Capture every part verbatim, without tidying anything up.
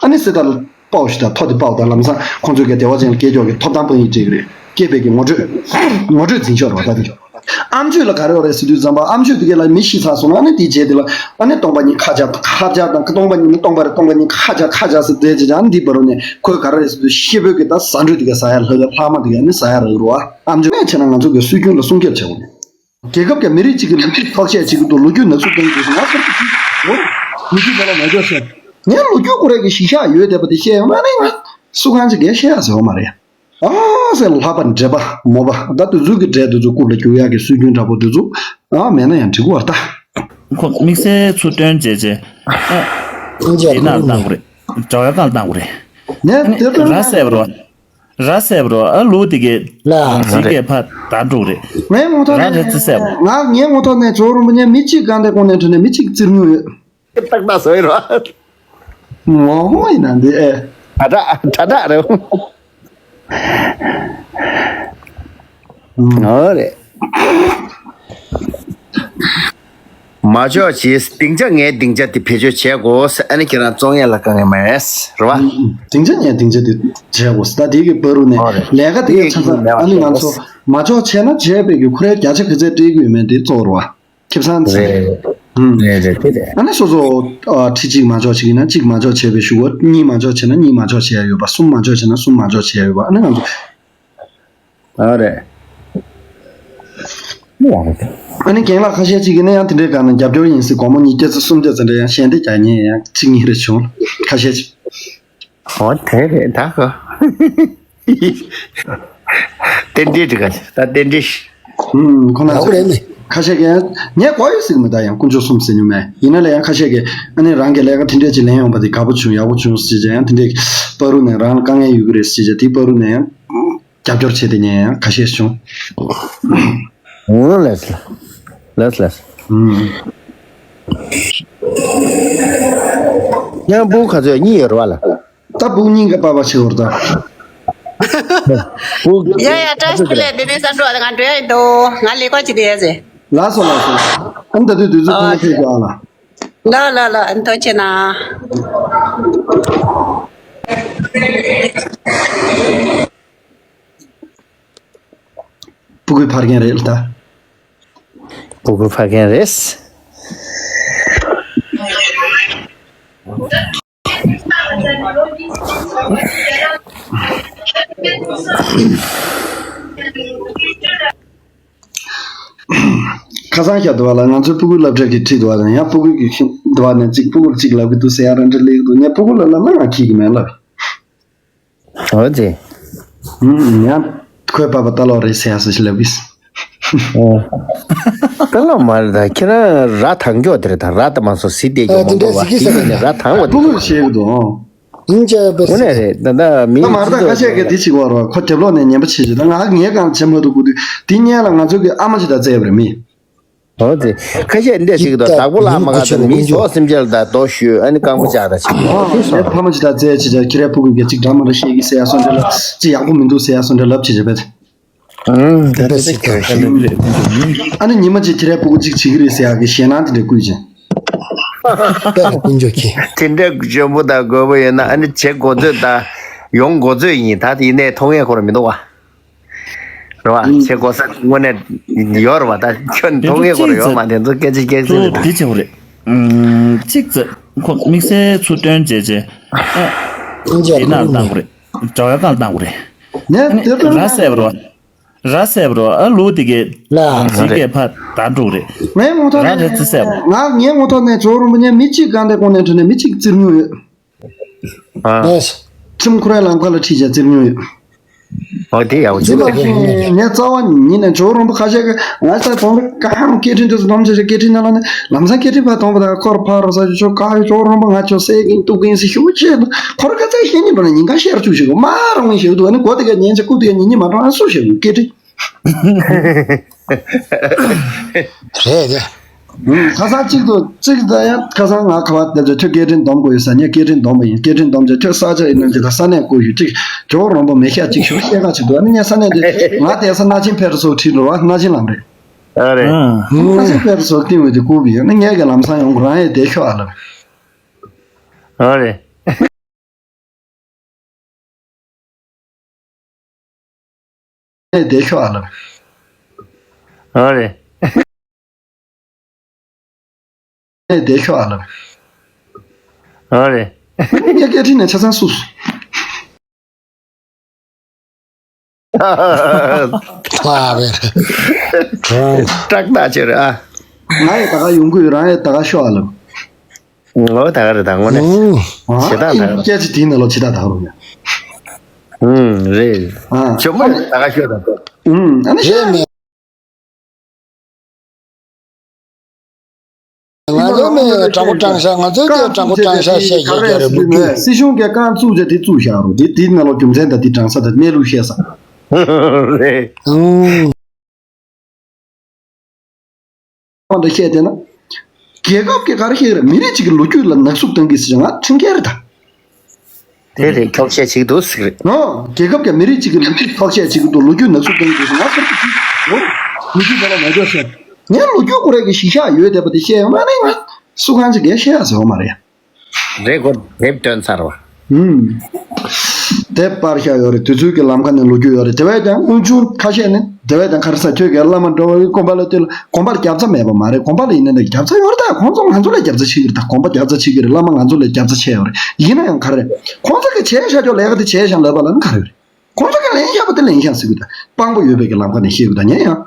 ཨ་ནི་སྲིད་ཐར་ལ་དཔའ་བོ་ཞིག་དང་ཐོ་དེ་དཔའ་བོ་དང་ལམ་སང་ཁོང་ཚོས་ཀྱི་བདེ་བ་ཅན་ལ་སྐྱེས་མཆོག་གི་ཐོབ་ཐང་དཔང་ཡིག་སྤྲད་ཀྱི་རེད། སྐྱེས་པའི་གི་ངོ་སྤྲོད། ངོ་སྤྲོད་འཛིན་ཤོར་བ་ད་དེ། ཨམ་ཆོས་ལ་ག་རེ་ཡོད་རེད་ཟེར་དུས་ཙམ་པ་ཨམ་ཆོས་དེ་ག་ལ་མི་ཤི་ཚར་སོང་ན་ཨ་ནི་དེའི་རྗེས་དེ་ལ་ཨ་ནི་སྟོང་པ་ཉིད་ཁ་ཆག་ཁ་ཆག་དང་སྟོང་པ་ཉིད་ནི་སྟོང་པ་རེད། སྟོང་པ་ཉིད་ཁ་ཆག་ཁ་ཆག་ཟེར་བསྡད་ཅིག་ཅང་འདི་བར་ནས་ཁོས་ག་རེ་རེད་ཟེར་དུས་ཤི་བོའི་གི་ད་ཟ་འགྲོ་དེ་ག་ཟ་ཡ་ལྷག་ལྷག་མ་དེ་ག་ཨ་ནི་ཟ་ཡ་རག་རུ་བ། ཨམ་ཆོས་ནས་བྱས་ན་ང་ཚོ་གི་སྲོལ་རྒྱུན་ལ་སྲུང་སྐྱོབ་བྱེད་དགོས། རྒྱལ་ཁབ་ཀྱི་མི་རིགས་གཅིག་གི་ལོ་རྒྱུས་ཐོག་བཤད་བྱེད་ཀྱི་འདུག་ལོ་རྒྱུས་ནག་སུབ་གཏོང་གི་འདུག་ང་ཚོར་གྱི་ལོ་རྒྱུས་ལ་ལ་འཇོག་ཤེས། ངའི་ལོ་རྒྱུས་ཁོ་རང་གི་གཞི་བཞག་ཡོད་བསྡད་པ་དེ་བཤད་ཡོང་ན་ནི་ང་སུ་གང་ཅིག་གིས་བཤད་ཡ་ཟེར་བ་མ་རེད། ཨ་ཟེར་ལྷག་པ་འདྲེ་པ་མོ་པ་ད་དུས་ཚོད་ཀྱི་འདྲེ་དེ་ཚོ་རྐུབ་ལ་རྒྱུག་ཡག་གི་སྲོལ་རྒྱུན་འདྲ་པོ་དེ་ཚོ་ཨ་མེད་ན་ཡང་འགྲིག་གི་བར་ད། ཁོ་དམིགས་བསལ་ཚུར་སྟོན་བྱས་བྱས་ཨ་ཨ་ཅག་དེ་ནང་ལ་བཏང་དགོས་རེད། དྲ་བའི་སྒང་ལ་བཏང་དགོས་རེད། ནས་དེ་ལྟར་ར་ན་བསད་པ་རེད་བ། ར་བསད་པ་རེད་བ། ཨ་ལུག་དེ་གའི་ལ་རྫིག་གས་ཕར་དར་འགྲོ་གི་རེད། ངའི་ངོ་ཐོག་ར་ནས་རེད་ཙི་བསད་པ་རེད། ང་ངའི་ངོ་ཐོག་ནས་ཇོ་རོང་པོ་ཉན་མི་གཅིག་གང་དེ་ཁོང་ནས་དྲན་ནས་མི་གཅིག་བཙིར་མྱོང་ཡོད། ཏག་ཏག་བཟོ་ཡི་རོ། ངོ་ཧོ་ཡིན་ན་འདི་ཨེ། ཁྲ་ཁྲ་ཁྲ་ཁྲ་རེད། ཨོ་རེད། མ་ཆོག་ཅིག་སྡིངས་ཆ་ངའི་སྡིངས་ཆ་དེ་བེད་སྤྱོད་བྱས་དགོས། ཨ་ནི་ཁྱེད་རང་བཙོང་ཡས་ལ་དཀའ་ངལ་མེད་རེད་བ། སྡིངས་ཆ་ངའི་སྡིངས་ཆ་དེ་བྱས་དགོས། ད་དེ་གི་བར་རུ་ནས་ཨོ་རེད། ལས་ཀ་དེ་ག་ཆ་ཚང་ཨ་ནི་ང་ཚོ་མ་ཆོག་བྱས་ན་བྱས་པའི་གི་ཁོ་རའི་བརྒྱ་ཆ་ག་ཚད་སྤྲད་གི་ཡོད་མེད་དེ་གཙོ་བོ་རེད་བ། ཁེ་བཟང་ཚེ། རེད་རེད་དེ་རེད། ཨ་ནི་སོ་སོ་ཁྲི་གཅིག་མ་འཇོག་བྱེད་ཀྱི་ན་གཅིག་མ་འཇོག་བྱས་པའི་གཞུག་གུ་གཉིས་མ་འཇོག་བྱས་ན་གཉིས་མ་འཇོག་བྱས་ཡ་ཡོད་པ། གསུམ་མ་འཇོག་བྱས་ན་གསུམ་མ་འཇོག་བྱས་ཡ་ཡོད་པ། ཨ་ནི་ང་ཚོ། ཨ་རེད། ཨ་ནི་རྒན་ལགས་ཁ་ཤས་གཅིག་གིས་ནི་ཡང་དེ་འདྲའི་སྒང་ན་རྒྱབ་སྐྱོར་ཡིན་ཟེར་སྒོར་མོ་ཉིས་བརྒྱ་ཙམ་གསུམ་བརྒྱ་ཙམ་འདྲ་ཡང་ཞལ་འདེབས་རྒྱག་མཁན་ཡང་གཅིག་གཉིས་རེ་བྱུང་ཁ་ཤས་གཅིག་ཨོ་དེ་རེད་ད་ཁོ། རྟེན་འབྲེལ་འགྲིག་ག་ད་རྟེན་འབྲེལ། ཨུམ་ཁོ་ན་ཡག་པོ་རེད་ནི། ཁ་ཤས་ཀྱིས་ངས་གོ་ཡོད་ཟེར་གི་མི་ད་ཡང་དཀོན་མཆོག་གསུམ་ཟེར་མྱོང་མེད། ཡིན་ན་ལས་ཡང་ཁ་ཤས་ཀྱིས་ཨ་ནི་རང་གི་ལས་ཀ་དེ་འདྲས་ཅིག་ལེན་ཡོང་པ་དེ་དགའ་པོ་བྱུང་ཡག་པོ་བྱུང་ཟེར་བྱས་ཡང་དེ་འདྲས་པ་རུ་ནས་རང་ལ་དཀའ་ངལ་ཡོད་གི་རེད་ཟེར་བྱས་དེ་པ་རུ་ནས་ཡང་རྒྱབ་སྐྱོར་བྱས་ཏེ་ཉན་ཡང་ཁ་ཤས་བྱུང་། ཨུམ་ལགས་སོ། ལགས་སོ་ལགས་སོ། ཨུམ། ཡང་བུ་ག་ཚོད་གཉིས་ཡོད་རེད་བ་ལ། ད་བུ་གཉིས་ཀ་པ་པ་བྱེད་འོར་ད། བུ། ཡ་ཡ་བཀྲ་ཤིས་བདེ་ལེགས། འདི་ནས་ས་འགྲོ་ང་འགྲོ་ཡ་ཡིན་དོ། ང་ལས་ཀ་ཅིག་བསྡད་ཡ་ཟེ། ལགས་སོ་ལགས་སོ། ཨ་ནི་ད་དུས་དུས་ཚོད་ཁོ་ན་ཕེབས་དགོས་ཨ་ལ། ལ་ལ་ལ་ཨ་ནི་ཐུགས་རྗེ་གནང་། སྤུ་གུའི་ཕ་རྒན་རེད་ལ་ད། སྤུ་གུ་ཕ་རྒན་རེད། ཁ་སང་ཞབས་འདུག་བ་ལ་ང་ཚོའི་སྤུ་གུའི་སློབ་གྲྭ་གི་ཁྲིད་འདུག་བ་དང་ཡང་སྤུ་གུ་གི་ཁྱིམ་འདུག་བ་ནས་གཅིག་སྤུ་གུར་གཅིག་ལབ་གི་འདུག་ཟེར་ཡ་ར་འདྲ་ལེགས་འདུག་ངས་སྤུ་གུ་ལ་ལབ་ན་ང་ཁྱི་གི་མེད་ལབ། འོ་ཙི། ཡང་ཁོའི་པ་པ་ལྟ་ལོག་རེད་ཟེར་ཡ་སུ་ཞིག་ལབ་གིས། ལྟ་ལོག་མ་རེད་ད་ཁྱེད་རང་ར་ཐང་མགྱོགས་དེ་རེད་ད་ར་ད་མ་སོ་སི་དེ་ཨ་དེ་འདྲ་གི་མ་འདུག་བ་ཟིག་གི་དེ་ཟེར་ནས་ར་ཐང་བ་དེ་ཕྲུ་གུར་བཤད་གི་འདུག་ཨང་། ཡིན་ཅེས་པས། དངོས་གནས་རེད་ད་ད་མི་ད་མ་རེད་ད་ཁ་ཤས་ཀྱིས་དེ་བྱེད་གི་བ་རོ་ཁོ་རྒྱབ་ལོག་ནས་ཉན་པ་བྱེད་ཅིག་ད་ང་ངའི་སྒང་བྱེད་མ་ཐུབ་གི་འདུག་དེ་སྔོན་ལ་ང་ཚོ་གི་ཨ་མ་ཅིག་ད་བཙལ་བ་རེད་མི། འོ་དེ། ཁ་ཤས་འདྲ་ཞིག་ཏུ་བདག་པོ་ལ་མ་དགའ་ཙམ་མིའི་ཟོག་སེམས་ཅན་ལ་དོ་ཞུ་ཨ་ནི་རྐང་པ་བཅག་ད་ཅིག་ཨ་ངའི་ཕ་མ་ཅིག་ད་བཙལ་ཅིག་ད་ཁྱི་རའི་སྤུ་གུ་གི་ཅིག་འདྲ་མ་འདྲ་བཤད་གི་ཟེར་ཡ་སོ་འདྲ་ལབ་ཅིག་ཡག་པོ་མི་འདུག་ཟེར་ཡ་སོ་འདྲ་ལབ་ཅིག་བྱས་པས། ཨ་ནི་ཉི་མ་ཅིག་ཁྱི་རའི་སྤུ་གུ་ཅིག་བྱེད་གི་རེད་ཟེར་ཡ་གི་ཞེད་སྣང་དེ་འདྲ་བསྐུལ་ཅིང་། དེ་འདྲ་འཇོན་པོ་དང་རྒོད་པོ་ཡོད་ན་ཨ་ནི་བྱེད་དགོས་ཚོད་དང་ཡོང་དགོས་ཚོད་ཡིན་ད་དེ་ཡིན་ནའི་མཐོང་ཡས་ཁོ་ར་མི་འདུག་བ། རེད་བ། ཨུམ། བྱེད་དགོས་ས་དངོས་གནས་ཡོད་རེད་བ་ད་ཁྱོད་མཐོང་ངེས་སྐོར་ཡོད་མ་དེ་ཚོ་སྐད་ཆ་སྐད་ཆ་ཚོ་རེད་ད། དེ་བྱེད་དགོས་རེད། ཨུམ། གཅིག་ཙམ་ཁོ་དམིགས་བསལ་ཚུར་སྟོན་བྱས་བྱས། ཨ། དེ་ནང་བཏང་དགོས་རེད། དྲ་བའི་སྒང་བཏང་དགོས་རེད། ནས་དེ་ལྟར་ར་བསད་པ་རེད་བ། ར་བསད་པ་རེད་བ། ཨ་ལུག་དེ་གའི་ལ་རྫིག་གས་ཕར་དར་འགྲོ་གི་རེད། ངའི་ངོ་ཐོག་ར་ནས་རེད་ཙི་བསད་པ། ང་ངའི་ངོ་ཐོག་ནས་ཇོ་རོང་པོ་ཉན་མི་གཅིག་གང་དེ་ཁོང་ནས་དྲན་ནས་མི་གཅིག་བཙིར་མྱོང་ཡོད། ཨ། ཁྲིམས་ཁོ་རའི་ལམ་ཁ་ལ་ཁྲིད་བྱས་བཙིར་མྱོང་ཡོད། ཨོ་དེ་ཡག་པོ་བྱུང་འདུག་ངས་རྩ་བ་ཉིད་ནས་ཇོ་རོང་པོ་ཁ་ཤས་ཀྱིས་ང་ཚ་གོང་གི་ཀ་ཧང་སྐད་འཕྲིན་དུ་སྡོམ་བྱས་བྱས་སྐད་འཕྲིན་ནང་ལ་ནི་ལམ་སང་སྐད་འཕྲིན་ཕར་གཏོང་པ་དང་ཁོར་ཕར་རོ་ས་ཆོ་ཀ་ཧི་ཇོ་རོང་པོ་ང་ཆོ་སེ་གིན་ཏུ་གིན་སི་ཤུ་ཆེ་ཁོར་ཁ་ཚ་ཤེས་ཉིན་པ་ན་ཉིན་ག་ཤེར་བཅུག་ཞིག་མ་རོང་ངི་ཞིག་འདུག་ཨ་ནི་གོ་དེ་ག་ཉན་ཆ་ཀུ་དེ་ག་ཉིན་ཉིན་མ་རོང་ཨ་སུ་ཞིག་སྐད་འཕྲིན། རེད་རེད། ཁ་སང་གཅིག་ཏུ་གཅིག་ད་ཡང་ཁ་སང་ང་ཁ་བ་དེ་ཚོ་ཁྱོད་སྐད་འཕྲིན་སྡོམ་དགོས་ཡོད་ས་ངས་སྐད་འཕྲིན་སྡོམ་པ་ཡིན། སྐད་འཕྲིན་སྡོམ་བྱས་ཁྱོད་ས་ཆ་ཡིན་ནམ་ཅི་ད་ས་གནས་བསྐོ་ཞུ་གཅིག་ཇོ་རོང་པོ་མེ་ཤ་གཅིག་ཞུ་བཤད་ཁ་ཆེ་འདུག་ཨ་ནི་ངས་ས་གནས་དེ་ང་དེ་ས་སྣ་ཆེན་ཕེ་རུ་སོགས་ཁྲིད་འགྲོ་བ་སྣ་ཆེན་ལམ་རེད། ཨ་རེད། ཨ། སྣ་ཆེན་ཕེ་རུ་སོགས་བསྟན་འོས་དེ་བསྐུར་གི་ཡོད་ན་ངས་ཀྱི་ལམ་སང་ཡོང་གི་རང་ཡས་དེ་ཤོག་ཨ་ལབ། ཨ་རེད། ནས་བསྡད་ཤོག་ཨ་ལགས། ཨ་རེད། ནས་བསྡད་ཤོག་ཨ་ལགས། ཨ་རེད། ངས་སྐད་འཕྲིན་ནས་ཆ་ཚང་བསུབས་སོང་། ཨ་བེ། སྐྲག་ཐག་ཆོད་རེད་ཨ། ང་ཡི་ད་ག་ཡོང་གི་ཡོད། རང་ཡི་ད་ག་ཤོག་ཨ་ལགས། ངོ་ད་ག་རེད་ད་ངོ་ནས། ཨང་། ཞེ་དྲག་ད་ག་རེད། སྐད་ཆ་དེའི་ནང་ལོགས་ཇི་ལྟར་ད་ག་རུང་ཡ། ཨུམ་རེད། ཨ་ཇོ་མོ་ད་ག་ཤོད་ད་ད། ཨུམ་ཨ་ནི་ཤོད། ང་ཚོ་མི་དྲང་པོ་དྲང་བཞག་ང་ཚོའི་སྐད་དྲང་པོ་དྲང་བཞག་བཤད་ཡོད་ཀྱི་རེད་མི་འདུག་སྲིད་གཞུང་གིས་རྐང་བཙུགས་བྱས་དེ་བཙུགས་བཞག་རོགས་དེ་དེའི་ནང་ལོགས་རྒྱུ་མཚན་དང་དེ་དྲང་ས་དང་གནས་ལུགས་བཤད་ས། རེད། ཨང་། འདྲ་བཤད་བསྡད་ན། རྒྱལ་ཁབ་ཀྱིས་ག་རེ་བཤད་ཀྱི་རེད། མི་རིགས་གཅིག་གི་ལོ་རྒྱུས་ལ་ནག་བསུབ་གཏང་གི་ཟེར་ང་ཁྲིམས་འགལ་རེད་ད། དེ་རེད། འཁྱོག་བཤད་བྱེད་ཀྱི་འདུག་ཟེར་གི་རེད། ཨོ། རྒྱལ་ཁབ་ཀྱིས་མི་རིགས་གཅིག་གི་ལོ་རྒྱུས་འཁྱོག་བཤད་བྱེད་ཀྱི་འདུག་ལོ་རྒྱུས་ནག་བསུབ་གཏང་གི་འདུག་ཟེར་ང་ཁྲིམས་ཀྱི་ཁྲིམས་ཀྱི་འདུག་ལོ་རྒྱུས་དེ་ལ་ནག་འཁྱོག་བཤད། ངས་ལོ་རྒྱུས་ཁོ་རང་གི་གཞི་བཞག་ཡོད་བསྡད་པ་དེ་བཤད་ཡོང་ན་ནི་ང་སུ་གང་ཅིག་གིས་བཤད་ཡ་ཟེར་བ་མ་རེད་ཡ། རེད་གོ་དེབ་བཏོན་ཚར་བ། ཨུམ། དེབ་པར་བཞག་ཡོད་རེད། དུས་ཚོད་ཀྱི་ལམ་ཁ་ནས་ལོ་རྒྱུས་ཡོད་རེད། དེ་བས་ཀྱང་དབུལ་ཕྱུག་ཁ་ཤས་ནི་དེ་བས་ཀྱང་ག་རེ་ཟ་ཁྱོད་ཀྱི་བླ་མ་འགྲོ་བའི་དགོན་པ་ལ་བལྟས་ལ་དགོན་པར་རྒྱབ་རྩ་མེད་པ་མ་རེད། དགོན་པ་ལ་ཡིན་ན་འདྲ་རྒྱབ་རྩ་ཡོད་རེད། ད་ཁོང་ཚོ་ང་ཚོ་ལ་རྒྱབ་རྩ་བྱེད་ཀྱི་རེད། ད་དགོན་པ་རྒྱབ་རྩ་བྱེད་ཀྱི་རེད། བླ་མ་ང་ཚོ་ལ་རྒྱབ་རྩ་བྱས་ཡོད་རེད། ཡིན་ན་ཡང་ག་རེ་རེད། ཁོང་ཚོ་གི་བྱས་བཞག་ཆོག་ལས་ཀ་དེ་བྱས་བཞག་ལབ་པ་ལ་ནི་ག་རེ་རེད། ཁོང་ཚོ་གི་ལེན་བཞག་པ་དེ་ལེན་བཞག་ཟེར་གི་ད་དཔང་པོ་ཡོད་པའི་གི་ལམ་ཁ་ནས་བཤད་གི་ད་ཉན་ཡང་།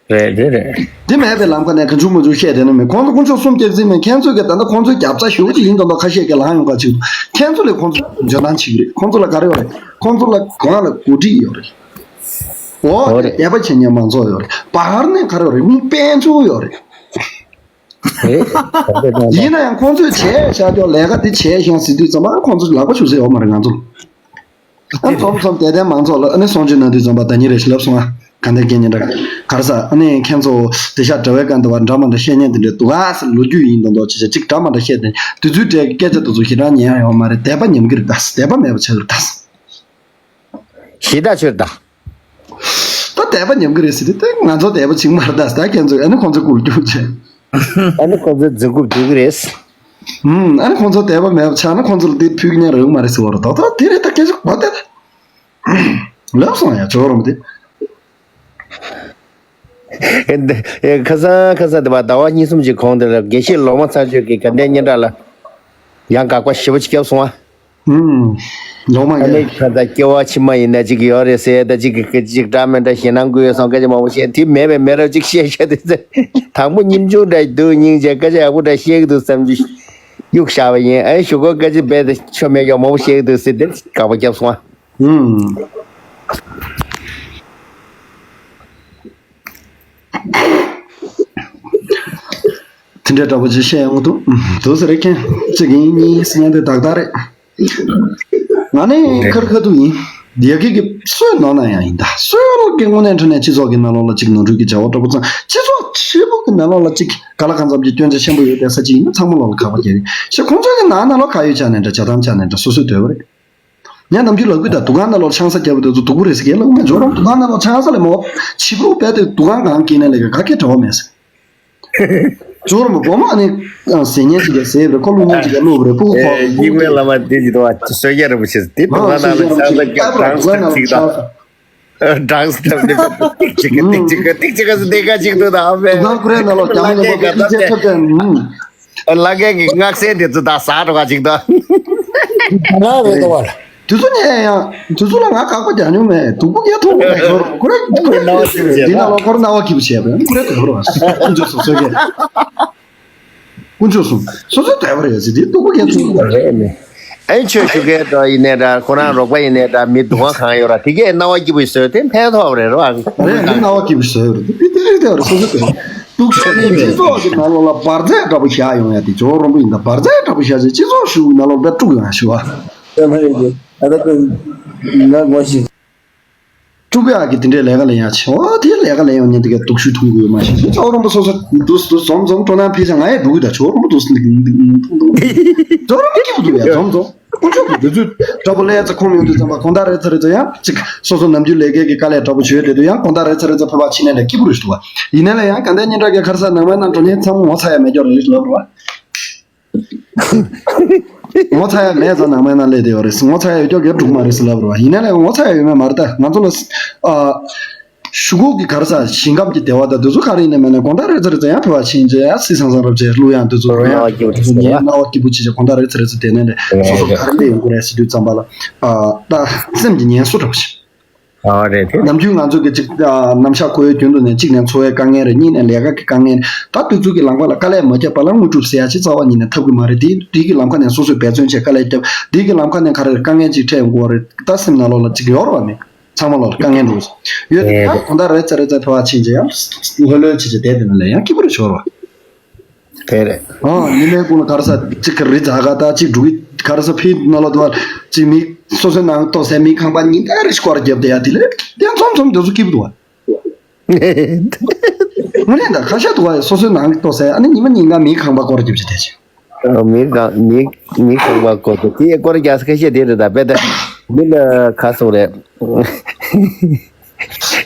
རེད་དེ་རེད། དེ་མེད་པའི་ལམ་ཁ་ནས་གང་བྱུང་མང་བྱུང་བཤད་བསྡད་ན་མེད། ཁོང་ཚོ་དཀོན་མཆོག་གསུམ་སྐྱབས་འཛིན་མེད། ཁྱེད་ཚོས་ཀྱི་ད་ལྟ་ཁོང་ཚོའི་རྒྱབ་རྩ་ཞུ་གི་ཡིན་དང་དང་ཁ་ཤས་ཀྱི་ལངས་ཡོང་ག་ཅིག་ཁྱེད་ཚོ་ལས་ཁོང་ཚོ་འཇོན་ཐང་ཆེ་གི་རེད། ཁོང་ཚོ་ལ་ག་རེ་ཡོད་རེད། ཁོང་ཚོ་ལ་གང་ལ་གོ་སྒྲིག་ཡོད་རེད། འོ་འོ་རེད། དད་པ་བྱེད་མཁན་མང་ཚོགས་ཡོད་རེད། བར་ནས་ག་རེ་ཡོད་རེད། དཔལ་འབྱོར་ཡོད་རེད། རེད། ཡིན་ན་ཡང་ཁོང་ཚོས་བྱས་བཞག་ཀྱོག་ལས་ཀ་དེ་བྱས་ཤིང་ཟེར་དུས་ཙམ་པ་ཁོང་ཚོ་ལག་པ་ཞུ་ས་ཡོད་མ་རེད་ང་ཚོ་ལ། ཨ་འཛོམས་འཛོམས་དད་ལྡན་མང་ཚོགས་ལ་ཨ་ནི་གསུང་ཆོས་གནང་དུས་ཙམ་པ་ད་ཉིན་རེ་ཞིག་ལབ་སོང་ཨ། ག་འདྲ་སྐད་ཉན་འདྲ་ག་རེ་ཟ། ཨ་ནི་ཁྱེད་ཚོ་དེ་ཤ་དྲ་བའི་སྒང་དུ་བ་འདྲ་མ་འདྲ་བཤད་ཉན་དེ་འདྲ་འདུག་ཨ་ཟེར། ལོ་རྒྱུས་ཡིན་མདོག་མདོག་ཅི་བྱ་ཅིག་འདྲ་མ་འདྲ་བཤད་དེ་དུས་ཚོད་སྤྲད་སྐད་ཆ་དེ་ཚོ་ཞེ་དྲག་ཉན་ཡ་ཡོད་མ་རེད། དད་པ་ཉམས་ཀྱི་རེད་ད། དད་པ་མེད་པ་ཆགས་ཀྱི་རེད་ད། ཞེ་དྲག་ཆོད་ད། ད་དད་པ་ཉམས་ཀྱི་རེད་ཟེར་དུས་ད་ང་ཚོ་དད་པ་བྱེད་ཀྱི་མ་རེད་ད་ཟེར། ད་ཁྱེད་ཚོས་ཨ་ནི་ཁོང་ཚོ་སྐུ་ལ་རྒྱུག་བྱས། ཨ་ནི་ཁོང་ཚོའི་རྫུན་རྐུབ་རྒྱུག་གི་རེད། ཨུམ། ཨ་ནི་ཁོང་ཚོ་དད་པ་མེད་པ་ཆགས་ན་ཁོང་ཚོ་ལ་དེ་ཕུལ་གྱི་ཉན་རེད་མ་རེད་ཟེར་བ་རེད། ད་ད་དེ་རེད་ད་སྐད་ཆ་གོ་བསྡད་ད། ལབ་སོང་ཡ་ཇོ་རོ་མ་དེ། ཨེ་འདི་ཨེ་ཁ་སང་ཁ་སང་དེ་བ་ཟླ་བ་གཉིས་གསུམ་ཅིག་གོང་དེ་ལ་དགེ་བཤེས་ལོ་མ་ཚར་ཆོས་ཀྱི་དགའ་ལྡན་སྙན་གྲགས་ལ་ཡང་དགག་པ་ཞེ་པོ་ཅིག་བརྒྱབ་སོང་ཨ། ཨུམ། ལོ་མ་ཨ་ནི་ཡ། ཁ་ད་སྐྱེ་བ་ཕྱི་མ་ཡིན་ན་ཅིག་ཡོད་རེད་ཟེར། ད་ཅིག་གི་ཅིག་འདྲ་མི་འདྲ་ཞེད་སྣང་སྐུལ་ཡོད་སོང་སྐད་ཆ་མང་པོ་བཤད། དེ་མེད་པའི་མེད་རབས་ཅིག་བཤད་བཤད་དེ་ཚེ་དང་པོ་སྙིང་ཆུང་འདྲ་འདུག་སྙིང་རྗེ་སྐད་ཆ་ཡག་པོ་འདྲ་བཤད་ཀྱི་འདུག་བསམ་གྱི་གཡུག་བཞག་པ་ཡིན། ཨ་ནི་གཞུག་གུ་སྐད་ཆ་རྦད་དེ་ཆོ་མེད་ཀྱང་མང་པོ་བཤད་ཀྱི་འདུག་ཟེར་དེ་དགག་པ་བརྒྱབ་སོང་ཨ། ཨུམ། དེ་འདྲའི་འདྲ་པོ་ཅིག་བཤད་ཡོང་གི་འདུག་ཨུམ། འདུག་ཟེར་རེད་མཁན་གཅིག་ཡིན་གཉིས་ཡིན་ཟེར་མཁན་དེ་དག་དག་རེད། ང་ནི་ཁར་ཁ་ཐུག་ཡིན། ཡ་གི་གི་སུས་ནོར་ན་ཡང་ཡིན་ད། སུས་གི་དངོས་གནས་དྲང་གནས་སྤྱི་ཚོགས་ཀྱི་ནང་ལོགས་ལ་ཅིག་ནོར་འཁྲུལ་གྱི་བྱ་བ་འདྲ་པོ་ཚང་སྤྱི་ཚོགས་ཧྲིལ་པོ་གི་ནང་ལོགས་ལ་ཅིག་ག་ལ་གང་འཚམ་གྱི་སྐྱོན་ཆ་ཆེན་པོ་ཡོད་བསྡད་ས་ཅིག་ཡིན་ན་ཚང་མ་ལོགས་ལ་དགག་པ་རྒྱག་གི་ཤེ། ཁོང་ཚོ་གི་ནང་ན་ལོགས་ག་ཡོད་ཆ་ནས་འདྲ་བྱ་སྟངས་ཆ་ནས་འདྲ་སོ་སོས་འདོད་པ་རེད། ངས་ནམ་རྒྱུན་ལབ་གི་ད་དུ་ཁང་ནང་ལོགས་ཆང་ས་རྒྱབ་པ་དེ་ཚོ་སྡུག་པོ་རེད་ཟེར་གྱི་ལབ་མེད། ཇོ་རོང་དུ་ཁང་ནང་ལོགས་ཆང་ས་ལས་མོ་ཕྱི་པོ་རུ་བས་དེ་དུ་ཁང་གང་སྐྱེས་ནས་ལས་ཀ་ག་གེ་འབྲེལ་བ་མེད་ཟེར། ཇོ་རོང་མོ་བོ་མ་ནི་ཟེར་ཉན་ཅིག་ག་ཟེར་བས་ཁོ་ལུ་ཉན་ཅིག་ག་ལུ་བ་རེད་ཕུ་གུ་ཁོ་ཨེ་ཡིག་མེད་ལ་མ་དེ་ཅི་དོ་བ་སོས་རྒྱ་རིན་པོ་ཆེ་དེ་དུ་ཁང་ནང་ལ་ཆང་ས་རྒྱབ་གྲང་ས་ཅིག་དང་། སྦྲང་སི་ཏབ་ནི་ཏིག་ཅིག་ག་ཏིག་ཅིག་ག་ཏིག་ཅིག་ག་ཟེར་དེ་ག་ཅིག་ཏུ་དང་ཨ་ཕེ། ང་ཁོ་རའི་ནང་ལོགས་རྒྱ་མི་ནང་ལོགས་ཀྱི་ཅི་ཆབ་ཆབ་ལ་སྔགས་སྲས་དེ་ཚོ་ད་ཟ་འགྲོ་ག་ཅིག་ཏུ། ང་རེད་དོ་བ། དུས་ཚོད་ནས་ཡང་དུས་ཚོད་ལ་ང་བཀག་པ་རྒྱག་མྱོང་མེད། སྡུག་པོ་སྐྱེ་ཐུབ་པ་ཞོར་ཁོ་ར་ཁོ་ར་འདི་ནང་ལོགས་ཁོ་ར་རྣ་བ་སྐྱིད་པོ་བྱས་པས་ཁོ་ར་དོད་པོ་ར་ཁོ་ཚོས་སོ་སོ་གས། དཀོན་མཆོག་གསུམ། སོ་སོ་དད་པ་རེད་ཟེར་དེ་སྡུག་པོ་སྐྱེ་ཐུབ་རེད་མེད། ཨེ་ཆོས་ཞུ་མཁན་འདྲ་ཡིན་ནའི་འདྲ་ཁོ་རང་རོགས་པ་ཡིན་ནའི་འདྲ་མི་སྡུག་ག་གང་ཡོད་ར་དེ་གས་རྣ་བ་སྐྱིད་པོ་བཟོས་དེ་ཕན་ཐོགས་རེད་རོ། རེད་མི་རྣ་བ་སྐྱིད་པོ་བཟོས་རེད་དེ་དེ་རེད་དེ་རེད་སོ་སོ་དེ་སྡུག་ཤོས་ནི་སྤྱི་ཚོགས་ཀྱི་ནང་ལོགས་ལ་འབར་རྫས་འདྲ་པོ་བཞག་ཡོང་ཡ་དེ་ཇོ་རོང་པོ་ཡིན་ད་འབར་རྫས་འདྲ་པོ་བཞག་ཚེ་སྤྱི་ཚོགས་ཞུ་ནང་ལོགས་ལ་དཀྲུག་ཡོང་ཡ་ཞུ་བ། ཨ་ད་ཀུན་ང་ངོ་ཤེས། ཀྲུ་གུ་ཨ་གི་དེ་འདྲའི་ལས་ཀ་ལེན་ཡ་ཆེ་བ་དེ་ལས་ཀ་ལེན་ཡོང་ཉིན་དེ་གའི་སྡུག་ཤོས་མཐོང་གི་ཡོད་མ་ཤེས་ཤེས་ཇོ་རོང་པོ་སོ་སོ་འདུག་འདུག་འཛོམས་འཛོམས་སྤྲོ་སྣང་འཕེལ་ཆ་ང་ཡི་འགྲོ་གི་ད་ཇོ་རོང་པོ་འདུག་འདུག་འདུག་འདུག་འདུག་ཇོ་རོང་པོ་སྐྱིད་པོ་འདུག་ཡ་འཛོམས་འཛོམས་དཀོན་མཆོག་གི་དུས་ཚོད་འདྲ་པོ་ལས་ཚ་ཁོམ་ཡོང་དུས་ཙམ་པ་གོང་ད་རེ་ཚ་རེ་ཚ་ཡང་ཅིག་སོ་སོ་ནམ་རྒྱུན་ལས་ཀའི་གི་དཀའ་ལས་འདྲ་པོ་བྱོས་བསྡད་དུས་ཡང་གོང་ད་རེ་ཚ་རེ་ཚ་ཕེབས་པ་ཕྱི་ནས་ལས་སྐྱིད་པོ་རེད་འདུག་བ། ཡིན་ན་ལས་ཡང་དགའ་ལྡན་སྙན་གྲགས་ཀྱི་ཁར་ས་ནང་མའི་ནང་འགྲོ་མཁན་ཚང་མ་ངོ་ཚ་ཡ་མེད་སྐྱོ་རེད་ལབ་རོགས། ངོ་ཚ་ཡ་མེད་ཙང་ནང་མའི་ནང་སླེབས་བསྡད་ཡོད་རེད། ངོ་ཚ་ཡ་ཡོད་ཀྱོག་གེར་འགྲོ་གི་མ་རེད་ཟེར་ལབ་རེད་བ། ཡིན་ན་ལས་ངོ་ཚ་ཡ་ཡོད་མེད་མ་རེད་ད། ང་ཚོ་ལ་ཨ། གཞུག་གུ་གི་ག་རེ་ཟ་ཞིང་ཁམས་ཀྱི་བདེ་བ་དང་དེ་ཚོ་ག་རེ་ཡིན་ནའི་མིན་ནའི་དགོང་དག་རེ་ཚ་རེ་ཚ་ཡང་ཕེབས་པ་ཕྱིན་རྗེས་ཡང་སི་སང་སང་རབ་བྱས་གླུ་དབྱངས་དེ་ཚོ་རོལ་དབྱངས་དེ་ཚོ་ངའི་སྣང་བ་སྐྱིད་པོ་བྱེད་བྱས་དགོང་དག་རེ་ཚ་རེ་ཚ་དེ་ནས་ནས་སོ་སོ་ག་རེ་སླེབས་ཡོང་གི་རེད་ཟེར་དུས་ཙམ་པ་ལ་ཨ། ད་སེམས་ཀྱི་ངལ་གསོ་འདྲ་པོ་ཞིག་ཨ་རེད་དེ། ནམ་རྒྱུན་ང་ཚོ་གི་གཅིག་ཨ། ནམ་ཞག་ཁོའི་རྒྱུན་དུ་ནས་གཅིག་ནས་འཚོ་བའི་དཀའ་ངལ་རེད། གཉིས་ནས་ལས་ཀ་གི་དཀའ་ངལ་རེད། ད་དུས་ཚོད་ཀྱི་ལམ་ཁ་ལ་དཀའ་ལས་མ་བརྒྱབ་པ་ལ་དངོས་གྲུབ་ཟེར་ཡ་ཅིག་རྩ་བ་ཉིད་ནས་ཐོབ་གི་མ་རེད། དེ་དེ་གི་ལམ་ཁ་ནས་སོ་སོས་འབད་བརྩོན་བྱས་དཀའ་ལས་བརྒྱབ། དེ་གི་ལམ་ཁ་ནས་ག་རེ་དཀའ་ངལ་ཅིག་འཕྲད་ཡོང་གི་ཡོད་རེད། ད་སེམས་ནང་ལོགས་ལ་ཅིག་ཡོད་རེད་བ། མི་ཚང་མ་ལོགས་ལ་དཀའ་ངལ་འདུག་ཡོད་དེ། ད་དགོང་དག་རེ་ཚ་རེ་ཚ་ཕེབས་པ་ཕྱིན་རྗེས་ཡང་ལྷོད་ལྷོད་བྱས་བྱས་བསྡད་དེ་ནས་ལས་ཡང་སྐྱིད་པོ་རེ་ཤོར་བ། དེ་རེད། ཨ། ཉི་མའི་གུང་ལ་ག་རེ་ཟ་གཅིག་གི་རི་འཛེག་ག་ད་གཅིག་འབྲུག་གི་ག་རེ་ཟ་ཕི་ནང་ལ་དུ་བ་གཅིག་མི་སོ་སོའི་ནང་ལྟོགས་སའི་མི་ཁང་པ་ཉིན་ལྟར་རེ་སྐོར་རྒྱབ་བསྡད་ཡ་དེ་ལས་དེ་ཚོམ་ཚོམ་དེ་ཚོ་སྐྱིད་པོ་འདུག་བ། ངོ་ནས་ད་ཁ་ཤས་འདུག་བ། སོ་སོའི་ནང་ལྟོགས་སའི་ཨ་ནི་ཉི་མ་ཉིན་གང་མི་ཁང་པ་སྐོར་རྒྱབ་བྱེད་བསྡད་ཅིང་། ཨ། མི་གང་མི་མི་ཁང་པ་སྐོར་རྒྱབ་དེ་སྐོར་རྒྱག་ས་ཁ་ཤས་དེ་རེད། ད་དཔེ་ད་མི་ལ་ཁ་སོང་རེད།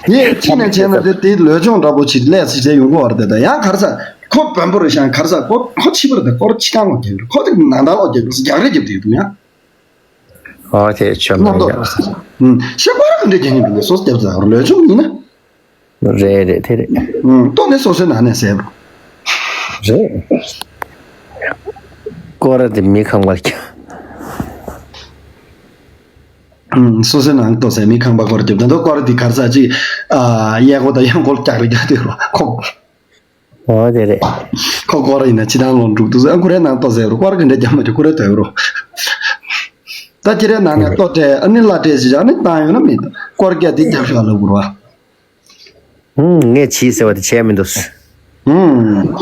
ངས་ཅི་ནས་བྱས་ན་དེ་དེ་ལོས་སྦྱོང་འདྲ་པོ་ཅིག་ལས་ཅིག་བྱས་ཡོང་གི་བར་དེ་ད་ཡང་ག་རེ་ཟ་ཁོ་བོན་པོ་རེད་ཤག་ག་རེ་ཟ་ཁོ་ཁོ་ཕྱི་པར་དེ་སྐོར་ཕྱི་ཐང་ལོག་རྒྱག་གི་རེད། ཁོ་དེ་ནང་ཐང་ལོག་རྒྱག་གི་རེད། རྒྱག་རེས་རྒྱབ་དེ་ཡོད་འདུག་ཡང་། ཨོ་དེ་ཆོ་མེད་རྣམ་རྟོག་ཡ། རེད་ཟ། ཤེས་པར་ག་འདྲས་རྒྱག་མཁན་འདུག་སོ་སོ་རྒྱབ་ཟ་ལོས་སྦྱོང་ཡིན་ན། རེད་རེད་དེ་རེད། ཨུམ། ལྟོས་ནས་སོ་སོའི་ནང་ནས་ཟེར་རོ། རེད། སྐོར་ར་དེ་མི་ཁང་པར་ཀྱང་། ཨུམ། སོ་སོའི་ནང་ལྟོས་ཟེར་མི་ཁང་པ་སྐོར་རྒྱབ་ད་དུང་སྐོར་དེ་གར་ས་ཅིག་ཨ། གཡས་སྐོར་དང་གཡོན་སྐོར་རྒྱག་རེ་རྒྱག་དུས་རོ་ཁོ། ཨོ་དེ་རེད། ཁོ་སྐོར་ཡིན་ན་ཕྱི་ནང་ལོག་འགྲོ་འདུག་ཟེར། ཨ། ཁོ་རའི་ནང་ལྟོས་ཟེར་རོ། སྐོར་ག་འདྲས་རྒྱབ་མ་རྒྱབ་ཁོ་རའི་དོན་རོ། ད་ཁྱེད་རའི་ནང་ནས་ལྟོས་སྤྲད་ཨ་ནི་གླ་སྤྲད་ཅིག་ཨ་ནི་བཏང་ཡོད་ན་མི་སྐོར་རྒྱག་དེ་རྒྱབ་ཤོག་ལབ་དགོས་རོ། ཨུམ། ངས་བྱིས་ཟེར་བ་དེ་བྱས་མི་འདུག་ཨུམ།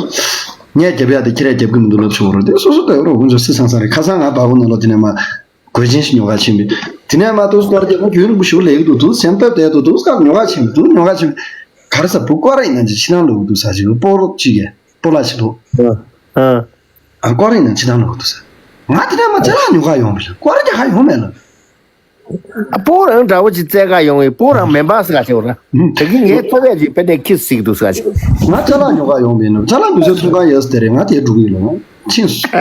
ངས་རྒྱབ་ཡ་དེ་ཁྱེད་རས་རྒྱབ་གི་མི་འདུག་ལབ་ཆོག་རོ། དེ་སོ་སོ་ལྟོས་རོ། ཁོང་ཚོ་སི་སང་སང་རེད། ཁ་སང་ང་བ་གོ་ནང་ལོགས་དེ་ནས་མ། གོས་ཆེན་ཞིག་ཉོ་ག་ཕྱིན་པས། དེ་ནས་མ་གཏོགས་སྐོར་རྒྱག་ན་རྒྱུན་རིང་པོ་ཞིག་ལས་ཀྱི་འདུག་འདུག་སེམས་སྟབས་བདེ་འདུག་འདུག་སྐབས་ཉོ་ག་ཕྱིན་པས། འདུག་ཉོ་ག་ཕྱིན་པས། ག་རེ་ཟ་བུ་སྐོར་ར་ཡིན་ན་ཅི་ཕྱི་ནང་ལོག་འདུག་ཟ་ཅིག་སྤོ་རོགས་ཅིག་གས་སྤོ་ལགས་ཤིག་འདུག་ཨ། ཨ། ཨ། སྐོར་ར་ཡིན་ན་ཕྱི་ནང་ལོག་འདུག་ཟ། ང་དེ་ནས་མ་ཅ་ལག་ཉོ་ག་ཡོང་བས། སྐོར་ར་རྒྱག་ག་ཡོང་མེད་ལ། ཨ། སྤོ་རང་འདྲ་བོ་ཅིག་བཙལ་ག་ཡོང་བས། སྤོ་རང་མེ་འབར་ཟ་ག་ཅིག་འོ་ར། ད་གིན་ངའི་ཐོ་བས་ཅིག་དཔེ་དེ་ཁྱི་ཟིག་འདུག་ཟ་ཅིག་ང་ཅ་ལག་ཉོ་ག་ཡོང་བས་ན་ཅ་ལག་ཉོ་སའི་ཚོང་ཁང་ཡོད་ས་དེ་རེད། ང་དེ་འགྲོ་གི་ཡིན་ལ་ང་ཕྱིན་སོང་།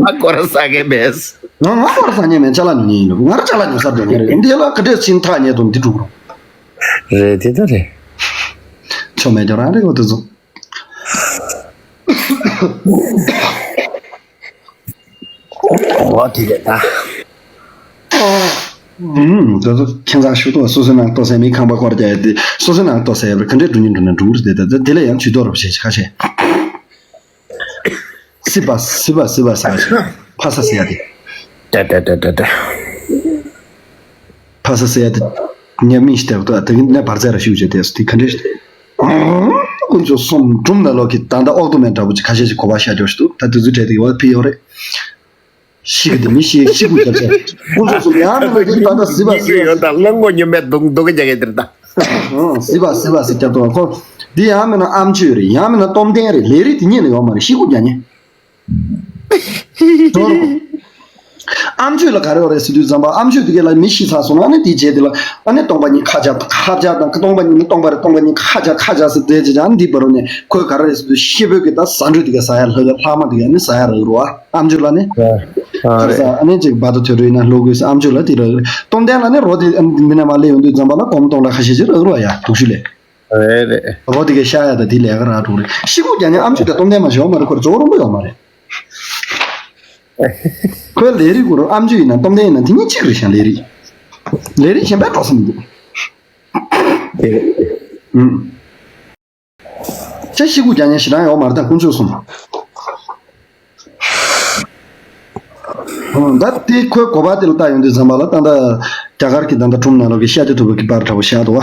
ང་སྐོར་ཟ་མཁན་མེད། ང་ང་སྐོར་ཟ་མཁན་མེད། ཅ་ལག་ཉོ་མཁན་ཡིན་ལ། ང་ར་ཅ་ལག་ཉོ་སར་འགྲོ་མཁན་རེད། འདི་ལ་ག་འདྲས་ཕྱིན་ཐག་ཉེ་དུ་འདི་འགྲོ་གི་རོ། རེད་དེ་ད་རེད། ཆོ་མེད་ཀྱང་རང་རེད་འོ་དེ་ཚོ། འོ་དེ་རེད་ད། ཨུམ། དེ་ཚོ་ཁྱེད་ཚང་ཞུ་དོ། སོ་སོའི་ནང་ལྟོས་ཟེར་མི་ཁང་པ་སྐོར་རྒྱག་ཡ་དེ་སོ་སོའི་ནང་ལྟོས་ཟེར་ཡ་ལ་ག་འདྲས་འགྲོ་ཉིན་འགྲོ་ན་འགྲོ་གི་རེད་དེ། ད་དེ་ལས་ཡང་ཇུས་གཏོགས་རོབ་བྱེད་ཅིག་ཁ་ཤས། སི་པ་སི་པ་སི་པ་ཟེར་ཡ་ཅིག་ཕ་ས་ཟེར་ཡ་དེ། ད་ད་ད་ད་ད། ཕ་ས་ཟེར་ཡ་དེ། ཉ་མིག་ཞིག་བལྟས་པ་དང་དེ་གིན་ནས་བར་ཚད་ར་ཤིག་བྱས་ཏེ་དེ་ག་འདྲས་ཤིག་དཀོན་མཆོག་གསུམ་སྒྲུང་ནང་ལོགས་ཀྱི་ད་ལྟ་ཨོག་ཏོ་མན་འདྲ་པོ་ཅིག་ཁ་ཤས་ཅིག་གོ་བ་ཤར་འགྱོ་ཞིག་འདུག་ད་དེ་ཚོའི་གྲས་དེ་ཡོད་ཕི་ཡོད་རེད། ཤི་གི་དེ་མི་ཤི་ཤི་དགོས་ཀྱང་ཆེ། དཀོན་མཆོག་གསུམ་ཡང་མིན་ན་དེ་ད་ལྟ་སི་པ་སི་ཡོད་ད་ལ་མགོ་ཉོན་པའི་སྡུག་སྡུག་གི་རྒྱག་གི་དེར་ད། སི་པ་སི་པ་སི་རྒྱབ་ཏུ་ཁོ། འདི་ཡང་མིན་ན་ཨམ་ཆོས་རེད། ཡང་མིན་ན་སྟོབས་ལྡན་རེད། ལས་རིགས་དེ་གཉིས་ལ་ཡོད་མ་རེད། ཤི་དགོས་ཀྱང་ཉེ། ཨམ་ཆོས་ལ་ག་རེ་ཡོད་རེད་ཟེར་དུས་ཙམ་པ་ཨམ་ཆོས་དེ་ག་ལ་མི་ཤི་ཚར་སོང་ན་ཨ་ནི་དེའི་རྗེས་དེ་ལ་ཨ་ནི་སྟོང་པ་ཉིད་ཁ་བྱ་ཁ་བྱ་དང་སྟོང་པ་ཉིད་ནི་སྟོང་པ་རེད། སྟོང་པ་ཉིད་ཁ་བྱ་ཁ་བྱ་ཟེར་དེ་རྗེས་ཨ་ནི་འདི་བར་ནས་ཁོས་ག་རེ་རེད་ཟེར་དུས་ཤི་བོད་ཀྱི་ད་ཟ་འབྲུ་དེ་ག་ཟ་ཡ་ལྷག་ལྷག་མ་དེ་ག་ཨ་ནི་ཟ་ཡ་རག་རུ་ཨ། ཨམ་ཆོས་ལ་ནི། ཨ་རེད། ཨ་ནི་ཅིག་བར་དུ་དུས་རུ་ཡིན་ན་ལོ་དགོས་ཟེར་ཨམ་ཆོས་ལ་དེ་རག་རེད། སྟོབས་ལྡན་ལ་ནི་རོ་དེ་འདི་ནས་མ་སླེབས་ཡོང་དུས་ཙམ་པ་ལ་གོམ་སྟོང་ཕྲག་ཁ་ཤས་ཅིག་རག་རུ་ཨ་ཡ་དུག་ཤུ་ལས། རེད་རེད། རོ་དེ་གའི་ཤ་ཡ་ད་དེ་ལས་ཀ་རག་འགྲོ་རེད། ཤི་ཁུག་རྒྱག་ཉན་ཨམ་ཆོས་དེ་སྟོབས་ལྡན་མ་ཞོ་མ་རེད། ཁོར་ཇོ་རོང་པོ་ཡོད་མ་རེད། ཁོའི་ལས་རིགས་ཁོ་རང་ཨམ་ཆོས་ཡིན་ན་སྟོབས་ལྡན་ཡིན་ན་དེ་གཉིས་གཅིག་རེད་ཤག་ལས་རིགས། ལས་རིགས་གཞན་པའི་འགྲོ་ས་མི་འདུག་ཨུམ། ཅེས་ཤི་ཁུག་རྒྱག་ཉན་ཞེ་དྲག་ཡོད་མ་རེད་ད་དཀོན་མཆོག་གསུམ། ཨུམ། ད་དེ་ཁོའི་གོ་བ་དེ་ལ་ལྟ་ཡོང་དུས་ཙམ་པ་ལ་ད་ལྟ་རྒྱ་གར་གྱི་ད་ལྟ་ཁྲོམ་ནང་ལོགས་ཀྱི་ཤ་དེ་ཐུབ་པ་གི་པར་འདྲ་པོ་བཞག་འདུག་བ།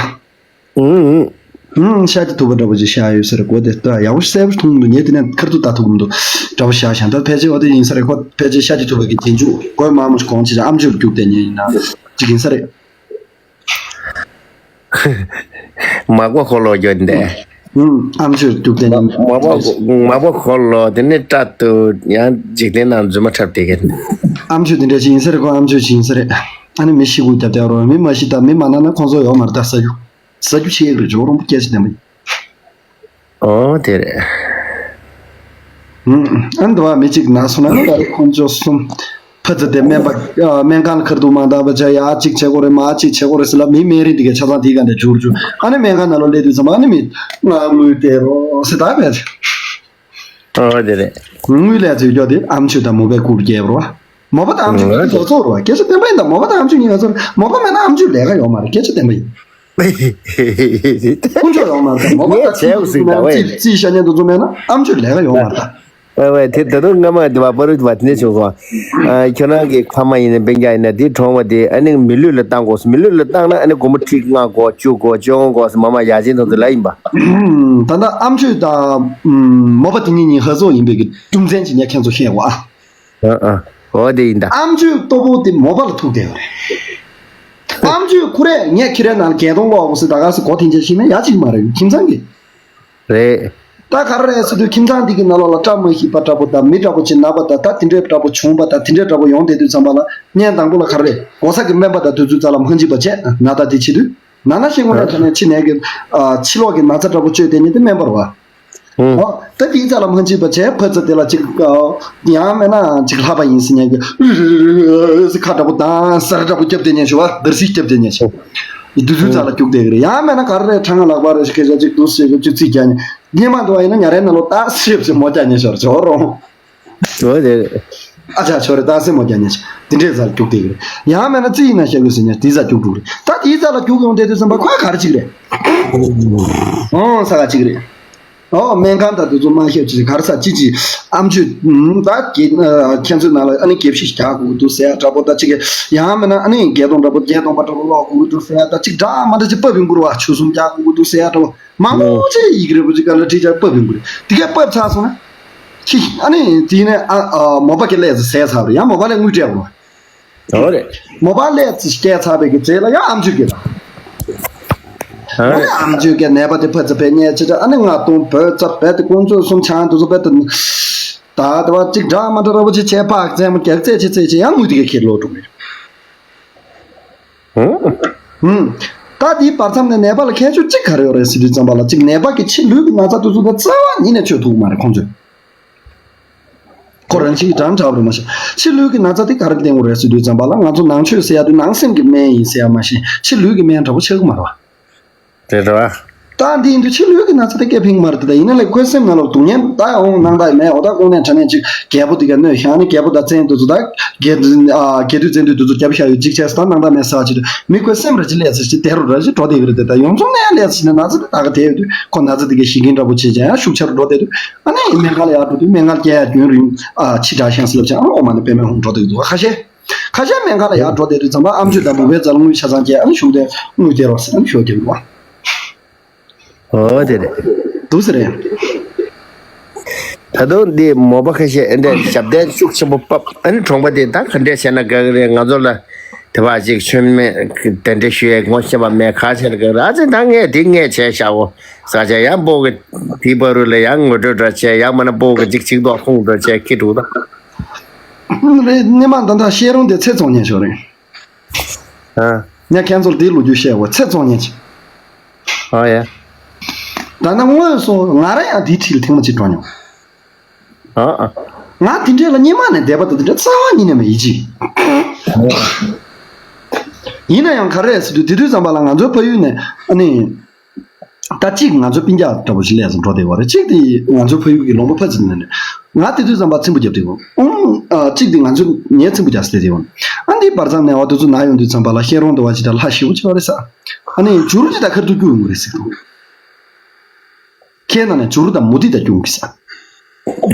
ཨུང་ཨུང་། ཨུང་། ཤ་དེ་ཐུབ་པ་འདྲ་པོ་ཅིག་བཞག་ཡོད་ས་རེད། གོ་དེ་ལྟ་ཡག་པོ་གསལ་པོ་མཐོང་གི་འདུག་ངས་དེ་ནས་ཁར་ཐུག་ལྟ་ཐུབ་གི་མི་འདུག་འདྲ་པོ་བཞག་བཞག་ད་ཕལ་ཆེར་འོ་དེ་ཡིན་ས་རེད། ཁོ་ཕལ་ཆེར་ཤ་དེ་ཐུབ་པ་གི་རྗེས་འཇུག་གོས་དམར་མོ་གོང་ཆེ་ཆ་ཨམ་ཆོས་རྒྱུག་བསྡད་མཁན་ཡིན་ན་ཅིག་ཡིན་ས་རེད། མ་གོ་ཁོ་ལོ་རྒྱུ་འདི། ཨུང་། ཨམ་ཆོས་རྒྱུག་བསྡད་མཁན། མ་གོ་མ་གོ་ཁོ་ལོ་དེ་ནི་སྐྲ་དུ་ཡང་འཇིག་རྟེན་ནང་རྫུན་མ་འཁྲབ་བསྡད་མཁན། ཨམ་ཆོས་དེ་འདྲ་ཅིག་ཡིན་ས་རེད། ཁོ་ཨམ་ཆོས་ཅིག་ཡིན་ས་རེད། ཨ་ནི་མི་ཤི་ཁུག་རྒྱབ་བསྡད་རོགས། མི་མ་ཤི་ད་མི་མ་ན་ན་ཁོང་ཚོ་ཡོད་མ་རེད་ད་ཟ་རྒྱུ། ཟ་རྒྱུ་ཆེ་རེད། ཇོ་རོང་པོ་སྐད་ཆ་ལྡན་པ་ཡིན། ཨོ་དེ་རེད། ཨ་ནི་འདི་བ་མི་གཅིག་ན་སོང་ན་ནི་ད་རེས་ཁོང་ཚོ་གསུམ་ཕ་ཚ་དེ་སྨན་པ་སྨན་ཁང་ཁར་དུ་མ་འདང་བ་བྱ་ཡ་གཅིག་བྱེད་དགོས་རེད་མ་གཅིག་བྱེད་དགོས་རེད་ཟེར་ལ་མི་སྨན་རིན་འདི་གའི་ཆ་ཚང་དེའི་ག་འདྲ་འཇུར་འཇུ་ཨ་ནི་སྨན་ཁང་ནང་ལོ་སླེབས་དུས་ཙམ་པ་ཨ་ནི་མི་ང་དངུལ་སྟེར་རོགས་ཟེར་ད་བས། ཨོ་དེ་རེད། དངུལ་ལས་ཚོད་སྐྱོ་དེ་ཨམ་ཆོས་དང་མོ་པའི་སྐུར་རྒྱབ་རོགས། མོ་པ་དང་ཨམ་ཆོས་ཀྱི་རྒྱབ་ཚོགས་རོགས་སྐད་ཆ་བསྟན་པ་ཡིན་ད་མོ་པ་དང་ཨམ་ཆོས་གཉིས་ཀ་ཚོར་མོ་པ་མེད་ན་ཨམ་ཆོས་ལས་ཀ་ཡོད་མ་རེད་སྐད་ཆ་བསྟན་པ་ཡིན། དཀོན་མཆོག་ཡོད་མ་རེད་ད་མོ་པ་ངས་དང་བྱས་ཡོད་ཟིག་ད་ཝེ། རྩིས་རྩིས་ཤ་ཉན་དུ་འཛོམས་མེད་ན་ཨམ་ཆོས་ལས་ཀ་ཡོད་མ་རེད་ད། ཝེ་ཝེ་དེ་ད་དུང་སྔ་མ་དེ་བ་པ་རུ་དེ་བ་དེ་ནས་བྱུང་སོང་། ཨ་ཁྱོད་རང་གི་ཕ་མ་ཡིན་ན་སྤུན་ཀྱག་ཡིན་ན་དེ་གྲོངས་པ་དེ་ཨ་ནི་མི་ལུས་ལ་བཏང་དགོས་སོ་མི་ལུས་ལ་བཏང་ན་ཨ་ནི་སྒོར་མོ་ཁྲི་ལྔ་དགོས་བཅུ་དགོས་བཅོ་ལྔ་དགོས་སོ་མ་མ་ཡ་ཅན་དང་དེ་ལ་ཡིན་པ། ད་ལྟ་ཨམ་ཆོས་དང་མོ་པ་དེ་གཉིས་གཉིས་ཧ་སོ་ཡིན་པའི་གི་རྒྱུ་མཚན་ཅིག་ངས་ཁྱེད་ཚོ་བཤད་དགོས་ཨ། ཨ་ཨ། འོ་དེ་ཡིན་ད། ཨམ་ཆོས་ལྟོ་བོ་དེ་མོ་པ་ལ་ཐུག་བསྡད་ཡོད་རེད། ཨམ་ཆོས་ཁུ་རེ་ངས་ཁྱི་རའི་ནང་ལ་གས་གཏོང་ལོག་དགོས་སོ་ད་ག་སེ་གོ་དེ་འཇལ་ཤེས་མེད་ཡ་གཅིག་མ་རེད་ཁྱིམ་ཚང་གི། རེད། ད་ག་རེ་རེད་ཟེར་དུས་ཁྱིམ་ཚང་འདི་གི་ནང་ལོགས་ལ་བཀྲ་མ་ཤིས་པ་འདྲ་པོ་དང་མི་འདྲ་པོ་ཅིག་ན་པ་དང་ད་དེ་འདྲའི་འདྲ་པོ་བྱུང་པ་དང་དེ་འདྲའི་འདྲ་པོ་ཡོང་བསྡད་དུས་ཙམ་པ་ལ་བརྙན་དང་པོ་ལ་ག་རེ་རེད་གོ་ས་གི་སྨན་པ་དང་དུས་ཚོད་རྩ་ལ་མ་ཁ་འཇིག་པ་བྱས་ན་ད་དེ་བྱེད་དུས་ན་ན་ཤེས་ངོ་ལ་ད་ནས་ཕྱི་ནས་གི་ཕྱི་ལོགས་ཀྱི་ན་ཚ་འདྲ་པོ་བཅོས་དེ་ནི་དེ་སྨན་པ་རེད་བ། ཨོ་ད་དེའི་རྩ་ལ་མ་འཇིགས་པ་བྱས་ཕ་ཚ་དེ་ལ་ཅིག་ཡང་མེད་ན་ཅིག་ལྷག་པ་ཡིན་ཟེར་ཉན་གི་ཁ་འདྲ་པོ་དང་སར་འདྲ་པོ་རྒྱབ་དེ་ཉན་ཞུ་བ་འདར་སིག་རྒྱབ་དེ་ཉན་ཞུ། དུས་ཚོད་རྩ་ལ་རྒྱུག་དེ་གི་རེད་ཡང་མེད་ན་ག་རེ་རེད་ཁྲ་ང་ལག་པ་རེ་ཞིག་སྐད་ཆ་ཅིག་འདུག་ཟེར་གི་ཅིག་རྩིས་རྒྱག་ཉན། སྙེ་མ་འདུག་བ་ཡིན་ན་ཉ་རའི་ནང་ལོགས་ཏག་སེབ་ཟེར་མོ་རྒྱག་ཉན་ཞོར་ཇོ་རོང་། ཇོ་རེད། ཨ་ཅག་ཆོ་རེ་ཏག་སེ་མོ་རྒྱག་ཉན་ཞིག་དེ་འདྲའི་རྩ་ལ་རྒྱུག་དེ་གི་རེད་ཡང་མེད་ན་རྩིས་ཡིན་ན་བཤད་དགོས་ཟེར་ཉན་དེའི་རྩ་རྒྱུག་འགྲོ་གི་རེད་ད་དེའི་རྩ་ལ་རྒྱུག་ཡོང་དེ་དུས་ཙམ་པ་ཁོ་ག་རེ་ཅིག་རེད། ཨོ་ས་ག་ཅིག་རེད། ཨོ་སྨན་ཁང་དང་དེ་ཚོ་མ་ཤེས་ཅིག་ག་རེ་ས་ཅི་ཅི་ཨམ་ཆོས་ད་གི་ཁྱེད་ཚོའི་ནང་ལ་ཨ་ནི་དགེ་བཤེས་རྒྱག་དགོས་འདུག་ཟེར་ཡ་འདྲ་པོ་ད་ཅིག་གི་ཡང་མིན་ན་ཨ་ནི་བརྒྱད་སྟོང་འདྲ་པོ་བརྒྱད་སྟོང་པ་འདྲ་པོ་ཀློག་དགོས་འདུག་ཟེར་ཡ་ད་ཅིག་འདྲ་མ་འདྲ་ཅིག་པབ་ཡོང་གི་རེད་བ་ཆུ་གསུམ་རྒྱག་དགོས་འདུག་ཟེར་ཡ་འདྲ་པོ་མང་པོ་ཅིག་ཡི་གེ་རེ་པོ་ཅིག་ག་ལ་ཁྲིད་ཅག་པབ་ཡོང་གི་རེད་དེ་གས་པབ་ཚར་སོང་ན་ཁྱི་ཨ་ནི་དེ་ནས་ཨ་མོ་པ་གི་ལས་ཟེར་ཟས་ཚར་རེད་ཡང་མོ་པ་ལས་དངུལ་སྤྲད་དགོས། ཨོ་རེད། མོ་པ་ལས་ཚིག་སྐད་ཚ་བའི་གི་རྗེས་ལ་ཡང་ཨམ་ཆོས་སྐད་ལ། ཨོ་རེད། ཨམ་ཆོས་སྐད་ནད་པ་དེ་ཕ་ཚ་བས་ཉལ་ཆེ་ཆ་ཨ་ནི་ང་གཏོང་བོད་རྩ་བས་དེ་ཀོང་ཚོད་གསུམ་ཆང་དུ་ཚོ་བས་དེ། ད་དེ་བ་གཅིག་འདྲ་མ་འདྲ་ར་བ་ཅིག་བྱས་ཕག་རྩེད་མོ་རྒྱག་རྩེད་ཆེ་རྩེད་ཆེ་ཡང་མུ་དེ་གི་ཁེར་ལོ་འགྲོ་གི། ཧུམ། ད་དེའི་བར་མཚམས་ནས་ནད་པ་ལ་ཁྱད་ཆོས་གཅིག་ག་རེ་ཡོད་རེད་ཟེར་དུས་ཙམ་པ་ལ་གཅིག་ནད་པ་གི་ཕྱི་ལུས་ཀྱི་ན་ཚ་དེ་ཚོ་ད་རྩ་བ་ཉིད་ནས་བཅོས་ཐུབ་ཀྱི་མ་རེད་ཁོང་ཚོས། ཁོ་རང་ཕྱིའི་འགྲམ་དྲག་པར་མ་ཤེས། ཕྱི་ལུས་ཀྱི་ན་ཚ་དེ་ག་རེ་བསྟན་དགོས་རེད་ཟེར་དུས་ཙམ་པ་ལ་ང་ཚོ་ནང་ཆོས་ཟེར་ཡ་དེ་ནང་སེམས་ཀྱི་སྨན་ཡིན་ཟེར་ཡ་མ་ཤེས་ཕྱི་ལུས་ཀྱི་སྨན་འདྲ་པོ་ཆགས་ཀྱི་མ་རེད་བ། རེད་རེད་བ། ད་འདི་ཡིན་དུས་ཕྱི་ལུས་ཀྱི་ན་ཚ་དེ་སྐད་ཕིང་མ་རེད་དེ་ད་ཡིན་ན་ལས་ཁོའི་སེམས་ནང་ལ་སྡུག་བསྔལ་ད་ཡང་འོང་སྣང་དག་ཡིན་མེད་འོ་ད་དངོས་གནས་དྲང་གནས་ཅིག་རྒྱལ་པོ་དེ་ག་གནོད་ཤག་ནི་རྒྱལ་པོ་ད་བཙན་དུ་ཚོ་ད་རྒྱལ་དུས་བཙན་དུས་དུ་ཚོ་རྒྱབ་ཤ་ཡོད་ཅིག་བྱས་ད་སྣང་དག་མེད་ས་ཅིག་མི་ཁོའི་སེམས་ར་ཅི་ལས་ཚེ་ཅི་དེ་རུ་ར་ཅི་འགྲོ་དེ་གི་རེད་དེ་ད་ཡོངས་རྫོགས་ནས་ལས་ཚེ་ན་ཚ་དེ་ད་ག་དེ་ཡོད་དུས་ཁོ་ན་ཚ་དེ་ག་ཞི་གིན་འདྲ་པོ་བྱེད་ཅན་ཡང་ཤུགས་ཆེ་རུ་འགྲོ་དེ་དུས། ཨ་ནི་སྨན་ཁང་ལ་ཡར་འགྲོ་དུས་སྨན་ཁང་སྐྱེལ་ཡ་རྒྱུན་རིང་ཨ་ཕྱི་དྲག་ཤང་སི་ལབ་ཅིང་ཨ་ཨོ་མ་ནི་པད་མའི་ཧོང་འགྲོ་དུས་འདུག་ཁ་ཤས། ཁ་ཤས་སྨན་ཁང་ལ་ཡར་འགྲོ་དེ་དུས་ཚང་མ་ཨམ་ཆོས་དང་མུ་བའི་རྩ་ལ་དངུལ་ཆ་ཚང་སྐྱེལ་ཨ་ནི་ཞུགས་ཏེ་དངུལ་སྟེར་རོགས་ཟེར་ཨ་ནི་ཞུ་རྒྱུ་འདུག་ཨོ་དེ་རེད། འདུག་ཟེར་རེད། ད་དུང་འདི་མོ་པ་ཁ་ཤས་ཨེ་འདྲས་ཞབས་བརྟན་ཤུགས་ཆེན་པོ་བབས་ཨ་ནི་གྲོང་པ་དེ་ད་ག་འདྲས་བྱས་ན་དགའ་གི་རེད་ང་ཚོ་ལ། དེ་བ་ཅིག་མཆོད་མེ་དེ་འདྲ་ཞུ་ཡས་ངོ་ཤེས་པ་མེད་ཁ་ཆེ་ལ་ག་ར་ཅིག་ད་ངས་དེ་ངས་བྱས་ཤག་འོ་ས་ཆ་ཡང་སྤོ་གི་དེའི་བར་རུ་ལ་ཡང་ངོ་སྤྲོད་འདྲ་བྱས་ཡང་མིན་ན་སྤོ་གི་ཅིག་ཅིག་ཏོག་ཁོང་འདྲ་བྱས་ཁྱི་འདུག་ད། རེད་སྣེ་མང་ད་ད་བཤད་རུང་དེ་ཚེ་བཙོང་ཉན་ཤོག་རེད། ཨ། ངས་ཁྱེད་ཚོར་དེའི་ལོ་རྒྱུས་བཤད་འོ་ཚེ་བཙོང་ཉན་ཅིག་ཨ་ཡ། ད་ནི་དངོས་སུ་ང་རང་ཡང་དེའི་འཁྲིས་ལ་ཐེངས་མ་གཅིག་འགྲོ་མྱོང་། ཨ་ཨ། ང་དེ་འདྲས་ལ་སྙེ་མ་ནས་བསྡད་པ་དང་དེ་འདྲས་རྩ་བ་ཉིད་ནས་མེད་ཡིད་ཆེས། ཡིན་ན་ཡང་ག་རེ་ཟེར་དུས་དེ་དུས་ཙམ་པ་ལ་ང་ཚོའི་ཕ་ཡུལ་ནས་ཨ་ནི། ད་གཅིག་ང་ཚོའི་སྤུན་ཀྱག་འདྲ་པོ་ཞིག་སླེབས་སོང་འགྲོ་བསྡད་པ་རེད་གཅིག་དེ་ང་ཚོའི་ཕ་ཡུལ་གྱི་ལུང་པ་ཕ་ཚིག་ནས་རེད། ང་དེ་དུས་ཙམ་པ་ཚིམ་པོ་རྒྱབ་བསྡད་ཡོང་ཨུམ། གཅིག་དེ་ང་ཚོ་ངའི་ཚིམ་པོ་རྒྱབ་སྟེ་བསྡད་ཡོང་ཨ་འདིའི་བར་མཚམས་ནས་འོ་དེ་ཚོ་ན་ཡོང་དུས་ཙམ་པ་ལ་ཤེས་རོང་དུ་བ་ཅི་ད་ལྷ་ཞིག་པོ་ཅི་བ་རེད་ས། ཨ་ནི་འཇུར་ཅི་ད་ཁར་དུ་སྐྱུག་ཡོང་གི་རེད་ཟེར་འདུག་ཁའི་ནང་ནས་བྱུ་རུ་དང་མུ་ཏིག་དང་སྐྱུང་གི་ས།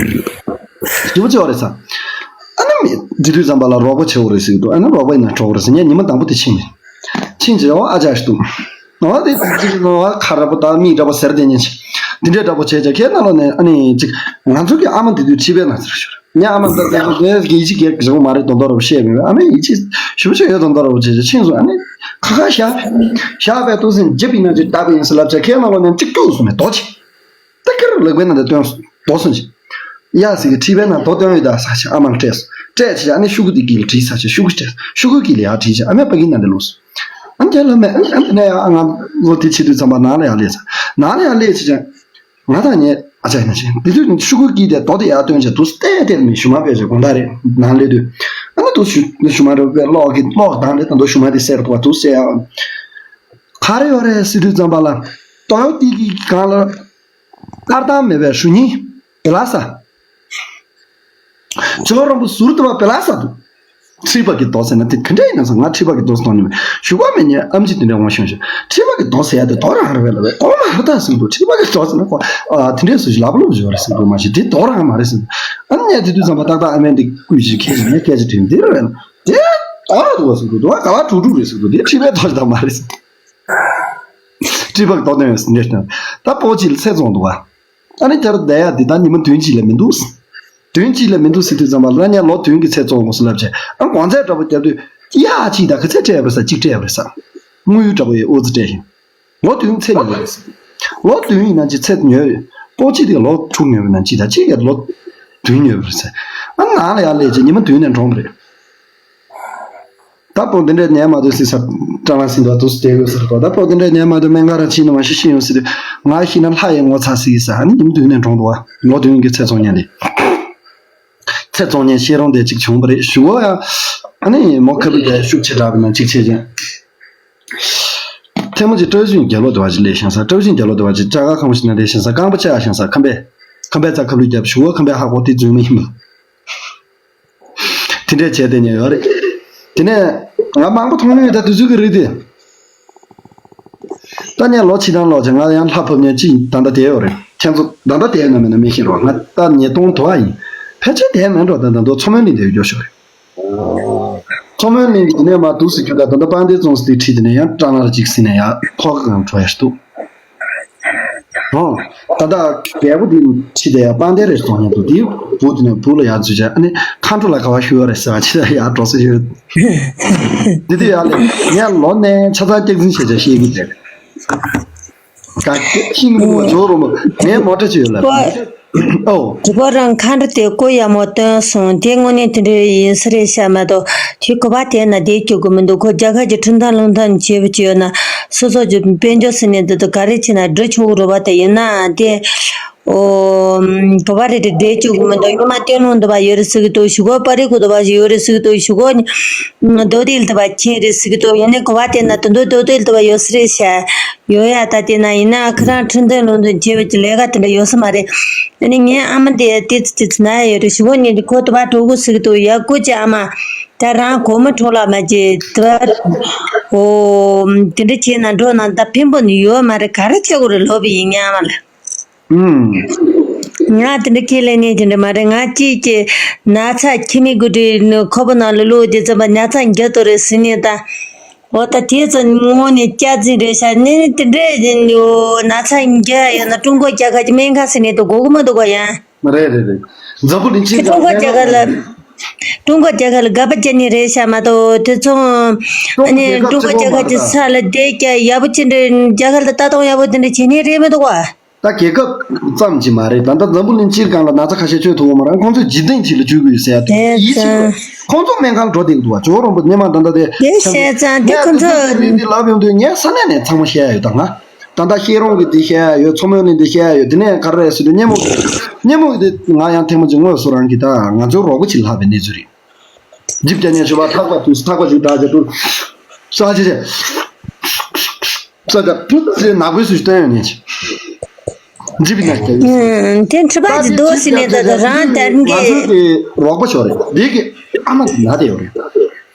ཞེ་པོ་ཅིག་ཡོད་རེད་ས། ཨ་ནི་མི་འདི་དུས་ཙམ་པ་ལ་རོགས་པ་བྱེད་འོ་རེད་ཟེར་གི་འདུག་ཨ་ནི་རོགས་པ་ཡིན་ན་གྲོགས་རེད་ཟེར་ངས་ཉི་མ་དང་པོ་དེ་ཕྱིན་མིན། ཕྱིན་ཅི་འོ་ཨ་ཅག་ཞིག་འདུག་འོ་དེ་ཅིག་འོ་ཁ་ར་པོ་དང་མིག་འདྲ་པོ་ཟེར་དེ་ཉིན་ཅིག་འདི་འདྲའི་འདྲ་པོ་བྱས་ཅག་ཁའི་ནང་ལོགས་ནས་ཨ་ནི་ཅིག་ང་ཚོ་གི་ཨ་མ་འདི་དུས་ཁྲི་པའི་ནང་ཚུར་ཤོར། ངའི་ཨ་མ་ད་ལྟ་ཡང་ཡིད་ཆེས་སྐྱེ་གི་བྱུང་མ་རེད་དོན་དག་རེད་བཤད་མེད་ཨ་མས་ཡིད་ཆེས་ཞུ་ཞུ་ཡོད་དོན་དག་རེད་བྱས་ཕྱིན་སོང་ཨ་ནི་ཁ་ཁ་བཞག་བཞག་པའི་ཏོག་ཙམ་རྒྱབ་པའི་ནང་ཅིག་བཏབ་པ་ཡིན་ཟེར་ལབ་བྱས་ཁའི་ནང་ལོགས་ནས་ཅིག་སྐྱུག་སོང་ནས་རྡོ་ཆེ་ད་ཀིར་ལག་པའི་ནང་དུ་བཏོན་སོང་རྡོ་སོང་ཅིག་ཡ་ཟིག་གི་ཁྲི་པའི་ནང་རྡོ་བཏོན་ཡོད་ད་ཟེར་བྱས་ཨ་མ་ལ་སྤྲད་སོང་སྤྲད་བྱས་ཨ་ནི་ཤོག་གུ་དེ་དཀྱིལ་ལ་བྲིས་ཟེར་བྱས་ཤོག་གུ་སྤྲད་ཤོག་གུ་དཀྱིལ་ལ་ཡར་བྲིས་བྱས་ཨ་མས་ཕ་གིའི་ནང་དུ་ལོག་སོང་ཨ་ནི་ཁའི་ལ་མས་ཨ་ནི་ཨ་ནི་ཡ་ཨ་ང་ལོ་དེ་བྱེད་དུས་ཙམ་པ་ནང་ལ་ཡར་སླེབས་ཟེར་ནང་ལ་ཡར་སླེབས་བྱས་ང་དང་ངའི། ཨ་ཅག་ཡིན་ན་ཅི། དེ་དུས་ཤོག་གུ་སྐྱིད་དེ་རྡོ་དེ་ཡར་བཏོན་བྱས་དུས་བལྟས་བལྟས་མི་ཞུ་མ་བས་ཅེ་དགོང་དག་རེད་ནང་སླེབས་དུས། ཨ་ནི་དུས་ཞུ་ཞུ་མ་རེད་པས་གློག་གི་གློག་དང་རེད་ད་དུས་ཞུ་མ་དེ་སེར་དུ་བ་དུས་སེ་ཡ། ག་རེ་ཡོད་རེད་ཟེར་དུས་ཙམ་པ་ལ། རྡོ་གཡོག་དེ་གི་སྒང་ལ་ཨར་དང་མེད་པའི་ཞུ་ཉིན་བེ་ལ་ས། ཇོ་རོང་པོ་ཟུར་དུ་བ་བེ་ལ་ས་འདུག་མཁྲིས་པ་གི་རྡོ་ཟེར་ན་དེ་ག་འདྲ་ཡིན་ན་ཟེར། ང་མཁྲིས་པ་གི་རྡོ་ཟེར་མཐོང་མྱོང་མེད། ཞུ་བ་མེད་ཉེ་ཨམ་ཆི་དེ་འདྲ་ངོ་ཤེས་ཤེས། མཁྲིས་པ་གི་རྡོ་ཟེར་ཡ་དེ་རྡོ་རང་རེད་པས་ལབ་པས་གོང་མ་ཧར་ཐག་ཟེར་འདུག་མཁྲིས་པ་གི་རྡོ་ཟེར་ན་གོ། ཨ་དེ་འདྲས་སུ་ཞིག་ལབ་ལོབ་ཞུ་བ་རེད་ཟེར་འདུག་མ་གཞི་དེ་རྡོ་རང་མ་རེད་ཟེར་འདུག་ཨ་ནི་དེ་དུས་ཙམ་པ་ཏག་ཏག་ཨ་མས་འདི་བསྐུལ་ཞིག་ཁྱེད་ཀྱིས་ངས་སྐད་ཆ་དྲིས་དེ་རེད་པས་དེ་རྡོ་ར་འདུག་བ་ཟེར་འདུག་དུ་བ་ག་བ་དྲུག་དྲུག་རེད་ཟེར་འདུག་དེ་མཁྲིས་པའི་རྡོ་ཞིག་དང་མ་རེད་ཟེར། མཁྲིས་པ་གི་རྡོ་སྟོན་ཡོད་ཟེར་འདྲས་ད་པོ་ཅི་ལ་ཚེ་བཙོང་འདུག་བ། ཨ་ནི་དེར་བསྡད་ཡ་འདི་ད་ཉི་མ་བདུན་གཅིག་ལས་མི་འདུག་བདུན་གཅིག་ལས་མི་འདུག་ཟེར་དུས་ཙམ་པ་ལ་ཉ་ལོ་བདུན་གྱི་ཚེ་བཙོང་དགོས་སུ་ལབ་བྱས་ཨ་གོང་ཚད་འདྲ་པོ་བརྒྱབ་དུས་གཡག་གཅིག་དང་ག་ཚད་སྤྲད་པ་རེད་ས་གཅིག་སྤྲད་པ་རེད་ས། དངུལ་འདྲ་པོ་ཡི་ཨོ་ཙི་སྤྲད་ཤིང་། ལོ་བདུན་ཚེ་ཉོ་བ་རེད་ས། ལོ་བདུན་ཡིན་ན་གཅིག་ཚེ་ཉོས་ཡོད། པོ་ཅི་དེ་ལོ་དྲུག་ཉོས་པ་ན་གཅིག་དང་གཅིག་གི་ལོ་བདུན་ཉོས་པ་རེད་ས། ཨ་ནང་ལ་ཡར་སླེབས་བྱས་ཉི་མ་བདུན་ནས་འགྲོ་བ་རེད། ད་པོ་འདི་འདྲས་ཉན་མ་འདོད་སྲིད་ས། ཀྲང་ལ་སྲིད་འདོད་དུ་སྟེར་དགོས་ཟེར་གོ། ད་པོ་འདི་འདྲས་ཉན་མ་འདོད་སྨན་ཁང་ར་ཕྱིན་ནས་མ་ཤི་ཤི་ཡོང་ཟེར་དུས་ང་ཤི་ན་ལྷ་ཡི་ངོ་ཚ་སྲིད་ས། ཨ་ནི་ཉིན་བདུན་ནས་འགྲོ་འདུག་བ། ལོ་བདུན་གྱི་ཚེ་ཚོང་ཉན་ལས། ཚེ་ཚོང་ཉན་ཤེས་རུང་དེ་གཅིག་བྱུང་བ་རེད་ཞུ་བ་ཡ། ཨ་ནི་མོ་ཁ་བི་ག་ཤུགས་ཆེ་དྲགས་པ་ན་གཅིག་ཆེ་ཅན། ཐེངས་མ་གཅིག་སྤྲོ་ཞིང་རྒྱལ་ལོ་དེ་བ་ཅིག་ལས་ཤང་ས། སྤྲོ་ཞིང་རྒྱལ་ལོ་དེ་བ་ཅིག་ཅ་ག་ཁང་བ་ཞིག་ན་ལས་ཤང་ས། རྐང་པ་ཆག་ཤང་ས། ཁམས་པས་ཁམས་པས་རྩ་ཁ་བླུགས་རྒྱབ་ཞུ་བ་ཁམས་པས་ཧ་གོ་དེ་རྫུན་མ་ཡིན་པ། དེ་འདྲས་བྱས་བསྡད་མྱོང་ཡོད་རེད། དེ་ནས་ང་མང་པོ་མཐོང་མྱོང་ཡོད། ད་དུས་ཚོད་ཀྱི་རིགས་དེ། ད་ངས་ལོ་ཕྱི་དང་ལོ་ཆེ་ང་ཡང་ལྷ་ཕབ་མྱོང་ཅི་ད་ལྟ་བསྡད་ཡོད་རེད། ཁྱེད་ཚོ་ད་ལྟ་བསྡད་ན་མེད་ན་མི་ཤེས་རོགས། ང་ད་ཉིས་སྟོང་དོ་ཨ་ཡིན། ཕལ་ཆེར་བསྡད་མེད་འགྲོ། ད་ད་དུང་མཚོ་མོའི་གླིང་དེ་རྒྱོ་ཤོར་རེད། མཚོ་མོའི་གླིང་གི་ནས་མ་འདུག་ཟེར་རྒྱུ་ད་ད་ལྟ་དཔལ་ལྡན་རྫོང་ཟེར་དེ་ཁྲིད་དེ་ནས་ཡང་སྐྲག་སྣང་ཅིག་ཟིན་ནས་ཡང་ཐོག་ཁ་གང་འགྲོ་ཡ་ཞིག་འདུག་ཨོ། ད་ལྟ་རྒྱལ་པོ་འདི་ཁྲིད་དེ་ཡང་དཔལ་ལྡན་རེ་སོང་ཡང་འདུག་དེའི་བུ་དེ་ནས་བུ་ལ་ཡང་འཛུལ་བྱས་ཨ་ནི་མཁའ་འགྲོ་ལ་ག་བ་ཞུ་ཡོད་རེད་ཟེར་བ་ཅི་ལ་ཡང་འགྲོ་ས་ཡོད། འདི་དུས་ཡང་ལས་ངས་ལོ་ནས་ཆ་ཚང་སྐྱག་རྫུན་བྱས་བྱས་བཤད་ཀྱི་རེད། ག་ཤིང་མོ་ཇོ་རུ་མོ་ངས་མོ་ཊ་ཅི་ཡོད་ལ། ཨོ། དྲི་བ་རང་མཁའ་འགྲོ་དེ་ཀོ་ཡ་མོ་སྟོན་སོང་དེ་དངོས་གནས་དེ་འདྲའི་ཡིན་ས་རེད་ཤག་མ་གཏོགས་དེ་གོ་བ་དེ་ན་བསྡད་རྒྱུ་གི་མི་འདུག་ཁོ་རྒྱ་གར་གྱི་ཁྲིམས་ཐང་ལུང་ཐང་བྱེད་པ་ཅི་ཡོད་ན་སོ་སོ་གྱི་དཔལ་འབྱོར་ཟེར་ནས་འདི་དུ་ག་རེ་བྱེད་ན་འགྲོ་ཆོག་གི་རེད་བ། དེ་ཡིན་ན་དེ་ཨོ་གོ་བ་རེ་རེ་བསྡད་རྒྱུ་གི་མི་འདུག་གཡུ་མ་སྟོན་ལུང་འདི་བ་ཡོད་རེད་ཟེར་གི་འདུག་ཞུ་གོ་པ་རི་ཁུ་འདི་བ་ཡོད་རེད་ཟེར་གི་འདུག་ཞུ་གོ་རྡོ་དེ་འདི་བ་ཁྱེད་རེད་ཟེར་གི་འདུག་ཡིན་ནའི་གོ་བ་དེ་ན་དེ་འདུག་རྡོ་དེ་འདི་བ་ཡོད་ས་རེད་ཤག་ཡོད་ཡ། ད་དེ་ན་ཡིན་ན་ཁོ་རང་ཁྲིམས་མཐུན་ལུང་འདྲེན་བྱེད་པའི་ལས་ཀ་དེ་འདྲ་ཡོད་ས་མ་རེད། ཨ་ནི་ངའི་ཨ་མ་དེ་དེ་ཙི་ཙི་ཙི་ན་ཡ་ཡོད་རེད། ཞུ་བོ་ནི་ཁོ་དུ་བ་གྲོགས་པོ་ཟིག་ཏུ་ཡ་ཀུ་ཅི་ཨ་མ་ད་རང་གོ་མི་ཁྲོ་ལ་མ་ཅི་དུ་བ་ཨོ་དེ་འདྲ་བྱས་ན་འགྲོ་ན་ད་ཕན་པོ་ནི་ཡོད་མ་རེད། ག་རེ་བྱེད་དགོས་རེད་ལོ་བི་ཡིན་ངའི་ཨ་མ་ལ། ང་དེ་འདྲ་ཁས་ལེན་ནས་དེ་འདྲ་མ་རེད། ང་གཅིག་གི་ན་ཚ་ཁྱི་མི་དགུ་དྲུག་ནི་ཁོ་པ་ནང་ལ་ལོ་དེ་ཙམ་པ་ན་ཚ་འགྱུར་དོ་རེད་ཟིན་ནས་ད། འོ་ད་དེ་ཚོ་དངོས་ནས་སྐྱག་རྫུན་རེད་ཤག་ནི་དེ་འདྲས་ཡིན་ཡོ། ན་ཚ་འགྱུར་ཡོད་ན་ཀྲུང་གོ་རྒྱལ་ཁབ་ཀྱི་སྨན་ཁང་ཟེར་ནས་དུ་དགོས་ཀྱི་མི་འདུག་ག་ཡ། རེད་རེད་རེད། འཛམ་བུ་གླིང་སྤྱི་ཀྲུང་གོ་རྒྱལ་ཁབ་ལ་ཀྲུང་གོ་རྒྱལ་ཁབ་ལ་དགག་པ་བྱས་ནས་རེད་ཤག་མ་གཏོགས་དེ་ཚོ་ཨ་ནི་ཀྲུང་གོ་རྒྱལ་ཁབ་ཀྱི་ས་ལ་བསྡད་ཀྱ་ཡག་པོ་ཅི་འདྲ་རྒྱལ་ཁབ་ལ་ལྟ་སྟངས་ཡག་པོ་དེ་འདྲ་བྱེད་ནས་རེད་མི་འདུག་ག་ད་རྒྱལ་ཁབ་ཙམ་གྱིས་མ་རེད། ད་ལྟ་འཛམ་བུ་གླིང་སྤྱིར་སྒང་ལ་ན་ཚ་ཁ་ཤས་བཅོས་ཐུབ་པ་མ་རེད། ཁོང་ཚོས་འཇིག་རྟེན་གཅིག་ལ་བཅོས་དགོས་ཟེར་ཡ་དེ་ཡིད་ཆེས་རེད། ཁོང་ཚོ་སྨན་ཁང་འགྲོ་བསྡད་འདུག་བ། ཇོ་རོང་པོ་སྔོན་མ་ད་ལྟ་དེ་དེ་བཤད་ཙང་དེ་ཁོང་ཚོ་ངས་ད་ལྟ་འདི་ལབ་ཡོང་དུས་ངས་ས་གནས་ནས་ཚང་མ་བཤད་ཡ་ཡོད། ད་ང་ད་ལྟ་ཤེས་རོང་གི་འདི་བཤད་ཡ་ཡོད། མཚོ་མོའི་གླིང་འདི་བཤད་ཡ་ཡོད། དེ་ནས་ག་རེ་རེད་ཟེར་དུས་སྙེ་མོ་སྙེ་མོ་གི་འདི་ང་ཡང་ཐེངས་མ་གཅིག་དངོས་སུ་རང་གི་ད་ང་ཚོའི་རོགས་པ་གཅིག་ལྷག་པའི་གནས་ཚུལ་རེད། འཇིབ་རྒྱ་ཉན་ཞུ་བ་ཐག་པ་དུས་ཐག་པ་ཞུ་དྲག་ཅེ་ཏུ། ས་ཅེ་ཅེ། ས་ཀ་ཕུ་ཙེ་ནག་པོའི་སུ་སྟོན་ཡོད་ཉན་ཅེ། འཇིབ་ན་རྒྱ་ཡོད་སུ། ཨུམ་དེ་འཁྲི་པ་ཅི་འདུག་ཟེར་ནས་ད་ད་རང་དར་ང་ཚོའི་གི་རོགས་པ་ཞོ་རེད། འདི་གི་ཨ་མ་དེ་ན་དེ་ཡོད་རེད།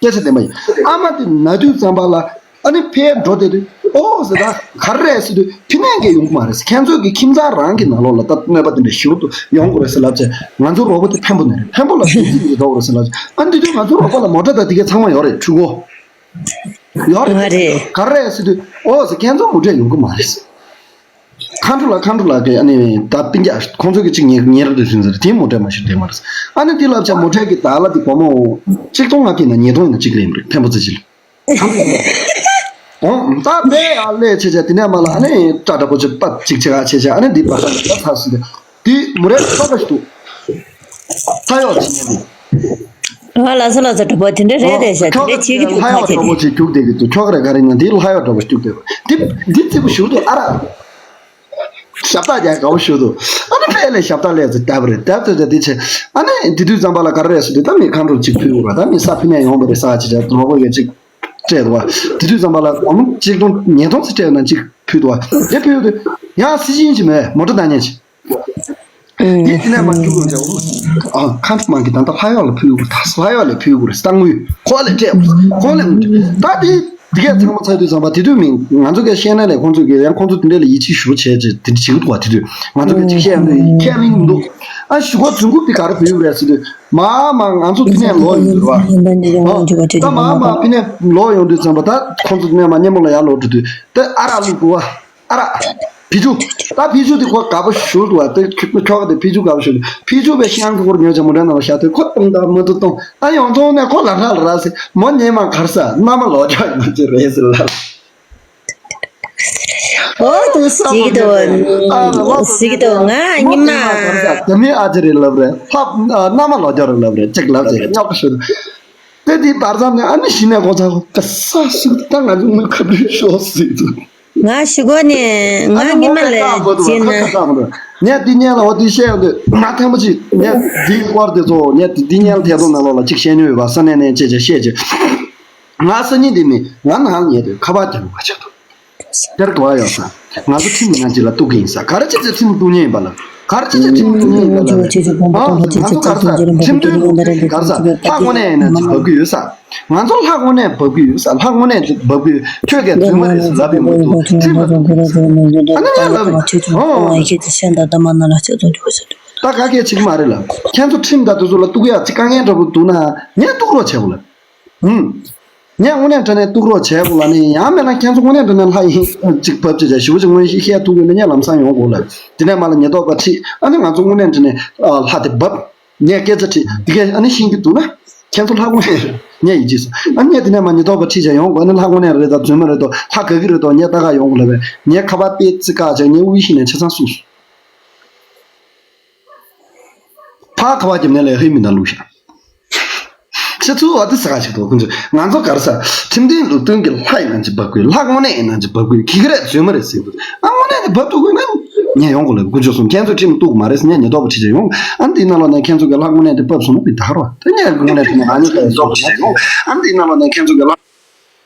སྐད་ཆ་བདེན་པ་ཡིན། ཨ་མ་དེ་ན་དུས་ཙམ་པ་ལ་ཨ་ནི་ཕེབས་འགྲོ་དེ་དུས་ཨོ་ཟེར་ད་ག་རེ་རེད་ཟེར་དུས་ཕི་ནས་གི་ཡོང་གི་མ་རེད། ཁྱེད་ཚོས་གི་ཁྱིམ་ཚང་རང་གི་ནང་ལོགས་ལ་ད་གནོད་པ་དེ་འདྲ་ཞིག་ཏུ་ཡོང་དགོས་རེད་ཟེར་ལབ་ཅེ། ང་ཚོའི་རོགས་པ་དེ་འཕན་པོ་ནས་རེད། འཕན་པོ་ལ་དེ་ཅི་ཡོད་དོ་རེད་ཟེར་ལབ་ཅེ། ཨ་ནི་དེ་དུས་ང་ཚོའི་རོགས་པ་ལ་མོ་ཊ་དང་དེ་གའི་ཚང་མ་ཡོད་རེད། ཕྲུ་གུ། ཡོད་རེད། ཡོད་རེད། ག་རེ་ཟེར་དུས་ཨོ་ཟེར་ཁྱེད་ཚོ་མུ་འབྲེལ་ཡོང་གི་མ་རེད། མཁའ་འགྲོ་ལ་མཁའ་འགྲོ་ལ་གི་ཨ་ནི་ད་སྤུན་ཀྱག་ཁོང་ཚོ་གི་གཅིག་ཉེ་ཉེ་རབས་དུ་ཟིན་ཟེར་དེ་མུ་འབྲེལ་མ་ཞུ་དེ་མ་རེད། ཨ་ནི་དེ་ལབ་ཆ་མུ་འབྲེལ་གི་ད་ལ་དེ་སྒོར་མོ་གཅིག་སྟོང་ལྔ་བརྒྱ་ན་ཉིས་སྟོང་ཡིན་ན་གཅིག་རེད་མ་རེད། ཕན་པོ་ཙི་ཅི་ལ། ཨོ་ད་པེ་ཨ་ལེ་ཆེ་ཆེ་དེ་ནས་མ་ལ་ཨ་ནི་ཏྲ་ཏྲ་པོ་ཆེ་པ་གཅིག་ཆེ་ག་ཆེ་ཆེ་ཨ་ནི་འདི་པ་ས་ད་ཚ་སུ་དེ་དེ་མུ་རེ་ཏྲ་ཏྲ་ཞུ་ད་ཡོ་ཆི་ནི་དེ། ཨ་ལ་ས་ལ་ས་གྲོགས་པོ་དེ་འདྲ་རེད་རེད་ཤག་དེ་འདྲ་བྱེད་ཀྱི་འདུག་ལྷ་ཡོ་ཁ་ཆེ་གྲོགས་པོ་ཆེ་རྒྱུག་བསྡད་ཀྱི་འདུག་ཁྱོ་ག་རེ་ག་རེ་ན་དེ་ལྷ་ཡོ་གྲོགས་པོ་རྒྱུག་བསྡད་པ་དེ་འདི་ཙི་པོ་ཞུ་འདུག་ཨ་ར། ཞབས་སྟེགས་རྒྱག་དགའ་པོ་ཞུ་འདུག་ཨ་ནི་དཔེ་ལས་ཞབས་སྟེགས་ལས་ཚེ་བསྟབས་རེད། བསྟབས་ཚེ་དེ་བྱས་ཨ་ནི་དེ་དུས་ཙམ་པ་ལ་ག་རེ་རེད་ཟེར་དུས་ད་མི་ཁ་འགྲོ་གཅིག་ཕུལ་དགོས་པ། ད་མི་ས་ཕི་ནས་ཡོང་བ་རེད་ས་ཅི་བྱ་ལོ་གོ་ཡོད་ཅིག་སྤྲད་འདུག་བ། དེ་དུས་ཙམ་པ་ལ་སྒོར་མོ་གཅིག་སྟོང་ཉིས་སྟོང་ཙམ་སྤྲད་ན་གཅིག་ཕུལ་འདུག་བ། དེ་ཕུལ་དུས་ཡང་སྲིད་སྦྱིན་གྱི་མེད་མོ་ཊ་བཏང་ཉན་ཅིག་དེ་དེ་ནས་མ་རྒྱུག་ཡོང་ཅིག་ཨ་ཁ་འཕྲོག་མང་གི་ད་ལྟ་ལྷ་གཡོག་ལ་ཕུལ་དགོས། ད་ལྷ་གཡོག་ལ་ཕུལ་དགོས་རེད། ས་དངུལ་ཁོ་ལ་སྤྲད་དགོས། ཁོ་ལ་དངུལ་སྤྲད་ད་དེ་དེ་གས་ཚང་མ་ཚར་དུས་ཙམ་པ་དེ་དུས་མིན་ང་ཚོ་གས་བཤད་ན་ལས་ཁོང་ཚོ་གིས་ཡང་ཁོང་ཚོ་དེ་འདྲས་ལ་ཡིད་ཆེས་ཞུ་བྱས་ཅིག་དེ་འདྲས་བྱེད་དགོས་འདུག་བ། དེ་དུས་ང་ཚོ་གས་ཅིག་བཤད་ཡང་དུས་ཁས་ལེན་མི་འདུག་ཨ་ཞུ་སྒོ་རྫུན་རྐུབ་དེ་ག་རེ་བུད་ཡོད་རེད་ཟེར་དུས་མ་མ་ང་ཚོ་དེ་ནས་ལོག་ཡོང་དུས་རེད་བ། ད་མ་མ་དེ་ནས་ལོག་ཡོང་དུས་ཙམ་པ་ད་ཁོང་ཚོ་དེ་ནས་མ་སྙེ་མོ་ལ་ཡར་ལོག་འགྲོ་དུས་དེ་ཨ་རག་བླུགས་དགོས་བ། ཨ་རག་ཕི་ཇུ། ད་ཕི་ཇུ་དེ་ཁོ་དགའ་པོ་ཞུ་འདུག་བ། དེ་ཁྱོ་ག་དེ་ཕི་ཇུ་དགའ་པོ་ཞུ་འདུག་ཕི་ཇུ་བའི་ཤང་ཁོ་ཁོར་ཉོས་ཅང་མོ་འདྲ་ནང་ལ་བཞག་དུས་ཁོ་གཏོང་དང་མི་འདུག་གཏོང་ཨ་ཡོང་ཐོང་ནས་ཁོ་ལ་རག་ལ་རག་ཟེར་མོ་ཉེ་མ་གར་ས་མནའ་མ་ལོག་རྒྱག་ཡོང་གི་རེད་ཟེར་ལ། ཨོ་དུ་ཞིག་དུ་ཞིག་དུ་ང་ཉི་མ་དེ་མིན་ཨ་ཅེ་རེད་ལབ་རེད། ལྷ་མནའ་མ་ལོག་རྒྱག་རེད་ལབ་རེད་ཅིག་ལབ་ཟེར་ཉོག་ག་ཞུ་འདུག་དེ་དེའི་བར་མཚམས་ནས་ཨ་ནི་གཞི་ནས་གོ་ཚ་གོ་ག་ས་ཞིག་ད་ང་ཚོ་མི་ཁ་བུད་ཤོག་ཟེར་འདུག་ང་ཞུ་གོ་ནས་ང་ཉི་མ་ལས་བྱེད་ན། ངས་འདི་ཉན་ལ་འོ་དེ་བཤད་ཡོང་དུས་ང་ཐེངས་པོ་ཅིག་ངས་འདི་སྐོར་དེ་ཚོ་ངས་འདི་ཉན་ལ་ཐད་གཏོང་ནང་ལོགས་ལ་ཅིག་བཤད་མྱོང་ཡོད་པ་ས་གནས་ནས་བཅད་བྱས་བཤད་བྱས། ང་སང་ཉིན་འདི་མི་ང་ནང་ཉལ་དུས་ཁ་པར་རྒྱབ་མ་ཆགས་འདུག་དེར་གོ་བ་ཡོད་ས། ང་ཚོ་ཁྲིམས་མི་སྣ་གཅིག་ལ་གཏུག་གི་ཡིན་ས། ག་རེ་བྱས་བྱས་ཁྲིམས་གཏུག་མཁན་ཡིན་པ་ལ། ག་རེ་བྱས་བྱས་ཁྲིམས་གཏུག་མཁན་ཡིན་པ་ལ། ཨ་ང་ཚོ་ག་རེ་ས་ཁྲིམས་གཏུག་ག་རེ་ས་ལྷ་དངོས་གནས་ཡིན་ན་ཅིག་བབས་ཀྱི་ཡོད་ས། ང་ཚོ་ལྷ་དངོས་གནས་བབས་ཀྱི་ཡོད་ས། ལྷ་དངོས་གནས་བབས་ཀྱི་ཡོད། ཁྱོད་ཀྱིས་རྫུན་མ་རེད་ཟེར་ལབ་ཡོང་གི་འདུག་ཁྲིམས་ལ་གཏུག་གི་ཡོད་ས། ཨ་ནི་ང་ལབ་ཡོད། ཨོ། ད་ག་གས་བྱེད་ཀྱི་མ་རེད་ལ། ཁྱེད་ཚོ་ཁྲིམས་དང་དེ་ཚོ་ལ་གཏུག་ཡག་ཅིག་དཀའ་ངལ་འདྲ་པོ་འདུག་ན་ངས་གཏུག་རོགས་བྱེད་དགོས་ལ། ཧུམ། ངས་དངོས་གནས་དྲང་གནས་གཏུག་རོགས་བྱས་དགོས་ལ་ནི་ཡང་མེད་ན་ཁྱེད་ཚོ་དངོས་གནས་དྲང་གནས་ལྷ་ཡིན་གཅིག་བབས་ཅེས་བྱ་ཞི་བ་ཅིག་དངོས་གཞི་བཤད་ཐུབ་ཡོད་ན་ངས་ལམ་སང་ཡོང་དགོས་ལ། དེ་ནས་མ་ལ་ཉེན་རྟོག་པ་ཁྲིད་ཨ་ནི་ང་ཚོ་དངོས་གནས་དྲང་གནས་ལྷ་དེ་བབས་ངས་སྐད་ཆ་དྲིས་དེ་གས་ཨ་ནི་ཤེས་ཀྱི་འདུག་ན་ཁྱེད་ཚོ་ལྷ་དངོས་གནས་ངས་ཡིད་ཆེས་སོང་ཨ་ནི་ངས་དེ་ནས་མ་ཉེན་རྟོག་པ་ཁྲིད་བྱས་ཡོང་དགོས་ཨ་ནི་ལྷ་དངོས་གནས་རེད་ད་རྫུན་མ་རེད་དོ་ལྷ་དགའ་གི་རེད་དོ་ངས་ལྟ་ག་ཡོང་དགོས་ལ་བས་ངས་ཁ་པར་དཔེ་ཙི་བཀག་བྱས་ངས་དབུས་ཤིག་ནས་ཆ་ཚང་བསུས་སོང་། ཕ་ཁ་བ་རྒྱབ་ནས་ལས་ཧེ་མི་འདང་ལུག་ཤ། ཁྱེད་ཚོ་བ་དེ་ཟ་ཁ་ཞིག་འདུག་ཁོང་ཚོས་ང་ཚོ་གར་ས་ཁྲིམས་མཐུན་ལུགས་མཐུན་གྱི་ལྷ་ཡིན་ན་ཅི་བབ་དགོས་ལྷ་དངོས་གནས་ཡིན་ན་ཅི་བབ་དགོས་གི་གི་རེད་རྫུན་མ་རེད་ཟེར་འདུག་ཨ་དངོས་གནས་དེ་བབ་ཐུབ་དགོས་ན་ངས་ཡོང་དགོས་ལ་དཀོན་མཆོག་གསུམ་ཁྱེད་ཚོས་ཁྲིམས་གཏུག་མ་རེད་ཟེར་ངས་ཉེན་རྟོག་པ་ཁྲིད་བྱས་ཡོང་ཨ་འདིའི་ནང་ལོགས་ནས་ཁྱེད་ཚོ་གི་ལྷ་དངོས་གནས་དེ་བབ་སོང་ན་མི་དགའ་རོ་ད་ངས་དངོས་གནས་དེ་ནས་ང་ཉེན་ཁ་ཡོད་ཟོག་བྱས་ཡོང་ཨ་འདིའི་ནང་ལོགས་ནས་ཁྱེད་ཚོ་གི་ལྷ་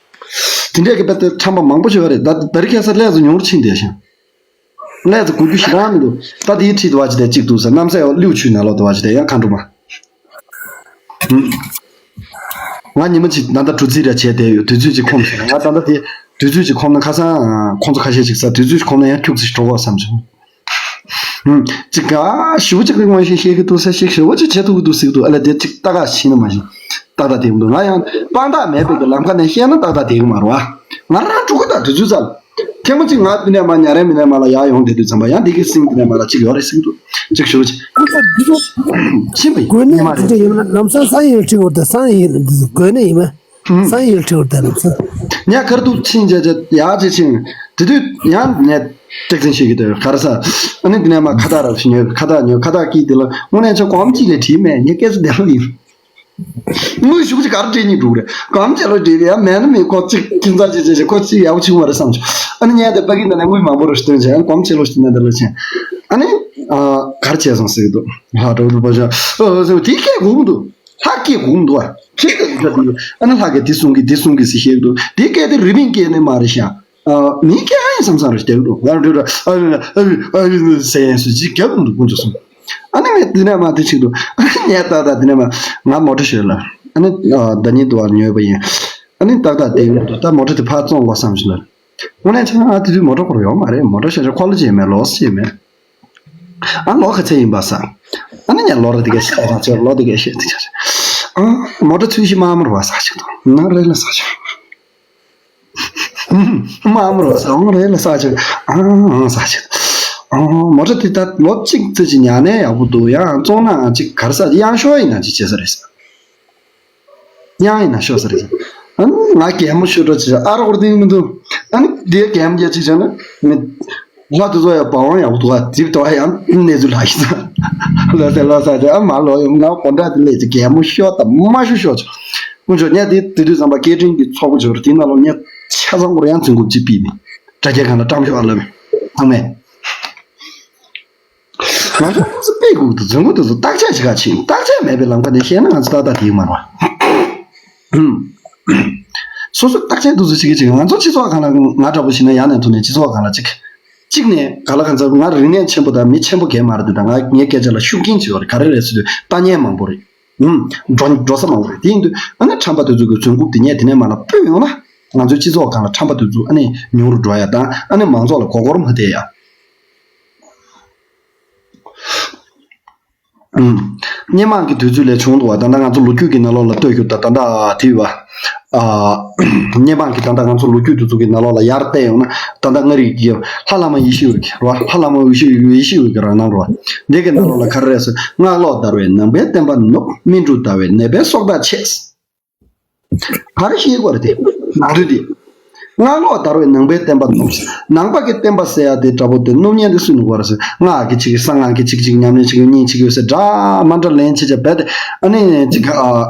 དེ་འདྲས་ཀྱི་དཔེ་དེ་ཁྲམ་པ་མང་པོ་ཞིག་ཡོད་རེད་ད་ད་རི་ཁ་སར་ལས་སུ་ཉུང་རུ་ཕྱིན་བསྡད་ཤིང་། ལས་ཀྱི་དགོས་རྒྱུ་ཞེ་དྲག་མི་འདུག་ད་དེའི་ཁྲིད་དུ་བ་ཅི་དེ་གཅིག་འདུག་ཟེར་གནམ་ས་ཡོད་ལིའུ་ཆུའི་ནང་ལོགས་དུ་བ་ཅི་དེ་ཡང་མཁའ་འགྲོ་མ། ང་ཉི་མ་གཅིག་ད་ལྟ་གྲུ་རྩིས་ར་བྱས་བསྡད་ཡོད་དུས་ཚོད་ཅིག་ཁོམ་སོང་ང་ད་ལྟ་དེ་དུས་ཚོད་ཅིག་ཁོམ་ན་ཁ་སང་ཁོང་ཚོ་ཁ་ཤས་ཅིག་ཟ་དུས་ཚོད་ཅིག་ཁོམ་ན་ཡང་ཁྱུག་ཙམ་ཞིག་འགྲོ་གོ་བསམ་བྱུང་། ཅིག་ག་ཞུ་ཅིག་གི་ངོ་ཤེས་ཤེས་ཀྱི་འདུག་ས་ཞིག་ཞུ་བ་ཅིག་བྱེད་ཐུབ་ཀྱི་འདུག་ཟེར་གི་འདུག་ཨ་ལས་དེ་ཅིག་ལྟ་ག་ཤེས་ན་མ་ཤེས་ཏག་ཏག་བསྡད་ཀྱི་འདུག་ང་ཡང་དཔང་རྟགས་མེད་པའི་གི་ལམ་ཁ་ནས་བཤད་ན་ཏག་ཏག་བསྡད་ཀྱི་མ་རེད་བ། ང་རང་འགྲོ་གི་ད་དུས་ཚོད་ཙམ། ཐེངས་མ་གཅིག་ང་འདི་ནས་མར་ཉ་རེ་མི་ནས་མར་ལ་ཡར་ཡོང་བསྡད་དུས་ཙམ་པ་ཡང་འདི་གི་སིང་འདི་ནས་མར་ལ་གཅིག་ཡོད་རེད་ཟེར་གྱི་འདུག་གཅིག་ཞུ་ཅིག་ཨ་ད་འདི་ཚོ་ཤེས་པ་ཡིན་དགོས་ནས་ཉི་མ་དེ་རེད། འདྲ་ཡིན་ན་ལམ་སང་སང་ཡིན་ཁྲི་བོར་དང་སང་ཡིན་དགོས་ནས་ཡིན་མ། སང་ཡིན་ཁྲི་བོར་དང་ལམ་སང་། ཉ་ཁར་ཐུག་ཕྱིན་བྱས་བྱས་ཡར་ཅིག་ཕྱིན་དེ་དུས་ཡང་ངས་ཏྲེག་ཙིང་ཤེས་ཀྱི་འདུག་ག་རེ་ཟ། ཨ་ནི་འདི་ནས་མར་ཁ་བཏགས་ར་ཞིག་ཉོས་ཁ་བཏགས་ཉོས་ཁ་བཏགས་ཀྱིས་དེ་ལ་དངོས་གནས་ཆ་གོམ་གཅིག་ལས་བྲིས་མེད་ངས་སྐད་ཆ་བདེ་ལོ་ཡིན། དངུལ་ཞུགས་ཅིག་ག་རེ་སྤྲད་སྙིང་འདུག་རེད། གམ་བྱས་ལ་སྤྲད་ཡ་མེད་ན་མེད་ཁོ་གཅིག་ཁྱིམ་ཚང་གཅིག་བྱས་བྱས་ཁོ་གཅིག་ཡག་པོ་བྱུང་བ་རེད་བསམ་བྱུང་། ཨ་ནི་ངས་དེ་ཕ་གི་ནང་ནས་དངུལ་མང་པོ་རེ་ཞིག་བཏོན་བྱས་ཨ་ནི་གམ་བྱས་ལོ་ཞིག་ནང་དེ་ལ་ཕྱིན། ཨ་ནི་ཨ་ག་རེ་བྱས་སོང་ཟེར་གི་འདུག་ལྷ་གྲོགས་རུ་པ་ཤ་ཨ་ཟེར་དེ་སྐད་གོ་གི་འདུག་ལྷ་སྐད་གོ་གི་འདུག་ཨ་ཁྱེད་ཀྱི་འདུག་ཨ་ནི་ལྷ་གིས་དེ་གསུང་གི་དེ་གསུང་གི་ཟེར་བཤད་གི་འདུག་དེ་སྐད་དེ་རི་པིན་སྐད་ནི་མ་རེད་ཤག་ཨ་མི་སྐད་ཨ་ཡིན་བསམ་བསམ་རེ་བསྡད་འདུག་ང་རེ་རེ་ཨ་རེ་ཨ་རེ་ཨ་རེ་ཟེར་ཡང་སུ་ཅིག་རྒྱབ་འདུག་དཀོན་མཆོག་གསུམ། ཨ་ནི་ངས་དེ་ནས་མ་དེ་ཆིག་འདུག་ཨ་ནི་ངས་ཏག་ཏག་དེ་ནས་མ་ང་མོ་ཊ་ཞོན་ལ་ཨ་ནི་ཟླ་ཉིན་དུ་བར་ཉོས་པ་ཡིན། ཨ་ནི་ཏག་ཏག་དེ་ཡོང་འདུག་ད་མོ་ཊ་དེ་ཕར་བཙོང་དགོས་བསམ་ཞིག་ལ། དངོས་གནས་ཆ་ང་དེ་དུས་མོ་ཊ་ཁོ་ར་ཡོད་མ་རེད། མོ་ཊ་ཞོན་ཆ་འཁོར་ལོ་ཅིག་མེད་ལོགས་ཅིག་མེད། ཨ་ལོ་ག་ཚད་ཡིན་པ་ས། ཨ་ནི་ངས་ལོ་ར་དེ་གས་ཤེས་ད་ཚོད་ལོ་དེ་གས་ཤེས་དེ་ཆ་ཨ་མོ་ཊ་ཚུལ་ཤི་མ་མར་བ་ས་ཞིག་འདུག་ན་རེ་ལ་ས་ཞིག་མ་མོ་རོ་ས་འོང་རེ་ལ་ས་ཆེ། ཨང་ས་ཆེ། ཨང་མོ་ཊ་དེ་ད་ལོ་གཅིག་ཙམ་ཅིག་ཉར་ནས་ཡག་པོ་འདུག་ཡང་བཙོང་ན་ཅིག་གར་ས་ཡང་ཤོ་ཡིན་ན་ཅིག་བྱེད་ས་རེད་ས། ཡང་ཡིན་ན་ཤོ་ས་རེད། ཨ་ང་གད་མོ་ཤོ་འགྲོ་ཅིག་ཨ་རོགས་ཏིང་མི་འདུག་ཨ་ནི་དེ་གད་མོ་རྒྱག་ཅིག་བྱས་ན་མི། ལྷ་དེ་ཚོ་ཡང་བ་འོང་ཡག་པོ་འདུག་ཨ་ཙིབ་དོ་ཡང་གནས་ཚུལ་ལ་ཤི་ས། ལོ་ས་ལོ་ས་ཅིག་ཨ་མ་ལོ་ཡོང་ན་གོ་འདྲ་དེ་ལས་ཅིག་གད་མོ་ཤོ་དང་མ་ཤོ་ཤོ་ཅིག་དཀོན་མཆོག་ངས་དེ་དེ་དུས་ཙམ་པ་སྐད་འཕྲིན་གྱི་ཚོགས་པ་ཅིག་རེད། དེའི་ནང་ལ་ངས་ཆ་ཚང་པོར་ཡང་འཛིན་དགོས་ཅིག་ཕུལ་ནས་དྲ་རྒྱ་སྒང་ལ་བཀྲམ་ཤོག་ཨ་ལབ་ཚང་མས། ང་ཚོ་ཚོ་དཔེ་དགོས་འདུག་འཛིན་དགོས་འདུག་བརྟག་དཔྱད་བྱེད་ག་ཕྱིན། བརྟག་དཔྱད་མེད་པའི་ལམ་ཁ་ནས་བཤད་ན་ང་ཚོ་ཏག་ཏག་དེ་ཡོད་མ་རེད་བ། སོ་སོ་བརྟག་དཔྱད་འདུག་ཚོད་བྱེད་ཀྱི་ཅིག་ང་ཚོ་སྤྱི་ཚོགས་སྒང་ལ་ང་འདྲ་པོ་བྱས་ན་ཡང་ནས་ཐོན་ནས་སྤྱི་ཚོགས་སྒང་ལ་ཅིག་གཅིག་ནས་ག་ལ་གང་ཚ་ང་རིག་གནས་ཆེན་པོ་དང་མི་ཆེན་པོ་གས་མ་རེད་དེ། ད་ང་ངའི་སྐད་ཆ་ལ་ཤུགས་རྐྱེན་ཅིག་ཡོད་རེད། ག་རེ་རེད་ཟེར་དུས་ལྟ་ཉན་མང་པོ་རེད། ཧུམ། འགྲོ་འགྲོ་ས་མང་པོ་རེད། དེ་ཡིན་དུས་ཨ་ནི་ཁྲམ་པ་དེ་ཚོ་གི་བཙོན་ཁུག་དེ་ཉལ་དེ་ནས་མ་ལ་སྤོས་ཡོང་ན། ང་ཚོའི་སྤྱི་ཚོགས་སྒང་ལ་ཁྲམ་པ་དེ་ཚོ་ཨ་ནི་ཉུང་རུ་འགྲོ་ཡ་དང་། ཨ་ནི་མང་ཚོགས་ལ་མགོ་སྐོར་མ་བསྡད་ཡ། ཨུམ། སྔོན་མ་གི་དུས་ཚོད་ལས་བྱུང་འདུག་བ། ད་ལྟ་ང་ཚོ་ལོ་རྒྱུས་ཀྱི་ནང་ལོགས་ལ་ལྟོས་ཤོག་ད་ད་ལྟ་དེ་བ། ཨ། སྔོན་མ་གི་ད་ལྟ་ང་ཚོ་ལོ་རྒྱུས་དེ་ཚོ་གི་ནང་ལོགས་ལ་ཡར་བལྟས་ཡོང་ན། ད་ལྟ་ང་རིག་གི་ལྷ་བླ་མ་ཡེ་ཤེས་འོད་ཀྱི་རོ། ལྷ་བླ་མ་ཡེ་ཤེས་ཡེ་ཤེས་འོད་ཀྱི་རང་རྣམ་རོ། འདི་གི་ནང་ལོགས་ལ་ག་རེ་རེད་ཟེར། སྔགས་ལོག་བརྡར་བའི་ནང་པའི་བསྟན་པ་ནུབ། སྨིན་དྲུག་བརྡར་བའི་ནད་པའི་སྲོག་ཐག་ཆད། ག་རེ་ཤེས་དགོས་རེད་དེ། ནང་དོན་དེ། སྔགས་ལོག་བརྡར་བའི་ནང་པའི་བསྟན་པ་ནུབ། ནང་པ་གི་བསྟན་པ་ཟེར་ཡ་དེ་འདྲ་པོ་དེ་ནུབ་ཉན་དེ་སུས་ནུབ་དགོས་རེད་ཟེར། སྔགས་ཀྱི་ཅིག་གི་གསང་སྔགས་ཀྱི་ཅིག་ཅིག་ཉམས་ལེན་བྱེད་ཀྱི་ཡོད་གཉིས་བྱེད་ཀྱི་ཡོད་ཟེར་འདྲ་མ་འདྲ་ལན་བྱེད་བྱས་བས་ཏེ། ཨ་ནི་ཅིག་ག་ཨ།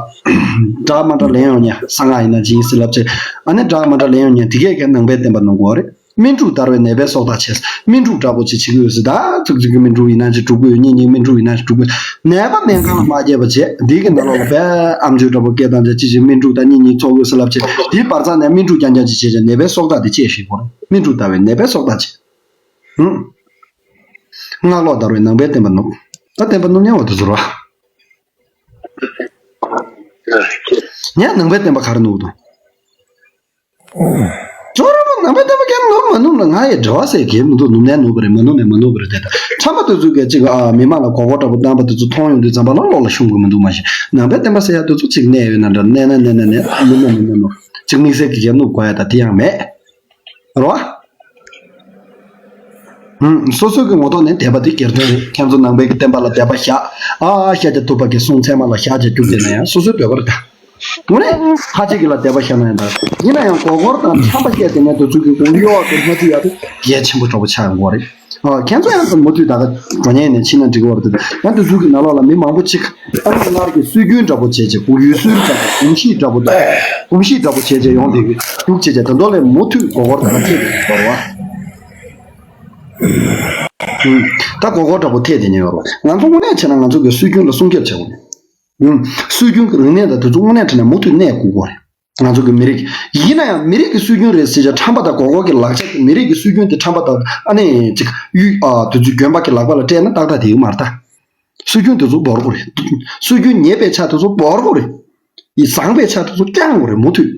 འདྲ་མ་འདྲ་ལན་ཡོང་ཉན་གསང་སྔགས་ཡིན་ན་ཅི་ཡིན་ཟེར་ལབ་བྱས། ཨ་ནི་འདྲ་མ་འདྲ་ལན་ཡོང་ཉན་དེ་གས་ཀྱི་ནང་པའི་བསྟན་པ་ནུབ་དགོས་རེད། སྨིན་དྲུག་བརྡར་བའི་ནད་པའི་སྲོག་ཐག་ཆད། སྨིན་དྲུག་འདྲ་པོ་ཅིག་བྱེད་ཀྱི་ཡོད་ཟེར། ད་ཚིག་ཚིག་གི་སྨིན་དྲུག་ཡིན་ན་ཅིག་འགྲོ་གི་ཡོད། གཉིས་གཉིས་སྨིན་དྲུག་ཡིན་ན་ཅིག་འགྲོ་གི་ཡོད། ནད་པ་སྨན་ཁང་ལ་མ་བསྐྱལ་བ་བྱས། འདི་གི་ནང་ལོགས་ལ་བས་ཨམ་ཆོས་འདྲ་པོ་སྐད་བཏང་བྱས་ཅི་ཅི་སྨིན་དྲུག་དང་གཉིས་གཉིས་ཚོགས་ཡོད་ཟེར་ལབ་བྱས། དེའི་བར་མཚམས་ནས་སྨིན་དྲུག་རྐྱང་རྐྱང་ཅིག་བྱས་བྱས་ནད་པའི་སྲོག་ཐག་དེ་བཅད་ཤེས་དགོས་རེད། སྨིན་དྲུག་བརྡར་བའི་ནད་པའི་སྲོག་ཐག་བཅད། ཧུམ། སྔགས་ལོག་བརྡར་བའི་ནང་པའི་བསྟན་པ་ནུབ། ད་བསྟན་པ་ནུབ་ཉན་བ་དེ་ཚོ་རེད་བ། ངས་ནང་པའི་བསྟན་པ་ག་རེ་ནུབ་འདུག་ཅོག་ར་པོ་ནང་པའི་བསྟན་པ་ཀྱང་ནོར་མ་ནུབ་ལ། ང་ཡི་འབྲེལ་བ་ཟེར་གྱི་མི་འདུག་ནུབ་ནས་ནུབ་པ་རེད། མ་ནུབ་ནས་མ་ནུབ་པ་རེད་དེ། ད་ཁྲམ་པ་དེ་ཚོ་གིས་ཅིག་ཨ་མི་མང་ལ་མགོ་སྐོར་འདྲ་པོ་བཏང་པ་དེ་ཚོ་མཐོང་ཡོང་དུས་ཙམ་པ་ལ་བློ་ལ་ཤོང་གི་མི་འདུག་མ་གཞི་ནང་པའི་བསྟན་པ་ཟེར་ཡ་དེ་ཚོ་ཅིག་གནས་ཡོད་ན་འདྲ། གནས་ན་གནས་ན་གནས། ནུབ་ན་ནུབ་ན་ནུབ། ཅིག་དམིགས་བསལ་གྱི་རྒྱབ་ནུབ་དགོས་ཡ་ད་དེ་ཡང་མེད་རེད་བ། ཧུམ། སོ་སོ་གི་ངོ་ཐོག་ནས་དད་པ་དེ་སྒེར་དོན་རེད། ཁྱེད་ཚོ་ནང་པའི་གི་བསྟན་པ་ལ་དད་པ་བཞག་ཨ་ཤཱཀྱ་ཐུབ་པ་གི་གསུང་ཚད་མ་ལ་བཞག་བྱས་རྒྱུགས་བསྡད་ན་ཡང་སོ་སོའི་འདོད་པ་རེད་ད། དངོས་གནས་ཁ་ཅིག་གི་ལ་དད་པ་བཞག་ན་ཡང་ད། ཡིན་ན་ཡང་མགོ་སྐོར་དང་ཁྲམ་པ་བཤད་དེ་ནས་དེ་ཚོ་གི་གོང་གཡོག་དེ་མ་ཐུབ་ཡ་དེ་གལ་ཆེན་པོ་འདྲ་པོ་ཆགས་ཡོང་གི་རེད། ཨ་ཁྱེད་ཚོ་ཡང་མུ་མཐུད་ད་ག་འགྲོ་ཉན་ནས་ཕྱིན་ན་འགྲིག་གི་རེད་དེ། ཡང་དེ་ཚོ་གི་ནང་ལོགས་ལ་མི་མང་པོ་ཅིག་ཨ་ནི་སྔར་གྱི་སྲོལ་རྒྱུན་འདྲ་པོ་བྱས་བྱས། ཡུལ་སྲོལ་འདྲ་པོ། གོམས་གཤིས་འདྲ་པོ་དང་། གོམས་གཤིས་འདྲ་པོ་བྱས་བྱས་ཡོང་དེ་གི་རྒྱུགས་བྱས་བྱས། ད་དུང་ལས་མུ་མཐུད་མགོ་སྐོར་དང་ཐད་དེ་བར་བ། ད་མགོ་སྐོར་འདྲ་པོ་ཐད་དེ་ཉན་ཡོད་རེད། ང་ཚོ་དངོས་གནས་བྱས་ན་ང་ཚོ་གི་སྲོལ་རྒྱུན་ལ་སྲུང་སྐྱོབ་བྱེད་དགོས། ཨུམ། སྲོལ་རྒྱུན་གྱི་རིག་གནས་དང་དེ་ཚོ་དངོས་གནས་དྲན་ན་མུ་མཐུད་གནས་དགོས་ཀྱི་རེད། ང་ཚོ་གི་མི་རིགས་ཡིན་ན་ཡང་མི་རིགས་ཀྱི་སྲོལ་རྒྱུན་རེད་ཟེར་བྱས་ཁྲམ་པ་དང་མགོ་སྐོར་གྱི་ལག་ཆ་དེ། མི་རིགས་ཀྱི་སྲོལ་རྒྱུན་དེ་ཁྲམ་པ་དང་ཨ་ནི་ཅིག་གཡུ་ཨ་དེ་ཚོ་དགོན་པ་གི་ལག་པ་ལ་སྤྲད་ན་ཏག་ཏག་དེ་ཡོད་མ་རེད་ད། སྲོལ་རྒྱུན་དེ་ཚོ་བོར་དགོས་རེད། སྲོལ་རྒྱུན་ཉེས་པའི་ཆ་དེ་ཚོ་བོར་དགོས་རེད། ཡི་བཟང་པའི་ཆ་དེ་ཚོ་བསྐྱང་དགོས་རེད་མུ་མཐུད།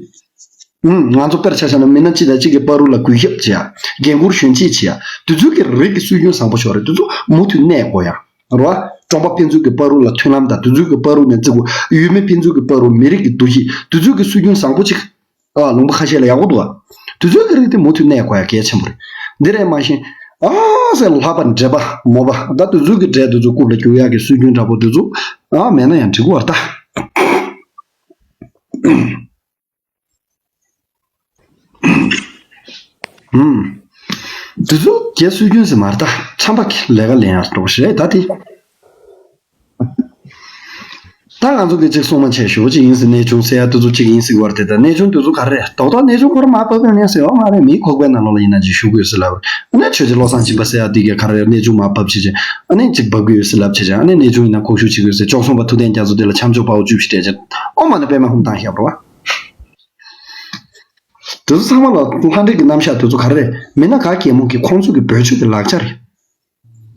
ཨུམ། ང་ཚོ་དཔེར་ཆ་བཞག་ན་མི་སྣ་གཅིག་དང་གཅིག་གི་བར་དུ་ལ་གུས་ཞབས་བྱེད་ཡ། འགན་ཁུར་གཞོན་གཅིག་བྱེད་ཡ། དེ་ཚོ་གི་རིགས་ཀྱི་སྲོལ་རྒྱུན་བཟང་པོ་ཞིག་རེད། དེ་ཚོ་མུ་མཐུད་གནས་དགོས་ཡ། རེད་བ། གྲོང་པ་ཕན་ཚུན་གྱི་བར་དུ་ལ་མཐུན་ལམ་དང་། དེ་ཚོ་གི་བར་དུ་ནས་བརྩི་དགོས། ཡུལ་མི་ཕན་ཚུན་གྱི་བར་དུ་མི་རིགས་ཀྱི་འདུ་ཤེས། དེ་ཚོ་གི་སྲོལ་རྒྱུན་བཟང་པོ་ཅིག་ཨ་ལུང་པ་ཁ་ཤས་ལ་ཡག་པོ་འདུག་བ། དེ་ཚོ་གི་རིགས་དེ་མུ་མཐུད་གནས་དགོས་ཡ་གལ་ཆེན་པོ་རེད། འདི་རེད་མ་གཞི། ཨ་ཟེར་ལྷག་པ་འདྲེ་པ་མོ་པ་ད་དེ་ཚོ་གི་འདྲེ་དེ་ཚོ་རྐུབ་ལ་རྒྱུག་ཡ་གི་སྲོལ་རྒྱུན་འདྲ་པོ་དེ་ཚོ་ཨ་མེད་ན་ཡང་འགྲིག་གི་རེད་ད། ཨུམ། དེ་ཚོ་རྒྱའི་སྲོལ་རྒྱུན་ཟེར་མ་རེད་ད། ཁྲམ་པ་གི་ལས་ཀ་ལེན་ཡག་འགྲོ་ཞིག་རེད་ད་དེ། ད་ང་ཚོ་གི་ཅིག་སྲུང་མ་བྱས་ཞུ་ཅིག་ཡིན་ཟེར། གནས་ཆུང་ཟེར་ཡ་དེ་ཚོ་ཅིག་ཡིན་ཟེར་བར་དེ། ད་གནས་ཆུང་དེ་ཚོ་ག་རེ་རེད། རྡོག་རྡོག་གནས་ཆུང་ཁོ་ར་མར་ཕབ་ཡོང་ཉན་ཟེར་ཡོད་མ་རེད། མིའི་ཁོག་པའི་ནང་ལོགས་ལ་ཡིན་ན་ཅིག་ཞུགས་ཀྱི་ཡོད་ཟེར་ལབ། ཨ་ནི་ཆོས་རྗེ་བློ་བཟང་སྦྱིན་པ་ཟེར་ཡ་དེ་གས་ག་རེ་རེད། གནས་ཆུང་མར་ཕབ་བྱས་བྱས་ཨ་ནི་ཅིག་འབབ་ཀྱི་ཡོད་ཟེར་ལབ་བྱས་བྱས། ཨ་ནི་གནས་ཆུང་ཡིན་ན་ཁོག་ཞུགས་བྱེད་ཀྱི་ཡོད་ཟེར། བཅུ་གསུམ་པ་ཐུབ་བསྟན་རྒྱ་མཚོ་དེ་ལ་འཆམ་ཆོག་དཔའ་བོ་བཅུ་བཞི་སྤྲད་བྱས། ཨོཾ་མ་ཎི་པདྨེ་ཧཱུྃ་བཏང་བཞག་པ་རེད་བ། དེ་ཚོ་ཚང་མ་ལ་ལྷ་འདྲེ་གི་རྣམ་གཞག་དེ་ཚོ་ག་རེ་རེད། མི་སྣ་ག་གེ་མོ་གི་ཁོང་ཚོ་གི་བེད་སྤྱོད་ཀྱི་ལག་ཆ་རེད།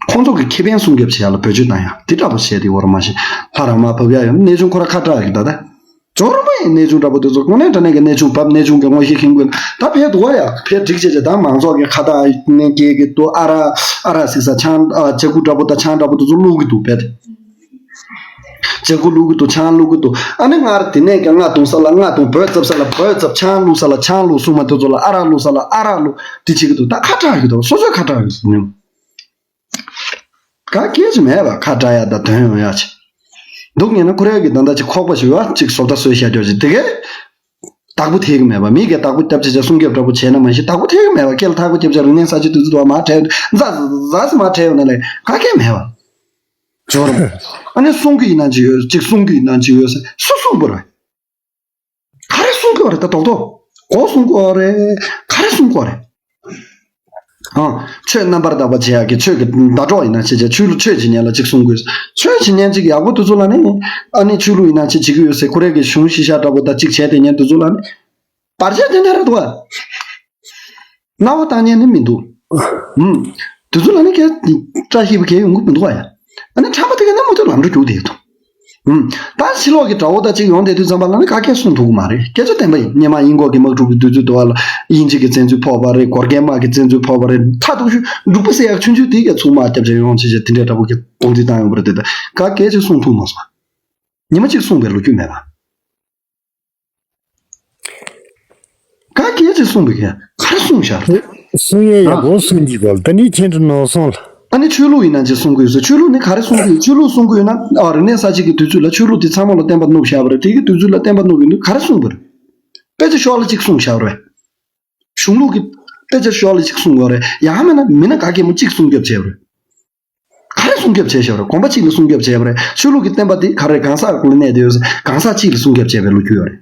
ཁོང་ཚོ་གི་ཁེ་ཕན་སྲུང་སྐྱོབ་བྱེད་ཡ་ལ་བེད་སྤྱོད་བཏང་ཡ་དེ་འདྲ་པོ་བྱས་ཏེ་ཡོད་རེད་མ་གཞི། ལྷ་རང་མར་བབས་ཡ་ཡོད་ན་གནས་ཆུང་ཁོ་ར་ཁ་གྲག་གི་ད་ལྟ། ཇོ་རུ་མ་ཡི་གནས་ཆུང་འདྲ་པོ་དེ་ཚོ་དངོས་གནས་དྲང་གནས་ཀྱི་གནས་ཆུང་བབས། གནས་ཆུང་གི་ངོ་ཤེས་མཁན་ཀུན་ད་ཕེབས་འདུག་བ་ཡ། ཕེབས་འགྲིག་བྱས་བྱས་ད་མང་ཚོགས་ཀྱི་ཁ་བཏགས་ནས་སྐྱེལ་གི་འདུག་ཨ་ར་ཨ་ར་ཟེར་ས་ཆང་ཨ་ལྕགས་སྐུ་འདྲ་པོ་དང་ཆང་འདྲ་པོ་དེ་ཚོ་བླུག་གི་འདུག་བས་ཏེ། ལྕགས་སྐུ་བླུག་གི་འདུག་ཆང་བླུག་གི་འདུག་ཨ་ནི་སྔར་དེ་ནས་ཀྱང་རྔ་བརྡུང་ས་ལ་རྔ་བརྡུང་། འབོལ་རྩབ་ས་ལ་འབོལ་རྩབ། ཆང་བླུག་ས་ལ་ཆང་བླུག་སྲུང་མ་དེ་ཚོ་ལ་ཨ་ར་བླུག་ས་ལ་ཨ་ར་བླུག་དེ་བྱེད་ཀྱི་འདུག་ད་ཁ་གྲག་གི་འདུག་སོ་སོའི་ཁ་གྲག་གི་འདུག་ག་སྐད་ཅིག་མེད་པ་ཁ་གྲག་ཡ་དང་དོན་ཡོང་ཡ་ཅིག་འདུག་ཉན་ན་ཁོ་རའི་གི་ད་ལྟ་ཅིག་ཁོག་པ་ཞིག་ཡོད་ཅིག་བཟོ་ལྟ་བཟོས་བཞག་རྒྱུ་ཅིག་དེ་གས་བདག་པོ་ཐེག་གི་མེད་པ། མི་གས་བདག་པོ་རྒྱབ་བྱས་བྱས་སྲུང་སྐྱོབ་འདྲ་པོ་བྱས་ན་མ་གཞི་བདག་པོ་ཐེག་གི་མེད་པ། སྐེ་ལ་ཐག་པ་རྒྱབ་བྱས་རིག་གནས་གསར་བརྗེ་དུས་ཚོད་དུ་མར་བྲལ་འཛག་འཛག་སེ་མར་བྲལ་ཡོང་ན་ལས་ག་གེ་མེད་པ། ཇོ་རུ་མ། ཨ་ནི་སྲུང་གི་ཡིན་ན་ཅིག་ཡོད་ཅིག་སྲུང་གི་ཡིན་ན་ཅིག་ཡོད་ཟེར་སུ་སྲུང་དགོས་རེད། ག་རེ་གསུང་གི་ཡོད་རེད་ད་རྡོག་རྡོག་མགོ་གསུང་གི་ཡོད་རེད། ག་རེ་གསུང་གི་ཡོད་རེད། ཨང་། ཆོས་རྣམ་པར་དག་པ་བྱེད་ཡག་གི་ཆོས་ཀྱི་ཟླ་གྲོགས་ཡིན་ན་བྱེད་བྱ། ཆོས་ལུགས་ཆོས་བྱེད་མཁན་ལ་གཅིག་གསུང་དགོས། ཆོས་བྱེད་མཁན་གཅིག་ཡག་པོ་དེ་ཚོ་ལ་ནི་ཨ་ནི་ཆོས་ལུགས་ཡིན་ན་ཆེད་བྱེད་ཀྱི་ཡོད་ཟེར། ཁོ་རེ་གི་གཞུང་ཤེས་བྱ་འདྲ་པོ་དང་གཅིག་བྱས་དེ་མཁན་དེ་ཚོ་ལ་ནི་བར་ཆད་དེ་འདྲ་རེད་འདུག་ཨ། རྣ་བ་བཏང་མཁན་ནི་མི་འདུག་ཨུམ། དེ་ཚོ་ལ་ནི་གལ་བཀྲ་ཤིས་པ་གལ་ཡོང་གི་མི་འདུག་ཨ་ཡ། ཨ་ནི་ཕྲ་མ་དེ་ག་ནི་མུ་མཐུད་ལམ་འགྲོ་རྒྱུག་བསྡད་ཡོད་དོ། ཨུམ། ད་ཕྱི་ལོགས་ཀྱི་དགྲ་བོ་དང་གཅིག་ཡོང་བསྡད་དུས་ཙམ་པ་ལ་ནི་ག་གེ་གསུང་ཐུབ་ཀྱི་མ་རེད། སྐད་ཆ་བདེན་པ་ཡིན། སྔོན་མ་དབྱིན་སྐོར་གྱི་དམག་འཁྲུག་གི་དུས་ཚོད་དུ་བ་ལ་དབྱིན་ཇི་གི་བཙན་འཛུལ་ཕོག་པ་རེད། གོར་ཁའི་དམག་གི་བཙན་འཛུལ་ཕོག་པ་རེད། མཐའ་གཏུགས་ཤུལ་འབྲུག་པ་ཟེར་ཡག་ཆུང་ཆུང་དེ་ག་ཚུར་དམག་རྒྱབ་བྱས་ཡོང་བྱས་བྱས་དེ་འདྲའི་དགྲ་བོ་གི་གདོང་འཛིན་བཏང་ཡོང་བ་རེད་དེ། ད་ག་གེ་ཅིག་གསུང་ཐུབ་མ་སོང་། ཉི་མ་གཅིག་གསུངས་པའི་ལོ་རྒྱུས་མེད་པ། ག་གེ་ཅིག་གསུངས་པའི་ག་རེ་གསུངས་ཤག་གསུང་ཡས་ཡག་པོ་གསུང་གི་གོ་ལ། ད་ནི་ཁྱེད་འདྲ་ནོར་སོང་ལ། ཨ་ནི་ཆོས་ལུགས་ཡིན་ན་ཅིག་གསུང་གི་ཡོད་ཟེར། ཆོས་ལུགས་ནི་ག་རེ་གསུང་གི་ཡོད། ཆོས་ལུགས་གསུང་གི་ཡོད་ན་ཨ་རིག་གནས་གསར་བརྗེ་གི་དུས་ཚོད་ལ་ཆོས་ལུགས་དེ་ཚང་མ་ལ་བསྟན་པ་བསྣུབས་བཞག་པ་རེད། དེ་གི་དུས་ཚོད་ལ་བསྟན་པ་བསྣུབས་ཡོད་དུས་ག་རེ་གསུངས་པ་རེད། དཔེ་ཆ་ཤོག་ལ་ཅིག་གསུངས་བཞག་པ་རེད། གཞུང་ལུགས་ཀྱི་དཔེ་ཆ་ཤོག་ལ་ཅིག་གསུངས་ཡོད་རེད། ཡང་མིན་ན་མི་སྣ་ག་གེ་མོ་གཅིག་སྲུང་སྐྱོབ་བྱས་པ་རེད། ག་རེ་སྲུང་སྐྱོབ་བྱས་བཞག་རེད། དགོན་པ་གཅིག་ལ་སྲུང་སྐྱོབ་བྱས་པ་རེད། ཆོས་ལུགས་ཀྱི་བསྟན་པ་དེ་ག་རེ་གང་ཟག་ལ་གནས་བསྡད་ཡོད་ཟེར། གང་ཟག་གཅིག་ལ་སྲུང་སྐྱོབ་བྱས་པའི་ལོ་རྒྱུས་ཡོད་རེད།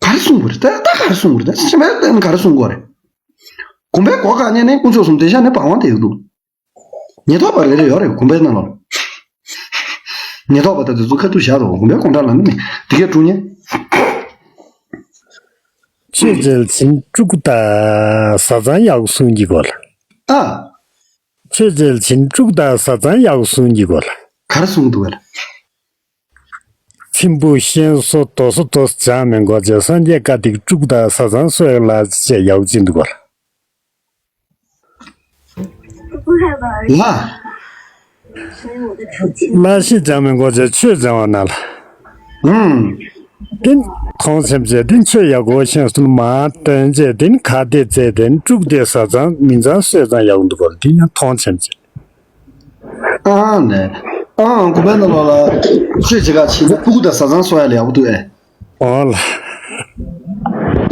ག་རེ་གསུང་དགོས་རེད། ད་ད་ག་རེ་གསུང་དགོས་རེད། ད་ཕྱི་མའི་སྟེང་ག་རེ་གསུང་དགོས་རེད། དགོན་པའི་སྒོ་ཁ་ནས་ནི་དཀོན་མཆོག་གསུམ་དེ་ཤ་ནས་བང་བང་དེ་ཡོད་འདུག་ཉེན་རྟོག་པ་རེ་རེ་ཡོད་རེད། དགོན་པའི་ནང་ལ་ཉེན་རྟོག་པ་དང་དེ་ཚོ་ཁ་ཐུག་བཞག་འདུག་དགོན་པའི་དགོང་གྲངས་ལ་ནི་མི་དེ་གས་དཀྲུག་ཉེན། ཆོས་རྒྱལ་ཆེན་དྲུག་དང་བཟའ་ཚང་ཡག་གསུང་གི་གོ་ལ། ཨ། ཆོས་རྒྱལ་ཆེན་དྲུག་དང་བཟའ་ཚང་ཡག་གསུང་གི་གོ་ལ། ག་རེ་གསུང་འདུག་ག་ལ། ཚེམ་བུ་གཤེན་གསོ་རྡོ་གསོ་རྡོ་སྦྱང་མི་དགོས་བྱས། སངས་རྒྱས་བཀའ་ཐིག་དྲུག་དང་བཟའ་ཚང་གསོ་ཡག་ལ་བྱས་ཡག་ཅིག་འདུག་ག་ལ། ལ། བླ་ཤེས་སྦྱང་མི་དགོས་བྱས་ཆོས་སྦྱང་བ་ན་ལ། ཨུམ། དེ་མཐོང་ཆེན་བྱས་དེ་ཆོས་ཡག་གོ་ཤེས་སུ་མ་སྟོན་བྱས་དེ་ཁ་བདེ་བྱས་དེ་དཀྲུག་དེ་བཟའ་ཚང་མི་ཚང་གསོས་ཚང་ཡག་འདུག་ག་ལ། དེ་ཡང་མཐོང་ཆེན་བྱས། ཨང་ནས། ཨང་དགོན་པའི་ནང་ལོགས་ལ་ཆོས་བྱེད་ག་ཕྱིན་ན་སྤུ་གུ་དང་བཟའ་ཚང་གསོ་ཡ་ལ་ཡག་པོ་འདུག་ཨེ། ཨོ་ལ།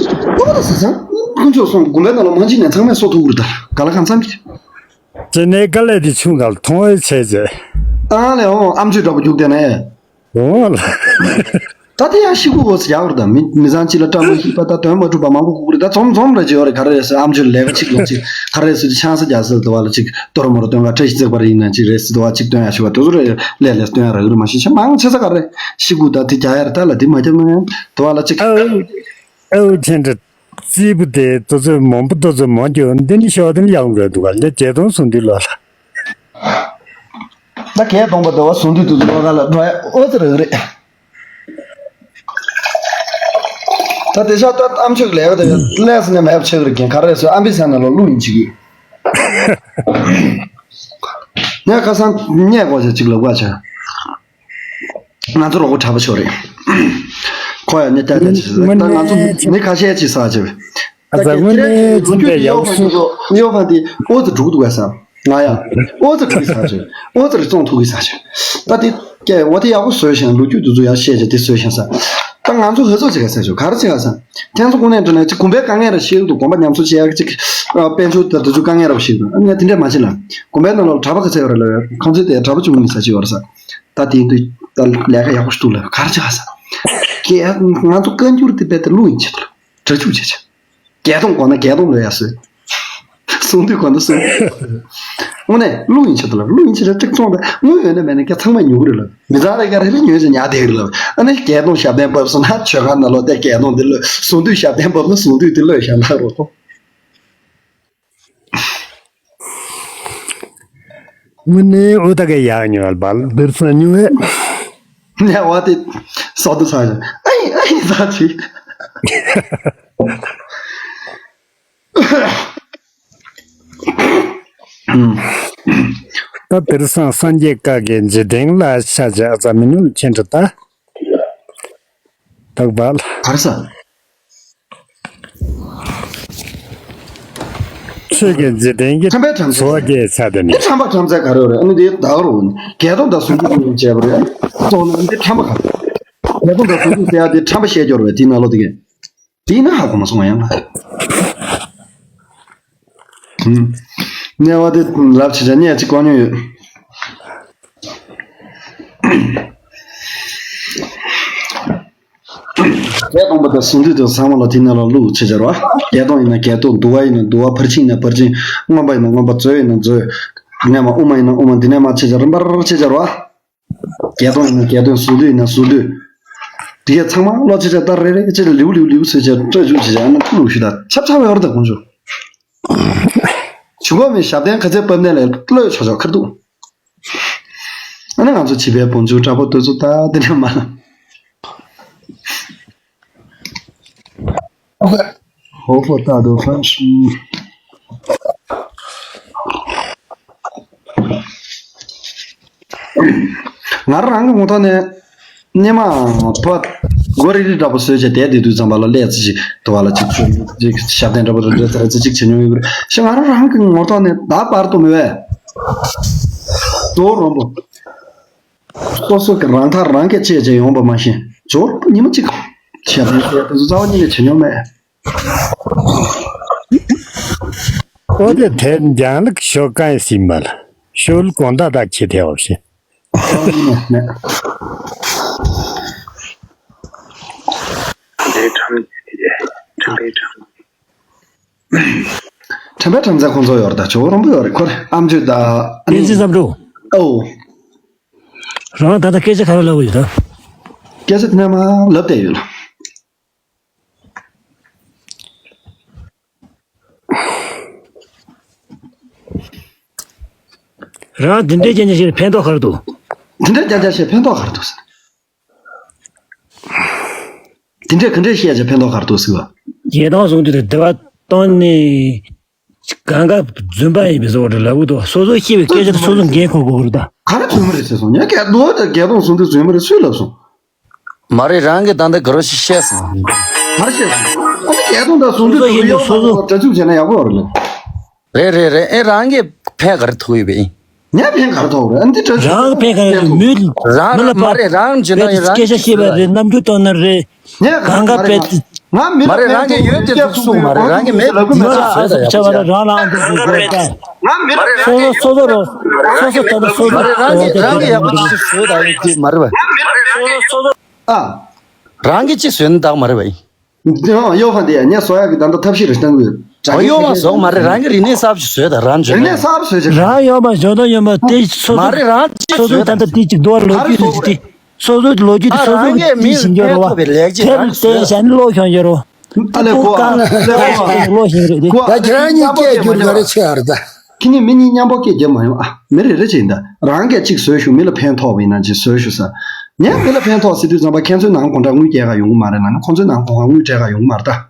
སྤུ་གུ་དང་བཟའ་ཚང་དཀོན་མཆོག་གསུམ་དགོན་པའི་ནང་ལ་མ་ཕྱིན་ནས་ཚང་མས་གསོ་ཐུབ་ཀྱི་རེད། ད་ག་ལ་གང་འཚམ་གྱི། ཅེ་ནས་དཀའ་ལས་དེ་ཆུང་ག་ལ་མཐོང་བའི་བྱས་བྱས། ཨང་ལས་ཨོ་ཨམ་ཆོས་འདྲ་པོ་རྒྱུགས་བསྡད་ན་ཨེ། འོང་ལ། ད་དེ་ཡང་ཤི་སྒུག་འོ་ཟེར་ཡག་རེད། ད་མི་མི་ཚང་གཅིག་ལ་བཀྲ་མ་ཤིས་པ་དང་དོན་མ་གྲུབ་པ་མང་པོ་སྒུག་རེད། ད་འཛོམས་འཛོམས་རེ་བྱེད་ཡོད་རེད། ག་རེ་རེད་ཟེར་ཨམ་ཆོས་ལས་ཀ་གཅིག་ལ་གཅིག་ག་རེ་རེད་ཟེར་ཆང་ས་རྒྱག་ཟེར་དུ་བ་ལ་གཅིག་ཏོ་ར་མོ་ར་སྟོན་ག་བཀྲ་ཤིས་བརྩེགས་པ་རེ་ཡིན་ན་གཅིག་རེད་ཟེར་དུ་བ་གཅིག་སྟོན་ཡག་ཤི་བ་དེ་ཚོ་རེ་ལས་ལས་སྟོན་ཡག་རག་གི་རེད། མ་གཞི་ཆ་མང་ཆེ་ས་ག་རེ་ཤི་སྒུག་ད་དེ་རྒྱག་ཡ་རེད། ད་ལ་དེ་མ་རྒྱབ་ན་ཡང་དུ་བ་ལ་གཅིག་ཨའུ་ཨའུ་ཁྱེད་འདྲ་རྩིས་པོ་དེ་དུ་ཚོད་མང་པོ་དུ་ཚོད་མང་རྒྱུ་འདི་ནི་ཤོག་དེ་ནི་ཡག་འགྲོ་འདུག་ག་ལ་བརྒྱད་སྟོང་སོང་དུས་ལོ་ལ། ད་གས་གཏོང་པ་དེ་བ་སོང་དུས་དུ་ཚོད་ལོ་ག་ལ་འགྲོ་ཡ་ཨོ་ཙི་རག་རེད། ད་དེ་ཤ་སྟོད་ཨམ་ཆོས་ལས་ཀ་དེ་ལས་སུ་ནས་མེད་པ་ཆགས་རིགས་ཀྱིན་ག་རེ་སུ་ཨམ་པི་ས་ན་ལོ་ལུག་ཡིན་ཅིག་གི། ངས་ཁ་སང་རྙེད་དགོས་ཆ་ཅིག་ལབ་དགོས་ཆ། ང་ཚོ་རོགས་པ་གྲྭ་པ་ཆོ་རེད། ཁོ་ཡང་ནི་ལྟ་ལྟ་ཅིག་ད་ང་ཚོ་མི་ཁ་ཤས་ཅིག་ས་ཆེ་བས། ཨ་ཙི་དངོས་གནས་ཅི་འདྲ་ཡག་སོང་། ཡོ་ཕ་འདི་ཨོ་ཙི་འགྲུག་འདུག་གས་ས། ང་ཡ། ཨོ་ཙི་འགྲུག་ས་ཆེ། ཨོ་ཙི་རི་བཙོང་ཐུག་གི་ས་ཆེ། ད་དེ། ཀྱེ་འོ་དེ་ཡག་པོ་བཟོས་ཤིང་ལོ་རྒྱུས་དེ་ཚོ་ཡང་བཤད་བྱས་དེ་བཟོས་ཤིང་ས། ད་ང་ཚོ་ཧ་ཚོ་ཅིག་ག་ས་ཆོ་ག་རེ་ཅིག་ག་ས། ཁྱེད་ཚོ་ཀུན་ནས་འདྲི་ན་ཅིག་གུམ་པའི་དཀའ་ངལ་ར་ཤེས་ཀྱི་འདུག་དགོན་པ་ཉམས་གསོ་བྱེད་ཡག་ཅིག་དཔལ་འབྱོར་དང་དེ་ཚོ་དཀའ་ངལ་ར་ཤེས་ཀྱི་འདུག་ངས་དེ་འདྲས་མ་བྱེད་ལ། གུམ་པའི་ནང་ལོགས་གྲྭ་པ་ག་ཚད་ཡོད་རེད་ལ། ཁོང་ཚོས་དེ་གྲྭ་པ་བཅུ་གཉིས་ས་ཆེ་ཡོད་རེད་ས། ད་དེ་དུས་ད་ལས་ཀ་ཡག་པོ་ཞིག་འདུག་ལ་ག་རེ་ཅིག་ག་ས། ཀྱེ་ང་ཚོ་བཀའ་འགྱུར་དེ་རྦད་དེ་ཀློག་ཡིན་ཆེད་དུ་ལ་སྒྲ་འཇུག་བྱེད་ཆེད། བརྒྱད་སྟོང་དགོས་ན་བརྒྱད་སྟོང་ལོས་ཡ་སོས། གསུང་དུས་དགོས་ན་གསུང་དུས། དངོས་གནས་ཀླུ་ཡིན་ཆེད་དུ་ལ་ཀླུ་ཡིན་ཆེད་ལ་ཀྲིག་ཙོང་དང་དངུལ་ཡོད་ན་མེད་ན་ཀྱ་ཚང་མ་ཉོ་གི་རེད་ལ། མི་ཚང་རེ་ཀ་རེ་ལ་ཉོས་ཟེར་ཉག་དེ་རེད་ལ། ཨ་ནི་བརྒྱད་སྟོང་ཞབས་བརྟན་བབས་སོང་ན་ཆོས་ཁང་ནང་ལོགས་དེ་བརྒྱད་སྟོང་དེ་ལོས་གསུང་དུས་ཞབས་བརྟན་བབས་ན་གསུང་དུས་དེ་ལོས་ཞབས་ལ་རོགས་ཐོང་། དངོས་གནས་ཨོ་ད་ག་ཡག་ཉོ་བ་ལ་བར་སང་ཉོ་བས། ཉ་བ་དེ་སོག་ཏུ་ཚ་ཞིང་ཨའི་ཨའི་ཚ་ཆི། ད་དེར་སང་སངས་རྒྱས་བཀའ་བརྒྱད་འཇིག་རྟེན་ལ་ཤ་བྱ་ཨ་ཙ་མི་ཉུང་ཁྱེད་འདྲ་ད། དག་པ་ལ། གར་ས། ཆོས་ཀྱི་འཇིག་རྟེན་གྱི་ཁྲམ་པའི་ཁྲམ་ཚོ་ས་རྒྱས་ཆ་དེ་ནི། འདི་ཁྲམ་པ་ཁྲམ་ཚད་ག་རེ་རེད། ཨ་ནི་འདི་ད་རུང་བརྒྱད་སྟོང་དང་སུམ་ཅུ་ཀུན་བྱས་པ་རེད། སོང་ན་འདི་ཁྲམ་པ་ག་རེ། བརྒྱད་སྟོང་དང་སུམ་ཅུ་ཟེར་ཡ་དེ་ཁྲམ་པ་བཤད་སྐྱོར་བས་དེའི་ནང་ལོགས་དེ་གས། དེས་ན་ཧ་གོ་མ་སོང་བ་ཡང་ལ། ཨུམ། གནས་བ་དེ་ལབ་བྱེད་བྱ་གནས་གཅིག་གོ་མྱོང་ཡོད། བརྒྱད་སྟོང་པ་དང་ཟུང་འདུས་དང་ཚང་མ་ལ་དེ་ནང་ལ་བླུག་ཆེ་སྦྱར་བ། བརྒྱད་སྟོང་ཡིན་ན་བརྒྱད་སྟོང་། དུ་བ་ཡིན་ན་དུ་བ། ཕར་ཕྱིན་ན་ཕར་ཕྱིན། མངོན་པ་ཡིན་ན་མངོན་པ། མཛོད་ཡིན་ན་མཛོད། འདི་ནས་མ་དབུ་མ་ཡིན་ན་དབུ་མ། འདི་ནས་མ་ཆེ་སྦྱར་རིམ་པར་ཆེ་སྦྱར་བ། བརྒྱད་སྟོང་ཡིན་ན་བརྒྱད་སྟོང་། ཟུང་འདུས་ཡིན་ན་ཟུང་འདུས། དེ་གས་ཚང་མ་བློ་ཆེ་ཆེ་ལྟར་རེ་རེ་ཆེ་ལེའུ་ལེའུ་ལེའུ་ཟེར་བྱས་སྤྲོས་བཅུག་བྱས་བྱས་ཨ་ནི་ཐུགས་ལུགས་ཞུ་དང་ཆབ་ཆབ་ཡོར་དང་དགོངས་ཞུ། ཞུ་གོ་མི་ཞབས་བརྟན་ཁ་ཚད་བབས་ནས་ལས་བློས་ཆོག་ཆོག་ཁར་འདུག་ཨ་ནི་ང་ཚོ་བྱིས་པའི་བོང་ཆུང་དྲག་པོ་དུས་ཚོད་ད་དེ་ནས་མ་ལ། ཧོ་ཧོ་ད་དུ་ཧྥན་ཤིན། ང་རང་རང་གི་ངོ་ཐོག་ནས་སྙེ་མ་བ་སྒོ་རི་རི་འདྲ་པོ་བཟོས་བྱས་བསྡད་དེ་དུས་ཙམ་པ་ལ་ཀླད་ཙི་ཅིག་དུ་བ་ལ་ཅིག་ཚོད་ཅིག་ཞབས་བརྟན་འདྲ་པོ་རེ་རེ་ཙི་རེ་ཙི་ཅིག་བྱེད་མྱོང་ཡོད་གི་རེད་ཤག་ང་རང་རང་གི་ངོ་ཐོག་ནས་ད་བར་དུ་མི་བས་དོ་རོང་པོ། སོ་སོ་གི་རང་ཐག་རང་གིས་བཅད་བྱས་ཡོང་བ་མ་ཤེས། ཇོ་ཉི་མ་གཅིག་བྱས་པའི་སྐད་དེ་ཚོ་རྩ་བ་ཉིད་ནས་བྱེད་མྱོང་མེད། ཨོ་དེ་དེ་འཇང་ལུགས་ཤོ་ཀ་ཡི་སིམ་མལ་ཤོ་ལུགས་གོང་ད་ད་ཁྱེད་དེ་བ་བྱེད། རྩ་བ་ཉིད་ནས་མེད། དེ་ཁྲམ་དེ་ཁྲམ་པའི་ཁྲམ། ཁྲམ་པའི་ཁྲམ་ཚན་ཁོང་ཚོ་ཡོད་རེད་ད། ཇོ་རོང་པོ་ཡོད་རེད། ཁོ་རེ་ཨམ་ཆོས་ད་ཨ་ནི། ཨེ་ཙི་ཙམ་འགྲོ། ཨོ། རང་ད་ལྟ་སྐད་ཆ་ག་རེ་ལབ་ཡོད་ད། སྐད་ཆ་དེ་ནས་མ་ལབ་བསྡད་ཡོད་ལ། རང་དེ་འདྲའི་རྐྱེན་ཅན་ཞིག་ཕན་ཐོགས་ག་རེ་འདུག་དེ་འདྲའི་རྐྱེན་ཅན་ཞིག་ཕན་ཐོགས་ག་རེ་འདུག་ཟེར། དེ་འདྲས་ག་འདྲས་བཤད་ཀྱང་ཕན་ཐོགས་ག་རེ་འདུག་ཟེར་བ། བརྒྱད་སྟོང་ཟུང་འདུས་དང་སྡེ་པ་སྟོང་ནས། གང་ག་རྫུན་པ་ཡིན་པའི་བཟོ་འདྲ་ལབ་གི་འདུག་སོ་སོ་ཤེས་པའི་སྐད་ཆ་དེ་སོ་སོ་འགན་འཁུར་དགོས་ཀྱི་རེད་ད། ག་རེ་རྫུན་མ་རེད་ཟེར་སོང་། ངས་སྐད་རྡོ་དང་བརྒྱད་སྟོང་ཟུང་འདུས་རྫུན་མ་རེད་སུས་ལབ་སོང་། མ་རེད། རང་གིས་ད་ལྟ་ག་རེ་ཞིག་བཤད་སོང་། ག་རེ་བཤད་སོང་། ཨ་ནི་བརྒྱད་སྟོང་དང་ཟུང་འདུས་སོ་སོ་ཡིན་ཡོད་སོ་སོ། སྒྲ་འཇུག་བྱས་ན་ཡག་པོ་ཡོད་རེད། རེད་རེད་རེད། ཨེ་རང་གིས་ཕན་ག་རེ་ཐོགས་ཡོད་པས། ངས་ཕན་ག་རེ་ཐོགས་རེད། ཨ་འདི་འདྲ་རང་གི་ཕན་ག་རེ་ཐོགས། མི་རང་མི་ལ་མ་རེད། རང་འཇོན་ཐང་ཡོད། རང་སྐད་ཆ་བཤད་པ་རེད། རྣམ་འགྱུར་སྟོན་ན་རེད། ངས་གང་ག་མ་རེད། པས། ང་མི་ལ་མ་རེད། ཕན་རང་གིས་ཡོད་དེ་ཐོགས་གསུངས་མ་རེད། རང་གིས་མེད་དེ་ལབ་གི་མེད་ཚོད་བཟོས་ད་ཡག་པོ་ཅིག་ང་མི་ལ་ཕན་སོ་སོ་སོ་སོ་རོ། སོ་སོ་ད་ལྟ་སོ་སོ་མ་རེད། རང་གིས་རང་གིས་ཡག་པོ་ཅིག་བཟོས་ད་ཡོད་དེ་མ་རེད་པས། ཨ། རང་གིས་ཅི་བཟོས་ན་འདག་མ་རེད་པས། ཡོ་ཧ་འདི་ཡ་ངས་བཟོ་ཡག་གི་ད་ལྟ་ཐབས་ཤེས་རེ་བཏང་གི་ཡོད། ཨོ་ཡོ་མ་བཟོ་མ་རེད། རང་གི་རིག་གནས་གསར་པ་ཞིག་བཟོས་དང་། རང་རིག་གནས་གསར་པ་བཟོས་ཅིག་རང་ཡོད་མ་བཟོ་དང་ཡོད་མ་དེ་སོ་མ་རེད། རང་ཅིག་སོ་སོ་བཟོས་ད་ལྟ་དེ་ཅིག་འདུག་ལོ་རྒྱུས་དེ་ཅིག་སོ་སོའི་ལོ་རྒྱུས་དེ་ཨ་སོ་སོ་རང་གིས་དེ་མི་ཞིག་ཡོད་རེད་བ། ཕན་ཐོགས་པའི་ལེགས་སྐྱེས་དེ་རང་ལ་བལྟས་བྱས་ནས་ཀློག་ཤོང་ཡོད་རེད་བ། ཨ་ལས་གོ་ཨ་ལས་གོ་ཀློག་ཤོང་ཡོད་རེད་དེ། གོ་ད་ཁྱེད་རང་གཉིས་སྐད་སྒྱུར་ག་རེ་བྱེད་ཨ་རེད་ད། ཁྱེད་གཉིས་མི་གཉིས་མཉམ་པོ་སྐད་རྒྱབ་མ་ཡོང་ཨ། མི་རེ་རེ་ཅིག་ཡིན་ད། རང་གིས་ཅིག་བཟོས་ཞུ། མི་ལ་ཕན་ཐོགས་པ་ཡིན་ན་ཅིག་བཟོས་ཞུ་ས། ངས་མི་ལ་ཕན་ཐོགས་ཟེར་དུས་ཙམ་པ་ཁྱེད་ཚོའི་ནང་གོང་ཁྲ་དངུལ་སྐྱེལ་ག་ཡོང་གི་མ་རེད་ལབ་ན་ཁོང་ཚོའི་ནང་གོང་ཁ་དངུལ་སྤྲད་ག་ཡོང་གི་མ་རེད་ད།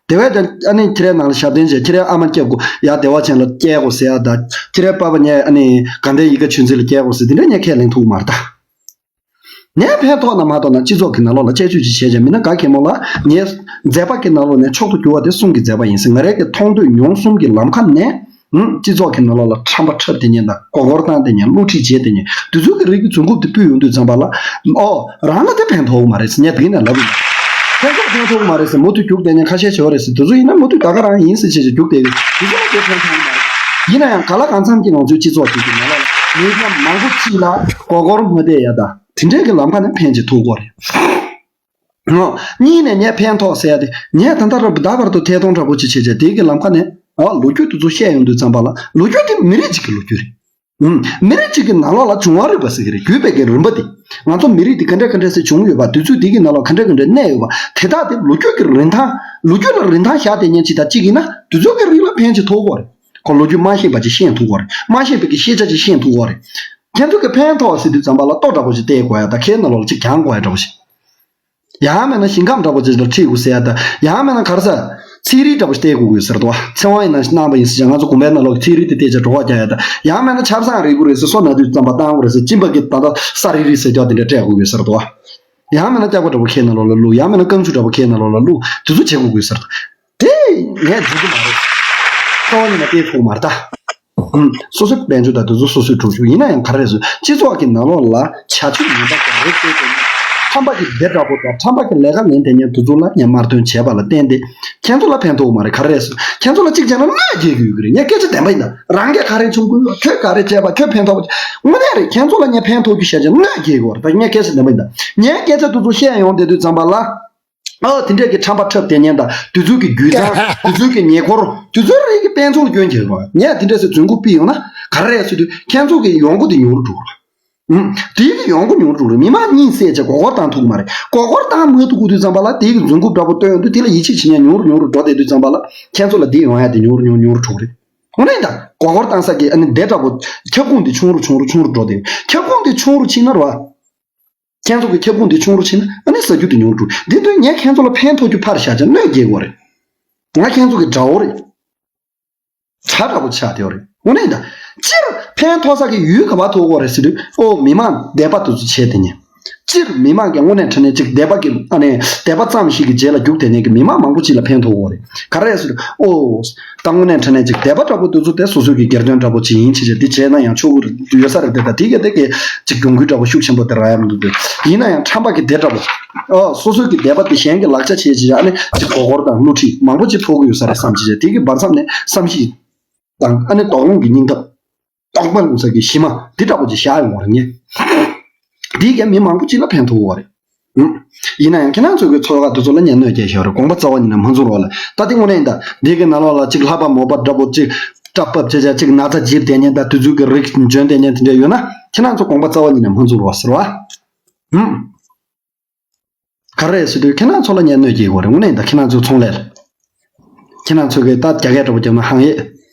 དེ་བས་ཀྱང་ཨ་ནི་ཁྱེད་རའི་ནང་ལ་ཞབས་བརྟན་བྱས། ཁྱེད་རའི་ཨ་མ་སྐྱེ་དགོས་ཡ། བདེ་བ་ཅན་ལ་སྐྱེ་དགོས་ཟེར་ཡ་ད། ཁྱེད་རའི་པ་ཕ་ཉལ་ཨ་ནི་དགའ་ལྡན་ཡིད་དགའ་ཆོས་འཛིན་ལ་སྐྱེ་དགོས་ཟེར་དེ་འདྲ་ངས་ཁས་ལེན་ཐུབ་ཀྱི་མ་རེད་ད། ངས་ཕན་ཐོགས་ན་མ་ཐོགས་ན་སྤྱི་ཚོགས་ཀྱི་ནང་ལོགས་ལ་དཔྱད་བརྗོད་ཅིག་བྱས་ཀྱང་མི་སྣ་ག་གེ་མོ་ལ་ངའི་མཛད་པ་གི་ནང་ལོགས་ནས་མཆོག་ཏུ་གྱུར་བ་དེ་གསུང་གི་མཛད་པ་ཡིན་ཟེར། ང་རང་གི་མཐོང་ཐོས་མྱོང་གསུམ་གྱི་ལམ་ཁ་ནས། ཨང་། སྤྱི་ཚོགས་ཀྱི་ནང་ལོགས་ལ་ཁྲམ་པ་འཁྲབ་བསྡད་མཁན་དང་། མགོ་སྐོར་བཏང་བསྡད་མཁན། བསླུ་ཁྲིད་བྱས་བསྡད་མཁན་དེ་ཚོ་གི་རིགས་ཀྱི་རྫུན་རྐུབ་དེ་ཕུད་ཡོང་དུས་ཙམ་པ་ལ། ཨོ། རང་ལ་དེ་ཕན་ཐོགས་ཀྱི་མ་རེད་ཟེར་ངས་དེ་ག་ནས་ལབ་ཡིན། ཕན་ཐོགས་ཕན་ཐོགས་ཀྱི་མ་རེད་ཟེར་མུ་མཐུད་རྒྱུགས་བསྡད་མཁན་ཁ་ཤས་ཤིག་ཡོད་རེད་ཟེར། དེ་ཚོ་ཡིན་ན་མུ་མཐུད་ད་ག་རང་ཡིན་ཟེར་བྱས་བྱས་རྒྱུགས་བསྡད་ཡོད། དེ་ཚོ་ལ་དེ་ཕན་ཐོགས་ཀྱི་མ་རེད། ཡིན་ན་ཡང་ག་ལ་གང་འཚམ་གྱིས་ང་ཚོའི་སྤྱི་ཚོགས་ཅིག་གི་ནང་ལོགས་ལ་མི་ཉམ་མང་པོ་ཅིག་ལ་མགོ་སྐོར་མ་བསྡད་ཡ་ད། དེ་འདྲས་ཀྱི་ལམ་ཁ་ནས་ཕན་ཅིག་ཐོགས་ཀྱི་ཡོད་རེད། ཨོ། གཉིས་ནས་ངས་ཕན་ཐོགས་ཟེར་ཡ་དེ། ངས་ད་ལྟ་རུ་ད་བར་དུ་ཐད་གཏོང་འདྲ་པོ་ཅིག་བྱས་བྱས་དེ་གི་ལམ་ཁ་ནས། ཨོ། ལོ་རྒྱུས་དེ་ཚོ་བཤད་ཡོང་དུས་ཙམ་པ་ལ། ལོ་རྒྱུས་དེ་མི་རིགས་གཅིག་གི་ལོ་རྒྱུས་རེད། ཨུམ། མི་རིགས་གཅིག་གི་ནང་ལོགས་ལ་འབྱུང་བ་རིག་པ་ཟེར་གྱི་རེད། བརྒྱུད་པའི་གི་རིམ་པ་དེ། ང་ཚོ་མི་རིགས་དེ་ག་འདྲ་ག་འདྲ་ཟེར་བྱུང་ཡོད་པ། དུས་ཚོད་དེ་གི་ནང་ལོགས་ག་འདྲ་ག་འདྲ་གནས་ཡོད་པ། དེ་དག་དེ་ལོ་རྒྱུས་ཀྱི་རིན་ཐང་། ལོ་རྒྱུས་ལ་རིན་ཐང་བཞག་བསྡད་མཁན་ཅིག་དང་གཅིག་ཡིན་ན་དེ་ཚོ་གི་རིགས་ལ་ཕན་ཅིག་ཐོགས་ཀྱི་ཡོད་རེད། ཁོ་ལོ་རྒྱུས་མ་ཤེས་པ་ཅིག་ཤེས་ཐུབ་ཀྱི་ཡོད་རེད། མ་ཤེས་པའི་གི་ཤེས་བྱ་ཅིག་ཤེས་ཐུབ་ཀྱི་ཡོད་རེད། ཁྱེད་ཚོ་གི་ཕན་ཐོགས་ཟེར་དུས་ཙམ་པ་ལ་ལྟོ་འདྲ་པོ་ཅིག་སྟེར་དགོས་ཡ་ད། ཁའི་ནང་ལོགས་ལ་ཅིག་གྱང་དགོས་ཡ་འདྲ་པོ་ཞིག། ཡང་མིན་ན་ཞིང་ཁམས་འདྲ་པོ་ཅིག་ལ་ཁྲིད་དགོས་ཟེར་ཡ་ད། ཡང་མིན་ན་ག་རེ་ཟེར། ཚན་རིག་འདྲ་པོ་ཞིག་སྟེར་དགོས་ཀྱི་ཟེར་དོ། ཚེ་དབང་ཡིན་ན་གནང་བ་ཡིན་ཟེར་ཡ། ང་ཚོ་དགོན་པའི་ནང་ལོགས་ཀྱི་ཚན་རིག་དེ་བལྟས་བྱས་གྲོད་ཁོག་རྒྱག་ཡ་ད། ཡང་མིན་ན་ཆབ་གསང་རེག་དགོས་རེད་ཟེར། སོ་ན་དུས་ཙམ་པ་བཏང་དགོས་རེད་ཟེར། གཅིན་པ་གི་ད་ལྟ་ས་རི་རི་ཟེར་རྒྱག་དེ་འདྲ་སྤྲད་དགོས་ཀྱི་ཟེར་དོ། ཡང་མིན་ན་སྐྱག་པ་འདྲ་པོ་ཁའི་ནང་ལོགས་ལ་བླུགས། ཡང་མིན་ན་རྐང་ཆུ་འདྲ་པོ་ཁའི་ནང་ལོགས་ལ་བླུགས། དེ་ཚོ་བྱེད་དགོས་ཀྱི་ཟེར་དོ། དེ་ངས་འགྲིག་གི་མ་རེད། རྩ་བ་ཉིད་ནས་སྟེར་ཐུབ་མ་རེད་ད། ཨུམ། སོ་སོའི་དཔལ་འབྱོར་དང་དེ་ཚོ་སོ་སོས་སྒྲུབ་རྒྱུ་ཡིན་ན་ཡང་ག་རེ་རེད་ཟེར། སྤྱི་ཚོགས་ཀྱི་ནང་ལོགས་ལ་བྱ་སྤྱོད་ངན་པ་དང་རིགས་བལྟས་ཏེ། ཁྲམ་པ་གི་སྡེ་འདྲ་པོ་དང་ཁྲམ་པ་གི་ལས་ཀ་ལེན་བསྡད་མཁན་དེ་ཚོ་ལ་ངས་དམར་འདོན་བྱས་པ་ལ་བརྟེན་ཏེ། ཁྱེད་ཚོ་ལ་ཕན་ཐོགས་མ་རེད། ག་རེ་རེད་ཟེར། ཁྱེད་ཚོ་ལ་གཅིག་བྱས་ན་གནོད་སྐྱེལ་གྱི་ཡོད་ཀྱི་རེད། ངས་སྐད་ཆ་བདེན་པ་ཡིན་ད། རང་གིས་ག་རེ་བྱུང་དགོས། ཁྱོད་ག་རེ་བྱས་པ། ཁྱོད་ཕན་ཐོགས་པ། དངོས་གནས་རེད། ཁྱེད་ཚོ་ལ་ངས་ཕན་ཐོགས་རྒྱུ་བཤད་ཀྱང་གནོད་སྐྱེལ་གྱི་ཡོད་རེད། ད་ངས་སྐད་ཆ་དེ་ཚོ་བཤད་ཡོང་བསྡད་དུས་ཙམ་པ་ལ། ཨ་དེ་འདྲས་ཀྱི་ཁྲམ་པ་འཁྲབ་བསྡད་མཁན་དང་དུས་ཚོད་ཀྱི་རྒྱུད་ཚང་དུས་ཚོད་ཀྱི་ཉེ་འཁོར་དུས་ཚོད་རིགས་ཀྱི་དཔལ་འབྱོར་སྐྱོན་གྱི་རེད་བ། ངས་དེ་འདྲས་སེ་རྫུན་རྐུབ་ཕུད་ཡོང་ན་ག་རེ་རེད་ཟེར་དུས་ཁྱེད་ཚོ་གི་ཡོང་སྒོ་དེ་ཉུང་རུ་འགྲོ་རེད། ཨུམ། དེའི་གི་ཡོང་སྒོ་ཉུང་རུ་འགྲོ་རེད། མི་མང་གཉིད་སད་བྱས་མགོ་སྐོར་བཏང་ཐུབ་ཀྱི་མ་རེད། མགོ་སྐོར་བཏང་མ་ཐུབ་དུས་ཙམ་པ་ལ་དེའི་གི་རྫུན་རྐུབ་འདྲ་པོ་བཏོན་ཡོང་དུས་དེ་ལ་ཡིད་ཆེས་བྱེད་མཁན་ཉུང་རུ་ཉུང་རུ་འགྲོ་བསྡད་དུས་ཙམ་པ་ལ་ཁྱེད་ཚོ་ལ་འདི་ཡོང་ཡ་དེ་ཉུང་རུ་ཉུང་རུ་ཉུང་རུ་འགྲོ་གི་རེད། དངོས་གནས་ད་མགོ་སྐོར་བཏང་ས་གི་ཨ་ནི་སྡེ་འདྲ་པོ་ཁྱབ་ཁོངས་དེ་ཆུང་རུ་ཆུང་རུ་ཆུང་རུ་འགྲོ་བསྡད། ཁྱབ་ཁོངས་དེ་ཆུང་རུ་ཕྱིན་ན་རེད་བ། ཁྱེད་ཚོ་གི་ཁྱབ་ཁོངས་དེ་ཆུང་རུ་ཕྱིན་ན་ཨ་ནི་ཟ་རྒྱུ་དེ་ཉུང་རུ་འགྲོ། འདི་དུས་ངས་ཁྱེད་ཚོ་ལ་ཕན་ཐོགས་རྒྱུ་ཕར་བཞག་བྱས་གནོད་སྐྱེལ་དགོས་རེད། ང་ཁྱེད་ཚོ་གི་དགྲ་བོ་རེད། གྲ་འདྲ་པོ་ཆགས་བསྡད་ཡོད་རེད། དངོས་གནས་ད། སྤྱིར་ཕན་ཐོགས་ས་གི་ཡུལ་ག་པར་ཐོགས་ཀྱི་ཡོད་རེད་ཟེར་དུས་ཨོ་མི་མང་སྡེ་པ་དེ་ཚོ་བྱས་དེ་ཉན། སྤྱིར་མི་མང་གི་དངོས་གནས་དྲང་གནས་ཅིག་སྡེ་པ་གི་ཨ་ནི་སྡེ་པ་ཙམ་ཞིག་གི་རྗེས་ལ་རྒྱུག་དེ་ཉན་གི་མི་མང་མང་པོ་ཅིག་ལ་ཕན་ཐོགས་ཀྱི་ཡོད་རེད། ག་རེ་ཟེར་དུས་ཨོ། ད་དངོས་གནས་དྲང་གནས་ཅིག་སྡེ་པ་འདྲ་པོ་དེ་ཚོ་དེ་སོ་སོའི་གི་སྒེར་དོན་འདྲ་པོ་ཅིག་ཡིན་ཕྱིན་ཆད་དེ་བྱས་ན་ཡང་ཆོག་གི་ཡོད་ས་རེད་དེ། ད་དེ་གི་དེ་གི་ཅིག་གྱོང་གུད་འདྲ་པོ་ཤུགས་ཆེན་པོ་དེ་རག་ཡ་མི་འདུག་དེ་ཡིན་ན་ཡང་ཁྲམ་པ་གི་སྡེ་འདྲ་པོ། ཨོ་སོ་སོའི་གི་སྡེ་པ་དེ་གཞན་གྱི་ལག་ཆ་བྱས་ཅི་ཨ་ནི་ཅིག་མགོ་སྐོར་དང་བསླུ་བྲིད་མང་པོ་ཅིག་ཕོག་གི་ཡོད་ས་རེད་བསམ་ཅི་བྱས་དེ་གི་བར་མཚམས་ནས་བསམ་ཤེས་དང་ཨ་ནི་དོགས་སློང་གི་སྙིང་སྟོབས། རྟོགས་པ་ལྷུང་ས་གི་གཞི་མ་འདི་འདྲ་པོ་ཅིག་བཞག་ཡོང་བ་རེད་ངས། འདིས་ཀྱང་མི་མང་པོ་ཅིག་ལ་ཕན་ཐོགས་པ་རེད། ཨུམ། ཡིན་ན་ཡང་ཁྱེད་རང་ཚོ་གི་ཚོར་བ་དེ་ཚོ་ལ་ངས་གནོད་སྐྱེལ་ཞོར་དགོངས་པ་རྩ་བ་ཉིད་ནས་མ་ཚོམ་རོགས་ལ། ད་དེ་དངོས་གནས་ཡིན་ད་འདི་གི་ནང་ལོགས་ལ་ཅིག་ལྷག་པ་མོས་པ་འདྲ་པོ་ཅིག་སྐྲག་པ་བྱེད་བྱ་ཅིག་ན་ཚ་འཇིབ་བསྡད་མཁན་དང་དེ་ཚོའི་གི་རིགས་འཇོན་བསྡད་མཁན་དེ་འདྲ་ཡོད་ན་ཁྱེད་རང་ཚོ་དགོངས་པ་རྩ་བ་ཉིད་ནས་མ་ཚོམ་རོགས་ཟེར་བ། ཨུམ། ག་རེ་ཟེར་དུས་ཁྱེད་རང་ཚོ་ལ་ངས་གནོད་སྐྱེལ་དགོས་རེད། དངོས་གནས་ད་ཁྱེད་རང་ཚོའི་ཚོང་ལས་ལ། ཁྱེད་རང་ཚོ་གིས་ད་རྒྱ་སྐད་འདྲ་པོ་བརྒྱབ་ན་ཧང་ཡེ།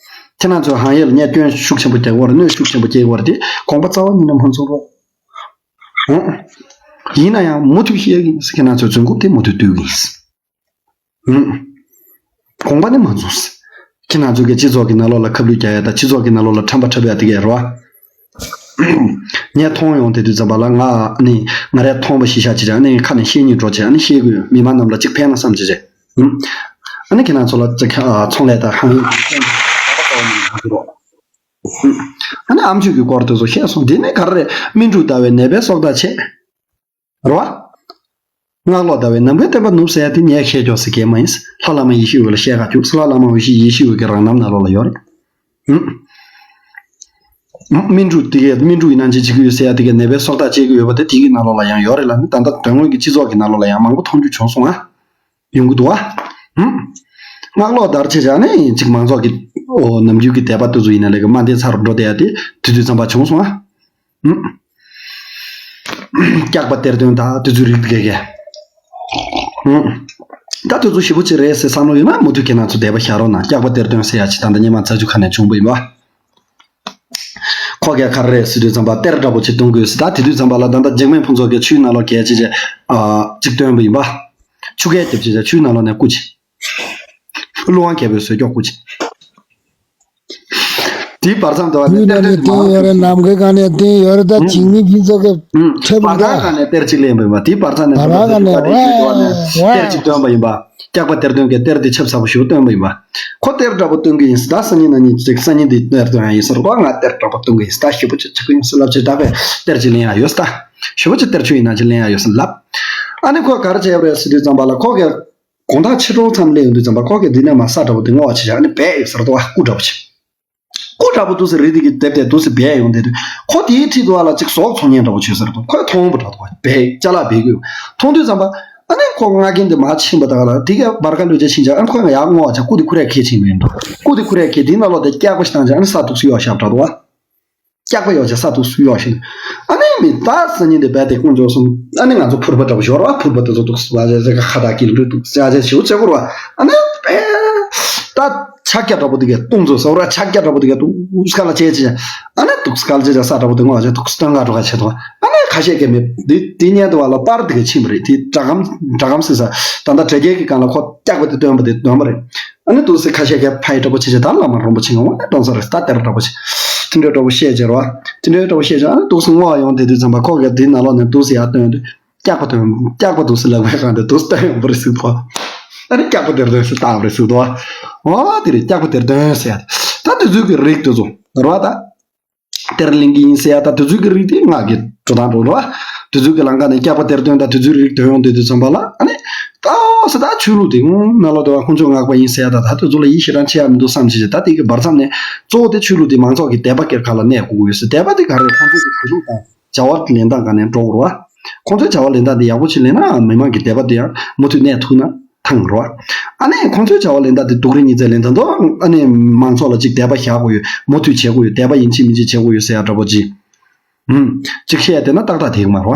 ཁྱེད་རང་ཚོའི་ཧང་ཡེ་ལ་ངས་སྐྱོན་ཤུགས་ཆེན་པོ་རྒྱག་དགོས་རེད། གནོད་ཤུགས་ཆེན་པོ་སྐྱེལ་དགོས་རེད་དེ་དགོངས་པ་རྩ་བ་ཉིད་ནས་མ་ཚོམ་རོགས། ཨང་། ཡིན་ན་ཡང་མུ་མཐུད་བཤད་ཀྱི་ཡིན། ཁྱེད་རང་ཚོའི་རྫུན་རྐུབ་དེ་མུ་མཐུད་བཏུལ་གྱི་ཡིན། ཨང་། དགོངས་པ་ནི་མ་ཚོམ། ཁྱེད་རང་ཚོ་གི་སྤྱི་ཚོགས་ཀྱི་ནང་ལོགས་ལ་ཁ་བསླུས་རྒྱག་ཡ་དང་སྤྱི་ཚོགས་ཀྱི་ནང་ལོགས་ལ་ཁྲམ་པ་འཁྲབ་ཡ་དེ་གས་རེད་བ། ངས་མཐོང་ཡོང་དེ་དུས་ཙམ་པ་ལ་ང་ནི་ང་རས་མཐོང་བ་ཞིག་བཞག་ཅིག་ཨ་ནི་ཁ་ནས་བཤད་སྙིང་བྲོ་བྱས་ཨ་ནི་བཤད་དགོས་མི་མང་རྣམས་ལ་ཅིག་ཕན་ན་བསམ་ཅིག་བྱས། ཨ་ནི་ཁྱེད་རང་ཚོ་ལ་ཅིག་ཚོང་ལས་དང་ཧང་ཨ་ནི་ཨ་མཆོད་ཀྱི་སྐོར་དེ་ཚོ་བཤད་སོང་། དེ་ནས་ག་རེ་རེད། སྨིན་དྲུག་ཟླ་བའི་ནད་པའི་སྲོག་ཐག་ཆད། རེད་བ། སྔགས་ལོག་ཟླ་བའི་ནམ་མཁའི་བསྟན་པ་ནུབ་ཟེར་ཡ་དེ་ངས་བཤད་ཆོག་ཟེར་གྱི་མ་ཡིན། ལྷ་བླ་མ་ཡེ་ཤེས་འོད་ལ་བཤད་ག་རྒྱུགས། ལྷ་བླ་མ་འོད་ཞི་ཡེ་ཤེས་འོད་ཀྱི་རང་རྣམ་ནང་ལོགས་ལ་ཡོད་རེད། ཨུམ། སྨིན་དྲུག་དེ་གས་སྨིན་དྲུག་ཡིན་ན་ཅི་བྱེད་ཀྱི་ཡོད་ཟེར་ཡ་དེ་གས་ནད་པའི་སྲོག་ཐག་བཅད་ཀྱི་ཡོད་པ་དེ་དེ་གི་ནང་ལོགས་ལ་ཡང་ཡོད་རེད་ལ་ནི་ད་ལྟ་དོན་དངོས་ཀྱི་སྤྱི་ཚོགས་ཀྱི་ནང་ལོགས་ལ་ཡང་མང་པོ་མཐོང་རྒྱུ་བྱུང་སོང་ཨ། ཡོང་གི་འདུག་ཨ། ཨུམ། སྔགས་ལོག་ཟླར་བྱས་བྱས་ནས་ཅིག་མང་ཚོགས་ཀྱི་ཨོ་ནམ་རྒྱུན་གྱི་དད་པ་དེ་ཚོ་ཡིན་ན་ལས་ཀ་མ་འདས་ཚར་འགྲོ་བསྡད་ཡ་དེ་དེ་དུས་ཙམ་པ་བྱུང་སོང་ཨ། ཨུམ། སྐྱག་པ་གཏེར་སྟོན་དང་དེ་ཚོའི་རིགས་དེ་གས། ཨུམ། ད་དེ་ཚོ་ཞེ་པོ་ཅིག་རེད་ཟེར་བསམ་བློ་ཡོད་ན་མུ་མཐུད་ཁྱེད་རང་ཚོ་དད་པ་བཞག་རོགས་གནང་། སྐྱག་པ་གཏེར་སྟོན་ཟེར་ཡ་ཅིག་ད་ལྟ་སྙེ་མ་རྩ་ཆུ་ཁ་ནས་བྱུང་བ་ཡིན་པ། ཁོ་གས་ག་རེ་རེད་ཟེར་དུས་ཙམ་པ་གཏེར་འདྲ་པོ་ཅིག་གཏོང་དགོས་ཟེར། ད་དེ་དུས་ཙམ་པ་ལ་ད་ལྟ་འཇིགས་མེད་ཕུན་ཚོགས་ཀྱིས་ཆུའི་ནང་ལོགས་གས་ཅིག་ཅིག་ཨ་ཅིག་བཏོན་པ་ཡིན་པ། ཆུ་རྐྱལ་རྒྱབ་ཅིག་ཅིག་ཆུའི་ནང་ལོགས་ནས་རྐུ་ཅིག་ཀླུ་དབང་རྒྱལ་པོའི་ཟོལ་སྐྱོག་རྐུ་ཅིག་དེའི་བར་མཚམས་དུ་བ་ནས་ཡུལ་གཏེར་ནང་ནས་སྟོན་ཡོད་རེད། ནམ་མཁའི་སྒང་ནས་སྟོན་ཡོད་རེད། ད་འཇིགས་མེད་ཕུན་ཚོགས་ཀྱིས་ཁྲབ་བར་ཐག་ད་སྒང་ནས་གཏེར་གཅིག་ལེན་པ་ཡིན་པ། དེའི་བར་མཚམས་ནས་བར་ཐག་སྒང་ནས་ཡུལ་གཏེར་གཅིག་བཏོན་པ་ཡིན་པ། སྐྱག་པ་གཏེར་སྟོན་གྱིས་གཏེར་དེ་ཆབ་ཚ་པོ་ཞིག་བཏོན་པ་ཡིན་པ། ཁོ་གཏེར་འདྲ་པོ་བཏོན་གྱི་ཡིན་ཟེར། ད་སང་ཉིན་གནངས་ཉིན་ཅིག་སང་ཉིན་འདི་གཏེར་སྟོན་ཡ་ཡིན་ཟེར། ཁོ་ང་གཏེར་འདྲ་པོ་བཏོན་གྱི་ཡིན་ཟེར། ད་ཞེ་པོ་ཅིག་ཆགས་ཀྱི་ཡིན་ཟེར་ལབ་བྱས། ད་ཕར་གཏེར་གཅིག་ལེན་ཡ་ཡོད་ཟེར། ད་ཞེ་པོ་ཅིག་གཏེར་ཆོས་ཡིན་ན་ཅིག་ལེན་ཡ་ཡོད་ཟེར་ལབ། ཨ་ནི་ཁོས་ག་རེ་བྱས་པ་རེད་ཟེར་དུས་ཙམ་པ་ལ་ཁོ་གིས་དགོང་དག་ཕྱི་དྲོ་མཚམས་སླེབས་ཡོང་དུས་ཙམ་པ་ཁོ་གིས་འདི་ནས་མར་ས་འདྲ་པོ་དེ་སྔོ་བ་བྱས་བྱས་ཨ་ནི་སྦས་ཡོད་ཟེར་འདུག་བ། རྐུ་འདྲ་པོ་བྱས། རྐུ་འདྲ་པོ་འདུག་སེ་རི་དེ་གི་རྡེབ་སྟེ་འདུག་སེ་སྦས་ཡོང་བསྡད་དུས་ཁོ་དེའི་འཁྲིས་དུ་བ་ལ་ཅིག་ཟོག་འཚོ་མཁན་འདྲ་པོ་བྱས་ཟེར་འདུག་ཁོས་མཐོང་བ་འདྲ་འདུག་སྦས་ཅ་ལག་སྦས་ཀྱི་ཡོད། མཐོང་དུས་ཙམ་པ་ཨ་ནི་ཁོ་ང་རྒན་དེ་མར་ཕྱིན་པ་དག་ལ་དེ་ག་བར་ཁ་ལུས་ཅ་ཕྱིན་ཅ་ཨ་ནི་ཁོས་ང་ཡར་སྔོ་བ་ཅ་རྐུ་དེ་ཁུ་རས་ཁེ་ཕྱིན་པ་ཡིན་འགྲོ། རྐུ་དེ་ཁུ་རས་ཁེ་དེའི་ནང་ལོགས་དེ་སྐྱག་པ་ཞིག་བཏང་ཅ་ཨ་ནི་ས་འདུག་སེ་གཡོག་བཞག་འདྲ་འདུག་བ། སྐྱག་པ་གཡོག་བྱས་ས་འདུག་སེ་གཡོག་བཞག་ཨ་ནི་མི་ད་སང་ཉིན་དེ་རྦད་དེ་དཀོན་མཆོག་གསུམ་ཨ་ནི་ང་ཚོ་ཕུར་པ་འདྲ་པོ་ཞོར་བ་ཕུར་པ་དེ་ཚོ་འདུག་སེ་བ་ཟེ་ཟེ་ག་ཁ་བཏགས་ཀྱི་ལ་འདུག་སེ་ཨ་ཅེ་ཞེ་པོ་བྱེད་དགོས་རེད་བ། ཨ་ནི་པེ་ད་ཕྱག་རྒྱ་འདྲ་པོ་དེ་གས་བཏུང་ཚོ་ཟེར་བ་ཕྱག་རྒྱ་འདྲ་པོ་དེ་གས་འདུག་སེ་ག་ལ་བྱས་ཅི་ཨ་ནི་འདུག་སེ་ག་ལ་བྱས་ཅི་ས་འདྲ་པོ་དེ་སྔོག་བྱས་འདུག་སེ་སྟོན་ག་འགྲོ་ག་བྱས་འདུག་ཨ་ནི་ཁ་ཤས་ཀྱིས་མི་དེ་དེ་ཉན་དུ་བ་ལ་པར་དེ་གས་ཕྱིན་པ་རེད། དེ་སྒྲ་སྒམ་སྒྲ་སྒམ་ཟེར་ས་ད་ལྟ་དྲ་རྒྱའི་གི་སྒང་ལ་ཁོ་སྐྱག་པ་དེ་བཏོན་པ་དེ་བཏོན་པ་རེད། ཨ་ནི་འདུག་སེ་ཁ་ཤས་ཀྱིས་ཕ་ཡི་འདྲ་པོ་བྱས་བྱས་ད་བླ་མ་རིན་པོ་ཆེ་ངོ་ནས་གཏོང་ས་རེད། ད་དེར་འདྲ་པོ་བྱས་དེ་འདྲའི་འདྲ་པོ་བཤད་བྱས་རེད་བ། དེ་འདྲའི་འདྲ་པོ་བཤད་བྱས་ཨ་ནི་འདུག་སེ་སྔོག་ཡོང་དེ་དུས་ཙམ་པ་ཁོ་གིས་དེའི་ནང་ལོགས་ནས་འདུག་སེ་ཡར་བཏོན་དུས་སྐྱག་པ་བཏོན་སྐྱག་པ་འདུག་སེ་ལག་པའི་སྒང་དུ་འདུག་སེ་བཏོན་ཡོང་པ་རེད་ཟེར་དོ། ཨ་ནི་སྐྱག་པ་དེར་བཏོན་ཟེར་བཏང་བ་རེད་ཟེར་དོ། འོ་དེ་རེད། སྐྱག་པ་དེར་བཏོན་ཟེར་ཡ་དེ་ད་དེ་ཚོའི་གི་རིགས་དེ་ཚོ་རེད་བ་ད། གཏེར་ལེན་གྱི་ཡིན་ཟེར་ཡ་ད་དེ་ཚོའི་གི་རིགས་དེ་སྔགས་ཀྱི་འགྲོ་སྟངས་འགྲོ་རེད་བ། དེ་ཚོའི་གི་ལམ་ཁ་ནས་སྐྱག་པ་གཏེར་སྟོན་དང་དེ་ཚོའི་རིགས་ཐོན་ཡོང་དུས་དུས་ཙམ་པ་ལ་ཨ་ནི་ད་འོ་ཟེར་ད་ཆོས་ལུགས་དེ་ངོ་ནང་ལོགས་དུ་བ་དཀོན་མཆོག་སྔགས་པ་ཡིན་ཟེར་ཡ་ད་ད་དེ་ཚོ་ལ་ཡིད་ཆེས་རང་བྱེད་ཡ་མི་འདུག་བསམ་བྱས་བྱས་ད་དེ་གི་བར་མཚམས་ནས་གཙོ་བོ་དེ་ཆོས་ལུགས་དེ་མང་ཚོགས་ཀྱི་དད་པ་སྐྱེར་ཁ་ལ་གནས་དགོས་ཀྱི་ཡོད་ཟེར། དད་པ་དེ་ག་རེ་ཁོང་ཚོ་གི་གུས་ལུགས་དང་བྱ་བ་ལེན་སྟངས་ག་ནས་འགྲོ་དགོས་རེད་བ། ཁོང་ཚོའི་བྱ་བ་ལེན་སྟངས་དེ་ཡག་པོ་ཞིག་ལེན་ན་མི་མང་གི་དད་པ་དེ་ཡང་མུ་མཐུད་གནས་ཐུབ་ན་ཐང་རོ། ཨ་ནི་ཁོང་ཚོའི་བྱ་བ་ལེན་སྟངས་དེ་སྡུག་རུས་ཉིས་བརྩེགས་ལེན་ད་དོ། ཨ་ནི་མང་ཚོགས་ལ་ཅིག་དད་པ་བཞག་དགོས་ཡོད། མུ་མཐུད་བྱེད་དགོས་ཡོད། དད་པ་ཡིན་གཅིག་མིན་གཅིག་བྱེད་དགོས་ཡོད་ཟེར་ཡ་འདྲ་པོ་ཅིག་ཧུམ། གཅིག་བཤད་དེ་ན་ཏག་ཏག་དེ་གི་མ་རོ།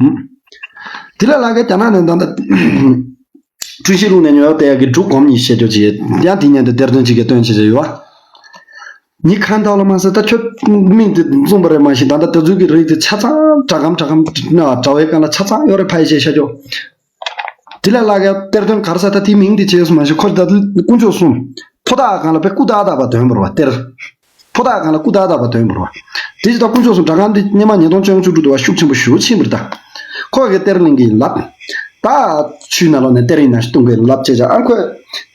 ཧུམ། དེ་ལ་ལ་ག་རྒྱ་ནག་ནས་ད་ལྟ་ཀྲུང་ཤིན་ལུང་ནས་ཉོ་བ་སྟེར་ཡག་གི་འབྲུ་སྒོམ་གཉིས་བཤད་རྒྱུ་ཅིག་ཡོད། ཡང་དེ་ཉན་དུ་གཏེར་སྟོན་ཅིག་གི་སྟོན་བྱེད་ཀྱི་ཡོད་བ། ཉི་ཁ་འདའ་ལ་མ་ཟད་ད་ཁྱོད་མིང་དེ་བཙུམ་པ་རེད་མ་གཞི་ད་ལྟ་དེ་ཚོའི་གི་རིགས་དེ་ཆ་ཚང་དྲ་སྒམ་དྲ་སྒམ་དྲ་བའི་སྒང་ལ་ཆ་ཚང་ཡོད་རེད། ཕ་ཡི་བྱས་ཤ་ཅོ། དེ་ལ་ལ་ག་གཏེར་སྟོན་ག་རེ་ཟེར་ད་དེའི་མིང་དེ་བྱས་སོང་མ་གཞི་ཁོ་ད་དཀོན་མཆོག་གསུམ་ཕོ་ཐག་སྒང་ལ་པའི་སྐུ་ཏག་ཏག་པ་འདོན་པ་རེད་བ་གཏེར། ཕོ་ཐག་སྒང་ལ་སྐུ་ཏག་ཏག་པ་འདོན་པ་རེད་བ། དེ་ཅི་ད་དཀོན་མཆོག་གསུམ་དྲ་སྒམ་འདི་སྙེ་མ་ཉིས་སྟོང་བཅུ་བཅུ་དྲུག་དུ་བ་ཤུགས་ཆེན་པོ་ཞེ་པོ་ཕྱིན་པ་རེད་ད། ཁོ་གི་གཏེར་གླིང་གི་ལབ། ད་ཆུའི་ནང་ལོགས་ནས་གཏེར་ཡིན་ན་ཞིག་བཏུང་གི་ལབ་བྱས་ཅག་ཨ་ཁོས་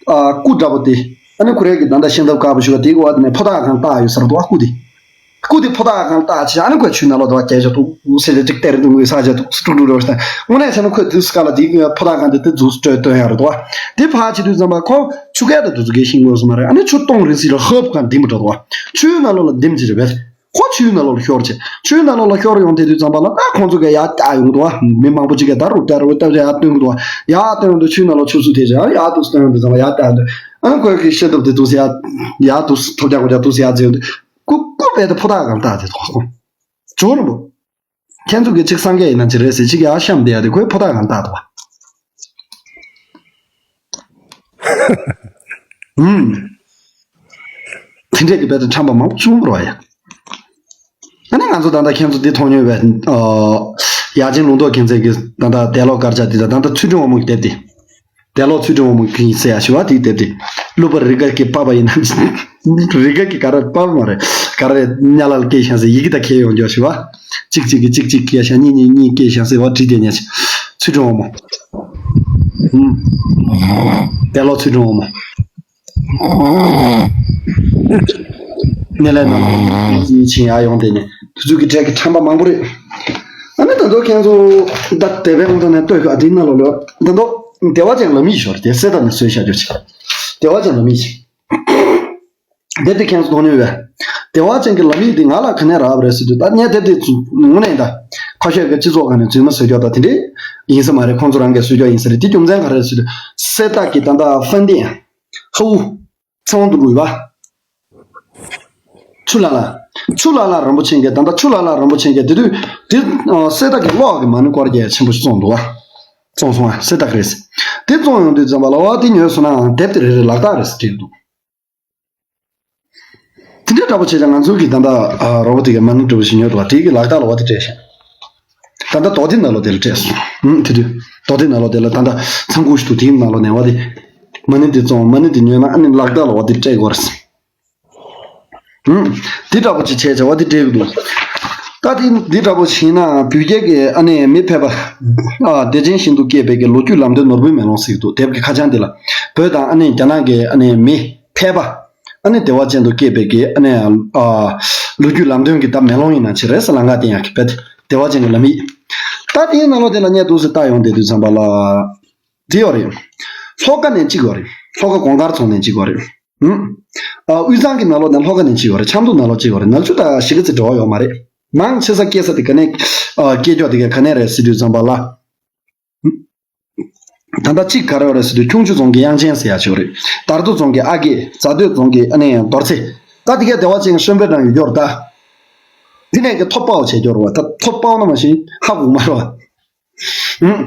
ཨ་སྐུ་འདྲ་པོ་དེ། ཨ་ནི་ཁོ་རའི་གི་ད་ལྟ་ཤིང་ཐབ་དཀར་པོ་ཞིག་བ་དེའི་གི་བ་དེ་ནས་ཕོ་ཐག་སྒང་བཏགས་ཡོད་ས་རེད་དོ། ཨ་སྐུ་དེ། སྐུ་དེ་ཕོ་ཐག་སྒང་བཏགས་བྱས་ཨ་ནི་ཁོས་ཆུའི་ནང་ལོགས་དུ་བ་བརྒྱལ་བཞག་འདུག་ཟེར་ཏེ་ཅིག་གཏེར་དུ་ས་བྱས་འདུག་སྤྲུག་སྤྲུག་རོ་ཞིག་དང་། དངོས་གནས་བྱས་ན་ཁོས་དུས་སྐབས་ལ་དེའི་གི་ཕོ་ཐག་སྒང་དེ་དེ་འཛུགས་སྤྲོད་སྟོན་ཡ་རེད་དོ། དེ་ཕར་བྱེད་དུས་ཙམ་པ་ཁོ་ཆུ་རྐྱལ་དང་དུ་ཚུགས་ཀྱི་ཤིང་ངོས་སུ་མ་རེད། ཨ་ནི་ཆུ་སྟོང་རིང་སི་ལ་ཧབ་སྒང་ལྡིང་པ་འགྲོ་དོ། ཆུའི་ནང་ལོགས་ལ་ལྡིམ་གྱི་རེད་པས། ཁོ་ཆུའི་ནང་ལོགས་ལ་ཤོར་བྱས། ཆུའི་ནང་ལོགས་ལ་ཤོར་ཡོང་དེ་དུས་ཙམ་པ་ལ་ད་ཁོང་ཚོ་ག་ཡར་བཏགས་ཡོང་འདུག་བ། མི་མང་པོ་ཅིག་ག་ད་རུ་བཏགས་རུ་བཏགས་བྱས་ཡར་བཏོན་གི་འདུག་བ། ཡར་བཏོན་ཡོང་དུས་ཆུའི་ནང་ལོགས་ཆུ་ཚུད་དེ་བྱས་ཡར་དུ་བཏོན་ཡོང་དུས་ཙམ་པ་ཡར་བཏགས་ཡོང་དུས། ཨ་ཁོས་གི་ཤེས་ཐུབ་དེ་དུས་ཡར་ཡར་དུ་ཐོབ་རྒྱག་གོ་རྒྱག་དུས་ཡར་འཛེགས་ཡོང་དུས་སྐུ་སྐུ་བལ་དུ་ཕོ་ཐག་སྒང་བཏགས་དེ་དོ། ཇོ་རིན་པོ། ཁྱེད་ཚོ་གི་གཅིག་སངས་རྒྱས་ཡིན་ན་གཅིག་རེད་ཟེར་གཅིག་ཡར་བཤམས་བསྡད་ཡ་དེ་ཁོའི་ཕོ་ཐག་སྒང་བཏགས་འདུག་བ། ཧུམ། དེ་འདྲས་ཀྱི་དཔེ་དེ་ཁྲམ་པ་མང་པོ་བྱུང་བ་རེད་ཡ། ཨ་ནི་ང་ཚོ་ད་ལྟ་ཁྱེད་ཚོ་འདི་མཐོང་མྱོང་བས། ཡ་ཅིན་ལུང་རྟོགས་མཁྱེན་བརྩེ་གི་ད་ལྟ་དེ་ལོ་དཀར་ཆ་འདི་དང་ད་ལྟ་ཚུལ་ཁྲིམས་དབང་མོ་གི་དེབ་དེ། དེ་ལོ་ཚུལ་ཁྲིམས་དབང་མོ་གི་ཟེར་ཡ་ཞུ་བ་དེའི་དེབ་དེ། གླུ་པ་རི་ག་གི་པ་པ་ཡིན་ན། རི་ག་གི་ག་རེ་པ་པ་མ་རེད། ག་རེ་ཉ་ལ་ལ་སྐད་ཤང་ཟེར་ཡི་གེ་ད་ཁྱེད་ཡོང་འཇོག་ཞུ་བ། གཅིག་གཅིག་གི་གཅིག་གཅིག་སྐད་ཤང་གཉིས་གཉིས་གཉིས་སྐད་ཤང་ཟེར་བ་བྲིས་དེ་ཉ་ཆ། ཚུལ་ཁྲིམས་དབང་མོ། དེ་ལོ་ཚུལ་ཁྲིམས་དབང་མོ། ནེ་ལེ་ན་ཡིན་ཕྱིན་ཡར་ཡོང་དེ་ནས་དུས་ཚོད་ཀྱི་གྲས་ཀྱི་ཁྲམ་པ་མང་པོ་རེད། ཨ་ནི་ད་དུང་ཁྱེད་ཚོ་ད་དེ་བས་ཁོང་ཚོ་ནས་ལྟོས་ཤོག་ཨ་དེ་ན་ལོ་ལོ་ད་དུང་བདེ་བ་ཅན་ལམ་ཡིག་ཞོར་དེ་གསེར་རྟ་ནས་བཟོས་བཞག་རྒྱུ་ཆེ། བདེ་བ་ཅན་ལམ་ཡིག་ཆེ། དེབ་དེ་ཁྱེད་ཚོ་མཐོང་མྱོང་བས། བདེ་བ་ཅན་གྱི་ལམ་ཡིག་འདི་ང་ལ་ག་ནས་རག་པ་རེད་ཟེར་དུས་ད་ངས་དེབ་དེ་ཚོ་དངོས་གནས་ད་ཁ་ཤས་ཀྱི་སྤྱི་ཚོགས་ཁང་ནས་རྫུན་མ་བཟོས་ཀྱོག་ད་དེ་འདྲས་ཡིན་ས་མ་རེད། ཁོང་ཚོ་རང་གིས་བཟོས་ཀྱོག་ཡིན་ས་རེད། དེ་རྒྱུ་མཚན་ག་རེ་རེད་ཟེར་དུས་གསེར་རྟ་གི་ད་ལྟ་ཧྥན་ཏེ་ཧ་ཝུ་ཚེ་དབང་དོན་གྲུབ་ཡོད་པ། ཆུ་ལ་ལ། ཆུ་ལ་ལ་རིན་པོ་ཆེ་གིས་ད་ལྟ་ཆུ་ལ་ལ་རིན་པོ་ཆེ་གིས་དེ་དུས་དེ་གསེར་རྟ་གི་གློག་གི་མ་ཎི་སྐོར་རྒྱ་ཆེན་པོ་ཞིག་བཙོངས་འདུག་བ། བཙོངས་སོང་བ་གསེར་རྟ་གི་རེད། དེ་བཙོངས་ཡོང་དུས་ཙམ་པ་ལ་བ་དེ་ཉོས་སོང་ནའང་དེབ་དེ་རེ་རེ་ལག་རྟགས་རེད་ཟེར་བྲིས་འདུག་དེ་འདྲའི་འདྲ་པོ་བྱས་ཙང་ང་ཚོ་གིས་ད་ལྟ་རོ་བོ་དེ་གའི་མ་ཎི་འདྲ་པོ་ཞིག་ཉོས་འདུག་བ། དེ་གི་ལག་རྟགས་ལ་བ་དེ་སྤྲད་ཤག་ད་ལྟ་རྡོ་སྡེ་ནང་ལོགས་དེ་ལ་སྤྲད་སོང་། ཨུམ་དེ་དུས་རྡོ་སྡེ་ནང་ལོགས་དེ་ལ་ད་ལྟ་ཚང་ཁུག་ཞིག་འདུག་དེའི་ནང་ལོགས་ནས་བ་དེ་མ་ཎི་དེ་བཙོངས། མ་ཎི་དེ་ཉོས་ན་ཨ་ནི་ལག་རྟགས་ལ་བ་དེ་སྤྲད་དགོས་རེད། ཨུམ། འདི་འདྲ་པོ་ཅིག་བྱས་བྱ་བ་འདི་འདྲ་གི་འདུག་ད་འདི་འདི་འདྲ་པོ་བྱས་ན་བོད་རྒྱལ་གྱི་ཨ་ནི་མི་ཕལ་པ། ཨ་བདེ་ཆེན་ཞིང་དུ་སྐྱེས་པའི་གི་ལོ་རྒྱུས་ལམ་སྟོན་ནོར་བུའི་མེ་ལོང་ཟེར་གྱི་འདུག་དེབ་ཀྱི་ཁ་བྱང་འདི་ལ། བོད་དང་ཨ་ནི་རྒྱ་ནག་གི་ཨ་ནི་མི་ཕལ་པ། ཨ་ནི་བདེ་བ་ཅན་དུ་སྐྱེས་པའི་གི་ཨ་ནི་ཨ་ལོ་རྒྱུས་ལམ་སྟོན་གྱི་ད་མེ་ལོང་ཡིན་ན་ཅི་རེད་ཟེར་ལམ་ཁ་བསྟན་ཡག་གི་བེད་བདེ་བ་ཅན་གྱི་ལམ་ཡིག་ད་དེའི་ནང་ལོགས་དེ་ལ་སྙད་འདུག་སེ་ལྟ་ཡོང་བསྡད་དུས་ཙམ་པ་ལ། དེ་ཡོད་རེད། ལྷོ་ཁ་ནས་གཅིག་ཡོད་རེད། ལྷོ་ཁ་གོང་དཀར་རྫོང་ནས་གཅིག་ཡོད་རེད། ཨུམ། ཨ་དབུས་གཙང་གི་ནང་ལོགས་ནས་ལྷོ་ཁ་ནས་གཅིག་ཡོད་རེད། ཆབ་མདོ་ནང་ལོགས་གཅིག་ཡོད་རེད། ནག་ཆུ་དང་གཞིས་ཀ་རྩེ་འབྲེལ་བ་ཡོད་མ་རེད། མང་ཆེ་ས་སྐྱེས་ས་དེ་ག་ནས་ཨ་སྐྱེས་ཀྱོག་དེ་ག་ག་ནས་རེད་ཟེར་དུས་ཙམ་པ་ལ། ད་ལྟ་གཅིག་ག་རེ་ཡོད་རེད་ཟེར་དུས་ཁྱུང་མཆུ་རྫོང་གི་དབྱངས་ཅན་ཟེར་ཡག་ཅིག་ཡོད་རེད། དར་མདོ་རྫོང་གི་ཨ་སྐད། རྫ་སྟོད་རྫོང་གི་ཨ་ནི་རྡོར་རྩེ། ད་དེ་ག་བདེ་བ་ཅན་གྱི་ཤོན་པའི་ནང་ཡོད་ཀྱོག་རེད་ད། དེ་ནས་གི་ཐོབ་པའོ་བྱས་ཀྱོག་རེད་བ། ད་ཐོབ་པའོ་ན་མ་གཞི་ཧ་གོ་མ་རེད་བ། ཧུམ།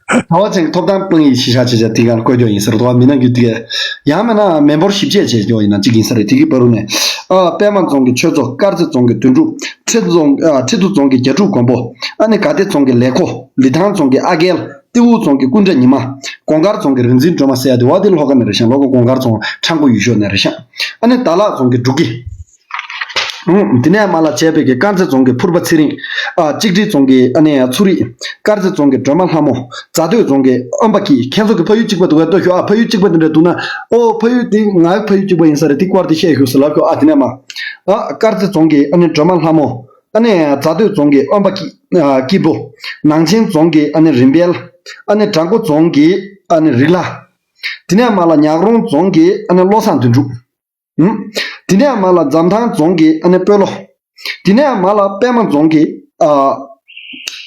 བདེ་བ་ཅན་གྱི་ཐོབ་ཐང་དཔང་ཡིག་ཞིག་བཞག་བྱས་བྱས་དེ་ག་ལ་བཀོད་ཀྱོག་ཡིན་ས་རེད་དོ། མི་ནག་རྒྱུད་དེ་ག་ཡང་མིན་ན་མི་འབོར་ཞིབ་དཔྱད་བྱས་ཀྱོག་ཡིན་ན་གཅིག་ཡིན་ས་རེད། དེ་གི་བར་དུ་ནས་ཨ་པད་མ་རྫོང་གི་ཆོས་ཚོགས། དཀར་རྩེ་རྫོང་གི་དོན་གྲུབ། ཁྲི་རྫོང་ཨ་ཁྲི་ཐུབ་རྫོང་གི་རྒྱ་ཕྲུག་མགོན་པོ། ཨ་ནི་དགའ་བདེ་རྫོང་གི་ལས་ཁོ། ལི་ཐང་རྫོང་གི་ཨ་རྒྱལ། ཏི་ཝུ་རྫོང་གི་སྐུ་འདྲ་ཉི་མ། གོང་དཀར་རྫོང་གི་རིག་འཛིན་སྒྲོལ་མ་ཟེར་ཡ་དེ་བ་དེ་ལྷོ་ཁ་ནས་རེད་ཤག་ལྷོ་ཁ་གོང་དཀར་རྫོང་ཁྲང་ཀོ་ཡུལ་ཤོག་ནས་རེད་ཤག་ཨ་ནི་དྭགས་ལྷ་རྫོང་གི་འབྲུག་སྐྱིད། ཨུམ། དེ་ནས་མར་ལ་བྱས་པའི་གི་དཀར་མཛེས་རྫོང་གི་ཕུར་པ་ཚེ་རིང་། ཨ་གཅིག་སྒྲིལ་རྫོང་གི་ཨ་ནི་ཚུ་རིག་དཀར་མཛེས་རྫོང་གི་སྒྲོལ་མ་ལྷ་མོ། རྫ་སྟོད་རྫོང་གི་དབོན་པ་སྐྱིད། ཁྱེད་ཚོ་གི་ཕ་ཡུལ་གཅིག་པ་འདུག་གས་ལྟོས་ཤོག་ཨ་ཕ་ཡུལ་གཅིག་པ་དེ་འདྲ་འདུག་ན། ཨོ་ཕ་ཡུལ་དེ་ང་ཕ་ཡུལ་གཅིག་པ་ཡིན་ས་རེད། དེ་སྐོར་དེ་བཤད་ཤོག་ཟེར་ལབ་ཤོག་ཨ་དེ་ནས་མར། ཨ་དཀར་མཛེས་རྫོང་གི་ཨ་ནི་སྒྲོལ་མ་ལྷ་མོ། ཨ་ནི་རྫ་སྟོད་རྫོང་གི་དབོན་པ་སྐྱིད་ཨ་སྐྱིད་པོ། ནང་ཆེན་རྫོང་གི་ཨ་ནི་རིམ་འཕེལ། ཨ་ནི་བྲག་འགོ་རྫོང་གི་ཨ་ནི་རིག་ལྷ། དེ་ནས་མར་ལ་ཉག་རོང་རྫོང་གི་ཨ་ནི་བློ་བཟང་དོན་གྲུབ། ཨུམ། དེ་ནས་མར་ལ་འཛམ་ཐང་རྫོང་གི་ཨ་ནི་སྤོ་ལོ། དེ་ནས་མར་ལ་པད་མ་རྫོང་གི་ཨ་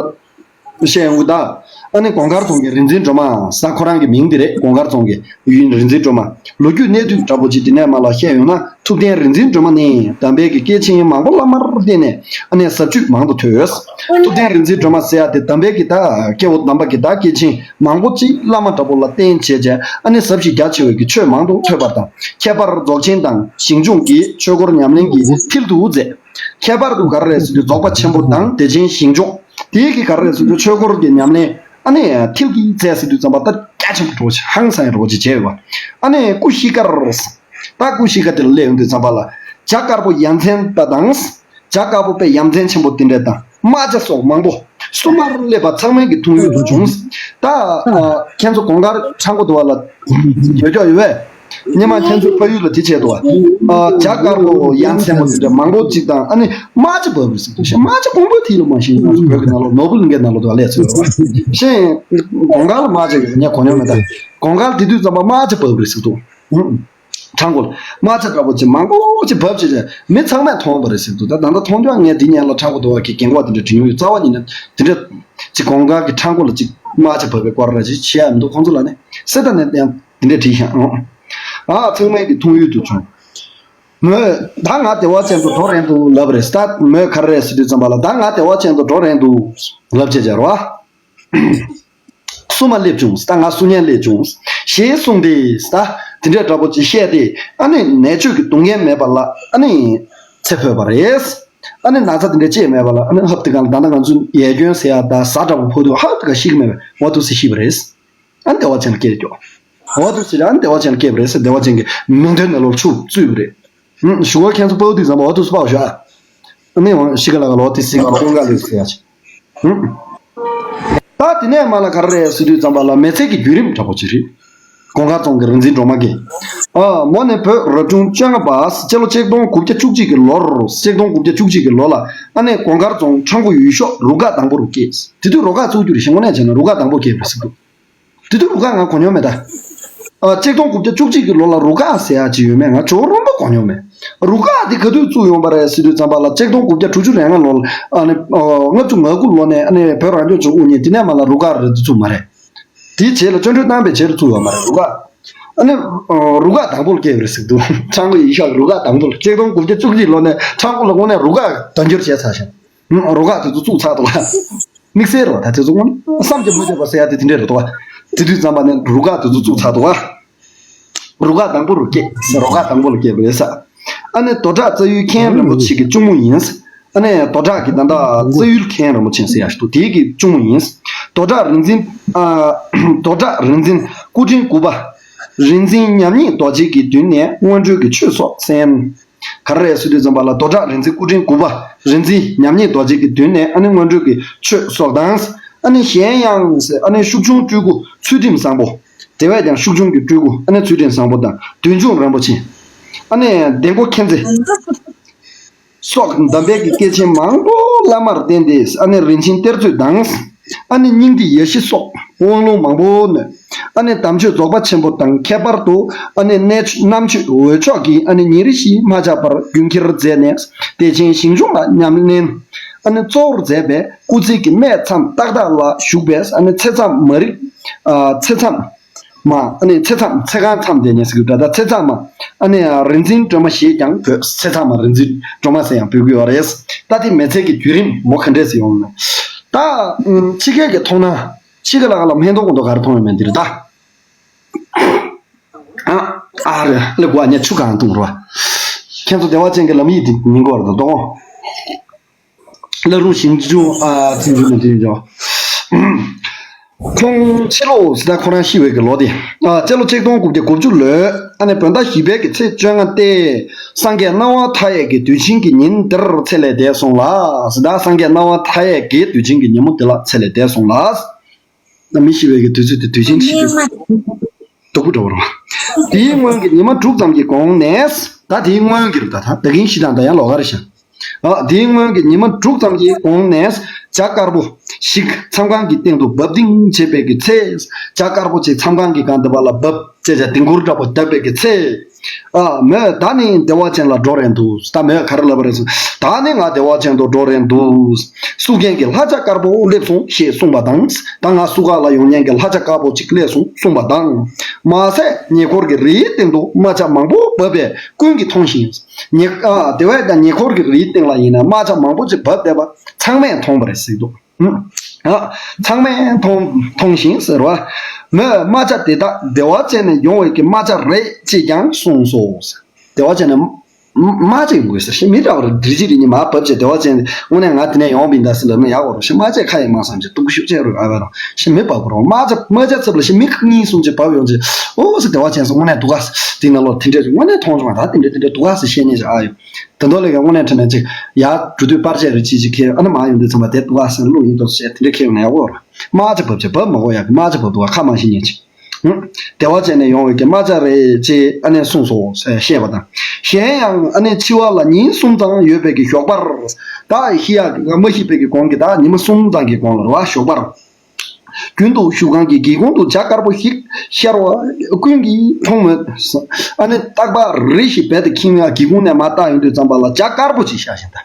ལ་བཤད་ཡོང་གི་ད། ཨ་ནི་གོང་དཀར་རྫོང་གི་རིག་འཛིན་སྒྲོལ་མ་ཟེར་ཁོ་རང་གི་མིང་དེ་རེད། གོང་དཀར་རྫོང་གི་ཡུལ་རིག་འཛིན་སྒྲོལ་མ། ལོ་རྒྱུས་གནད་བསྡུས་འདྲ་པོ་ཅིག་དེ་ནས་མར་ལ་བཤད་ཡོང་ན། ཐུབ་བསྟན་རིག་འཛིན་སྒྲོལ་མ་ནི་དམ་པའི་གི་སྐྱེས་ཆེན་མང་པོ་བླ་མར་བསྟེན་ནས་ཨ་ནི་ཟབ་ཆོས་མང་དུ་ཐོས། ཐུབ་བསྟན་རིག་འཛིན་སྒྲོལ་མ་ཟེར་ཡ་དེ་དམ་པའི་གི་ད་སྐྱེ་བོ་དམ་པ་གི་ད་སྐྱེས་ཆེན་མང་པོ་ཅིག་བླ་མ་འདྲ་པོ་ལ་བསྟེན་བྱས་བྱས་ཨ་ནི་ཟབ་ཞིང་རྒྱ་ཆེ་བའི་གི་ཆོས་མང་དུ་ཐོས་པ་དང་། ཁྱད་པར་རྫོགས་ཆེན་དང་ཞིང་སྐྱོང་གི་ཆོས་སྐོར་ཉམས་ལེན་གྱི་མཐིལ་དུ་མཛད། ཁྱད་པར་དུ་ག་རེ་རེད་ཟེར་དུས་རྫོགས་པ་ཆེན་པོ་དང་བདེ་ཆེན་ཞིང་སྐྱོང་། དེའི་གི་ག་རེ་རེད་ཟེར་དུས་ཆོས་སྐོར་གྱི་ཉམས་ལེན་ཨ་ནི་མཐིལ་གྱིས་མཛད་ཟེར་དུས་ཙམ་པ་ད་རྒྱ་ཆེན་པོ་འགྲོ་ཧང་སང་ཡ་འགྲོ་ཅིག་བྱས་ཡོད་པ། ཨ་ནི་སྐུ་གཤེགས་ཀར། ད་སྐུ་གཤེགས་ཀ་དེ་ལ་སླེབས་ཡོང་དུས་ཙམ་པ་ལ་བྱ་དཀར་པོ་ཡ་མཚན་པ་དང་། བྱ་དཀར་པོ་དཔེ་ཡ་མཚན་ཆེན་པོ་དེ་འདྲ་དང་རྨ་བྱ་སོགས་མང་པོ་སོ་མར་སླེབས་པ་ཚང་མས་ཀྱི་མཐོང་ཡུལ་དུ་བྱུང་། ད་ཨ་ཁྱེད་ཚོ་གོང་དཀར་ཆང་ཁོ་དུ་བ་ལ་ཡོད་ཀྱོག་ཡོད་པས། སྙེ་མ་ཁྱེད་ཚོའི་ཕ་ཡུལ་ལ་དེ་བྱས་འདུག་བ། ཨ། ཇ་དཀར་པོ་ཡ་མཚན་མོ་དེ་འདྲ་མང་པོ་ཅིག་དང་། ཨ་ནི་རྨ་བྱ་བབས་རེད་ཟེར་འདུག་ཤག་རྨ་བྱ་ཀོང་པོའི་མཐིལ་ལ་མ་ཤེས། ང་ཚོ་བོད་ཀྱི་ནང་ལོགས་ནོར་བུ་གླིང་གའི་ནང་ལོགས་དུ་ལས་ཚོད་རེད་བ། ཤེས། གོང་དཀར་ལ་རྨ་བྱ་ཡོད། ངས་གོ་མྱོང་མེད་ད། གོང་དཀར་དེ་དུས་ཙམ་པ་རྨ་བྱ་བབས་རེད་ཟེར་འདུག་ཧུམ། ཁྲང་ཀོ་ལ་རྨ་བྱ་འདྲ་པོ་ཅིག་མང་པོ་ཅིག་བབས་བྱས་བྱས་མི་ཚང་མས་མཐོང་བ་རེད་ཟེར་འདུག་ད་ད་ལྟ་མཐོང་ཆོག་ངས་འདི་སྔོན་ལ་ཁྲང་ཀོ་དོ་བ་གི་རྒན་གོག་དེ་འདྲ་བྲིས་མྱོང་ཡོད། རྩ་བ་ཉིད་ནས་དེ་འདྲ་ཅིག་གོང་དཀར་གྱི་ཁྲང་ཀོ་ལ་ཅིག་རྨ་བྱ་བབས་པའི་སྐོར་ར་ཅིག་བྱས་ཡ་མི་འདུག་ཁོང་ཚོ་ལ་ནི་གསེར་རྟ་ནས་ཡང་དེ་འདྲ་བྲིས་ཤག་ཨ། ཚང་མས་ཀྱི་མཐོང་ཡུལ་དུ་བྱུང་། མོས་ད་ང་བདེ་བ་ཅན་དུ་འགྲོ་རན་འདུག་ལབ་རེད། ད་མོས་ག་རེ་རེད་ཟེར་དུས་ཙམ་པ་ལ། ད་ང་བདེ་བ་ཅན་དུ་འགྲོ་རན་འདུག་ལབ་བྱས་བྱས་རོ། བསུ་མ་སླེབས་བྱུང་། ད་ང་བསུ་ཉན་སླེབས་བྱུང་ཞེས་གསུངས་ཏེ། ད་དེ་འདྲའི་འདྲ་པོ་ཅིག་བཤད་དེ། ཨ་ནི་ནད་བཅོས་ཀྱི་སྡུག་བསྔལ་མེད་པ་ལ་ཨ་ནི་ཚེ་འཕོས་པ་རེད། ཨ་ནི་ན་ཚ་དེ་འདྲ་ཅིག་མེད་པ་ལ། ཨ་ནི་ཧབ་དེ་ག་ལ་ད་ལྟ་ང་ཚོ་ཡས་སྐྱོན་ཟེར་ཡ་ད་གཟའ་འདྲ་པོ་ཕོག་དུས་ཧབ་དེ་ག་ཤི་གི་མེད་པས། འོ་དུ་སི་ཤི་བ་རེད། ཨ་ནི་བདེ་བ་ཅན་ལ་སྐྱེས་ཀྱོག་འོ་དུ་སི་ཨ་ནི་བདེ་བ་ཅན་ལ་སྐྱེས་པ་རེད་ཟེར། བདེ་བ་ཅན་གྱི་མིང་དོན་ནས་ལོག་ཆུ་བཙུད་པ་རེད། ཧུམ། ཞུ་བ་ཁྱེད་ཚོ་པའུ་ཏི་ཙམ་པ་འོ་དུ་སི་པའོ་ཞུ་ཨ། ཨ་ནི་འོ་ཤི་ག་ལ་ག་ལོ་ཏི་སི་ག་ལོ་ཀུན་ག་ལི་ཟེར་ཡ་ཆེ། ཧུམ། ད་དེ་ནས་མ་ལ་ག་རེ་རེད་ཟེར་དུས་ཙམ་པ་ལ་མི་ཚེ་གི་བརྒྱུད་རིམ་འདྲ་པོ་ཅིག་རེད། གོང་དཀར་རྫོང་གི་རིག་འཛིན་སྒྲོལ་མ་གིས། ཨ། མོ་ནི་བོད་རབ་བྱུང་བཅོ་ལྔ་པ། སྤྱི་ལོ་ཆིག་སྟོང་དགུ་བརྒྱ་བཅུ་གཅིག་གི་ལོར། ཆིག་སྟོང་དགུ་བརྒྱ་བཅུ་གཅིག་གི་ལོ་ལ་ཨ་ནི་གོང་དཀར་རྫོང་ཁྲང་ཀོ་ཡུལ་ཤོག་རུ་ཁག་དང་པོ་རུ་སྐྱེས། དེ་དུས་རུ་ཁག་བཙུགས་རྒྱུ་རེད་ཤག་དངོས་གནས་བྱས་ན་རུ་ཁག་དང་པོ་སྐྱེས་པ་རེད་ཟེར་འདུག་དེ་དུས་རུ་ཁག་ང་གོ་མྱོང་མེད་ད། ཨ། ཆིག་སྟོང་དགུ་བརྒྱ་བཅུ་གཅིག་གི་ལོ་ལ་རུ་ཁག་ཟེར་ཡག་ཅིག་ཡོད་མེད་ང་ཅོག་རོང་པོ་གོ་མྱོང་མེད། རུ་ཁག་དེ་ག་དུས་བཙུགས་ཡོང་པ་རེད་ཟེར་དུས་ཙམ་པ་ལ་ཆིག་སྟོང་དགུ་བརྒྱ་དྲུག་ཅུ་རེ་ལྔ་ལོ་ལ། ཨ་ནི་ལྔ་བཅུ་ང་དགུ་ལོ་ནས་ཨ་ནི་བོད་རང་སྐྱོང་ལྗོངས་དབུ་བརྙེས། དེ་ནས་མ་ལ་རུ་ཁག་རེ་དུ་བཙུགས་མ་རེད། དེའི་རྗེས་ལ་བཅིངས་འགྲོལ་བཏང་པའི་རྗེས་ལ་བཙུགས་ཡོད་མ་རེད་རུ་ཁག་ཨ་ནི་རུ་ཁག་དང་པོ་ལ་སྐྱེས་པ་རེད་ཟེར་འདུག་ཁྲང་ཀོ་ཡུལ་ཤོག་རུ་ཁག་དང་པོ་ལ། ཆིག་སྟོང་དགུ་བརྒྱ་བཅུ་གཅིག་ལོ་ནས་ཁྲང་ཀོ་ལ་དངོས་གནས་རུ་ཁག་དོན་འགྱུར་བྱས་ཚར་ཤག་རུ་ཁག་དེ་ཚོ་བཙུགས་ཚར་འདུག་ག་དམིགས་བསལ་རོ་ད་དེ་ཚོ་དངོས་གནས་བསམ་གྱིས་མི་ཁྱབ་པ་ཟེར་ཡ་དེ་དེ་འདྲས་རེད་འདུག་ག་དེ་དུས་ཙམ་པ་ནས་རུ་ཁག་དེ་ཚོ་བཙུགས་ཚར་འདུག་ག་རུ་ཁག་དང་པོ་རུ་སྐྱེས། རུ་ཁག་དང་པོ་ལ་སྐྱེས་པ་རེད་ས། ཨ་ནི་དོ་བྲག་རྩ་ཡུལ་མཁན་རིན་པོ་ཆེ་གི་གཅུང་མོ་ཡིན། ཨ་ནི་དོ་བྲག་གི་ད་ལྟ་རྩ་ཡུལ་མཁན་རིན་པོ་ཆེ་ཟེར་ཡ་ཞིག་འདུག་དེའི་གི་གཅུང་མོ་ཡིན། དོ་བྲག་རིག་འཛིན། ཨ། དོ་བྲག་རིག་འཛིན་སྐུ་ཕྲེང་དགུ་པ། རིག་འཛིན་ཉམས་ཉེས་རྡོ་རྗེ་གི་མདུན་ནས་སྔོན་འགྲོའི་གི་ཆོས་སོགས་གསན། ག་རེ་རེད་ཟེར་དུས་ཙམ་པ་ལ་དོ་བྲག་རིག་འཛིན་སྐུ་ཕྲེང་དགུ་པ་རིག་འཛིན་ཉམས་ཉེས་རྡོ་རྗེ་གི་མདུན་ནས་ཨ་ནི་སྔོན་འགྲོའི་གི་ཆོས་སོགས་དང་། ཨ་ནི་གཞན་ཡང་ཟེར་ཨ་ནི་ཤུགས་ཆུང་སྤྲུལ་སྐུ་ཚུལ་ཁྲིམས་བཟང་པོ། དེ་བས་ཀྱང་ཤུགས་ཆུང་གི་སྤྲུལ་སྐུ་ཨ་ནི་ཚུལ་ཁྲིམས་བཟང་པོ་དང་བདུད་འཇོམས་རིན་པོ་ཆེ། ཨ་ནི་འདན་ཁོ་མཁྱེན་བརྩེ། སོགས་གདམས་པའི་གི་སྐྱེས་ཆེན་མང་པོ་བླ་མར་བསྟེན་ཏེ་ཨ་ནི་རིན་ཆེན་གཏེར་མཛོད་དང་། ཨ་ནི་སྙིང་ཐིག་ཡེ་ཤེས་སོགས་དབང་ལུང་མང་པོ་ནོད། ཨ་ནི་དམ་ཆོས་རྫོགས་པ་ཆེན་པོ་དང་ཁྱད་པར་དུ་ཨ་ནི་གནས་ཆོས་རྣམ་དཔྱོད་འོད་མཆོག་གིས་ཨ་ནི་ཉིན་རེ་བཞིན་མ་ཆག་པར་རྒྱུན་ཁྱེར་མཛད་ནས་བདེ་ཆེན་ཞིང་སྐྱོང་ལ་ཉམས་ལེན་ཨ་ནི་གཙོ་བོར་མཛད་པའི་སྐུ་ཚེ་གི་སྨད་མཚམས་ཏག་ཏག་ལ་བཞུགས་པས། ཨ་ནི་ཚེ་མཚམས་མ་རིག་ཨ་ཚེ་མཚམས། མ་ཨ་ནི་ཚེ་མཚམས་ཚེ་གང་མཚམས་དེ་ནས་ཟེར་གི་འདྲ། ད་ཚེ་མཚམས་མ་ཨ་ནི་རིག་འཛིན་སྒྲོལ་མ་ཞེས་ཀྱང་འབོད། ཚེ་མཚམས་མ་རིག་འཛིན་སྒྲོལ་མ་ཟེར་ཡང་འབོད་ཀྱི་ཡོད་རེད། ད་དེ་མི་ཚེ་གི་བརྒྱུད་རིམ་མོ་ག་འདྲས་ཟེར་ཡོང་ན། ད་ཕྱི་རྒྱལ་གྱི་མཐོང་སྣང་ཕྱི་རྒྱལ་ལ་ག་ལ་ཧན་ཏོ་ཀུན་ཏོ་ག་རེ་མཐོང་ཡོད་མེད་འདིར་ད། ཨ་ཨ་རེ་ལེ་གོ་ཉ་ཆུ་གང་འཐུང་རོ། ཁྱེད་ཚོ་བདེ་བ་ཅན་གྱི་ལམ་ཡིག་འདི་མི་འགོར་ད་དོ། བླ་རུང་ཞིང་ཆུ་ཨ་ཚིག་འཇུག་ནས་དྲིན་འཇོག་ཁོང་ཕྱི་ལོ་ཟི་ད་ཁོ་རང་ཤི་བའི་གི་ལོ་དེ། ཨ་སྤྱི་ལོ་ཆིག་སྟོང་དགུ་བརྒྱ་དགུ་བཅུ་ལོའི་ཨ་ནི་བོད་ཟླ་བཞི་པའི་གི་ཚེས་བཅོ་ལྔ་སྟེ། སངས་རྒྱས་སྣང་བ་མཐའ་ཡས་ཀྱི་དུས་ཆེན་གྱི་ཉིན་དེར་ཚེ་ལས་འདས་སོང་ལ། ཟི་ད་སངས་རྒྱས་སྣང་བ་མཐའ་ཡས་ཀྱི་དུས་ཆེན་གྱི་ཉིན་མོ་དེ་ལ་ཚེ་ལས་འདས་སོང་ལ། ད་མི་ཤི་བའི་གི་དུས་ཚོད་དེ་དུས་ཆེན་ཤི་དུས་སྡུག་པོ་འདྲ་བོ་རེད། དེའི་སྔོན་གྱི་ཉི་མ་དྲུག་ཙམ་གྱི་གོང་ནས། ད་དེའི་སྔོན་གྱི་རེད་ད། ད་ད་གིན་ཤི་དང་ད་ཡང་ལོག་ག་རེད་ཤག་ཨ་དེའི་སྔོན་གྱི་ཉི་མ་དྲུག་ཙམ་གྱི་གོང་ནས་ཇ་དཀར་པོ་ཞིག་མཚམས་ཁང་གི་སྟེང་དུ་འབབ་ལྡིང་བྱེད་པའི་གི་ཚེ། ཇ་དཀར་པོ་ཅིག་མཚམས་ཁང་གི་སྒང་དེ་བ་ལ་འབབ་བྱས་བྱས་ལྡིང་སྐོར་འདྲ་པོ་བརྡབས་པའི་གི་ཚེ། ཨ་མོས་ད་ནི་བདེ་བ་ཅན་ལ་འགྲོ་རན་འདུག་ད་མོས་ག་རེ་ལབ་པ་རེད་ཟེར། ད་ནི་ང་བདེ་བ་ཅན་དུ་འགྲོ་རན་འདུག་བསུ་མཁན་གྱི་ལྷ་བྱ་དཀར་པོ་སླེབས་སོང་ཞེས་གསུངས་པ་དང་། ད་ང་བསུ་ག་ལ་ཡོང་མཁན་གྱི་ལྷ་བྱ་དཀར་པོ་ཅིག་སླེབས་སོང་གསུངས་པ་དང་། མ་ཟད་ཉེ་འཁོར་གྱི་རིའི་སྟེང་དུ་རྨ་བྱ་མང་པོ་བབས་པས་ཀུན་གྱིས་མཐོང་ཞིང་། ཉེ་ཨ་དེ་བས་ཀྱང་ཉེ་འཁོར་གྱི་རིའི་སྟེང་ལ་ཡིན་ན་རྨ་བྱ་མང་པོ་ཅིག་བབས་བསྡད་པ་ཚང་མས་མཐོང་བ་རེད་ཟེར་འདུག་ཨ་ཚང་མས་མཐོང་མཐོང་ཞིང་ཟེར་བ། མོས་རྨ་བྱ་དེ་དག་བདེ་བ་ཅན་ནས་ཡོང་བའི་གི་རྨ་བྱ་རེད་ཅེས་ཀྱང་གསུངས་སོ། བདེ་བ་ཅན་ནས་རྨ་བྱ་ཡོང་དགོས་ཟེར་ཞེས་མི་འདྲ་བར་འདྲི་ཅི་རིགས་གཉིས་མ་བབས་ཅེས་བདེ་བ་ཅན་དངོས་གནས་ང་དེ་ནས་ཡོང་བིན་ད་ཟེར་ལབ་ན་ཡག་གོ་རོ་ཞེས་རྨ་བྱས་ཁ་ཡི་མ་བསམ་ཅེས་སྡུག་ཤུགས་ཆེ་རུ་ཨ་བ་རོ་ཞེས་མི་བབས་གོ་རོ་རྨ་བྱ་རྨ་བྱ་ཚབ་ལ་ཞེས་མི་ཁ་གཉིས་གསུམ་ཅེས་བབས་ཡོང་ཅེས་ཨོ་ཟེར་བདེ་བ་ཅན་ཟེར་དངོས་གནས་སྡུག་ག་ཟེར་དེ་ན་ལོ་དེ་འདྲས་དངོས་གནས་མཐོང་བྱུང་བ་ད་དེ་འདྲས་དེ་འདྲས་སྡུག་ག་ཟེར་བཤད་ཉེས་ཅེས་ཨ་ཡོད། དེ་འདོ་ལས་ཀྱང་དངོས་གནས་དྲན་ནས་ཅིག་ཡར་འགྲོ་དུས་པར་ཆས་རེ་ཅིག་ཅིག་ཁྱེར་ཨ་ནི་མ་ཡོང་དུས་ཚང་མ་དེ་འདུག་ཨ་ཟེར་ལུགས་ཡིན་དོ་ཟེར་དེ་འདྲ་ཁྱེར་ཡོང་ན་ཡག་པོ་རེད། རྨ་བྱ་བབས་ཅེས་བབས་མ་གོ་ཡག་གི་རྨ་བྱ་བབས་འདུག་ཨ་ཁ་མ་ཤེས་ཉེན་ཅིག་ བདེ་བ་ཅན་ནས་ཡོང་བའི་གི་རྨ་བྱ་རེད་ཅེས་ཨ་ནི་གསུངས་སོ་ཞེས་བཤད་པ་དང་། གཞན་ཡང་ཨ་ནི་འཆི་བ་ལ་ཉིན་གསུམ་ཙམ་ཡོད་པའི་གི་ཞོགས་པར། ད་ཤི་ཡག་གི་མ་ཤི་བའི་གི་གོང་གི་ད་ཉི་མ་གསུམ་ཙམ་གི་གོང་ལ་རེད་བ། ཞོགས་པར། རྒྱུན་དུ་བཞུགས་ཁང་གི་སྒེའུ་ཁུང་དུ་བྱ་དཀར་པོ་ཞིག་ཤར་བ་ཀུན་གྱིས་མཐོང་མོད། ཨ་ནི་རྟག་པར་རེ་ཞིག་རྦད་དེ་ཁྱིམ་ཡ་སྒེའུ་ཁུང་ནས་མར་བལྟ་ཡོང་དུས་ཙམ་པ་ལ་བྱ་དཀར་པོ་ཅིག་ཤར་བཞིན་ད།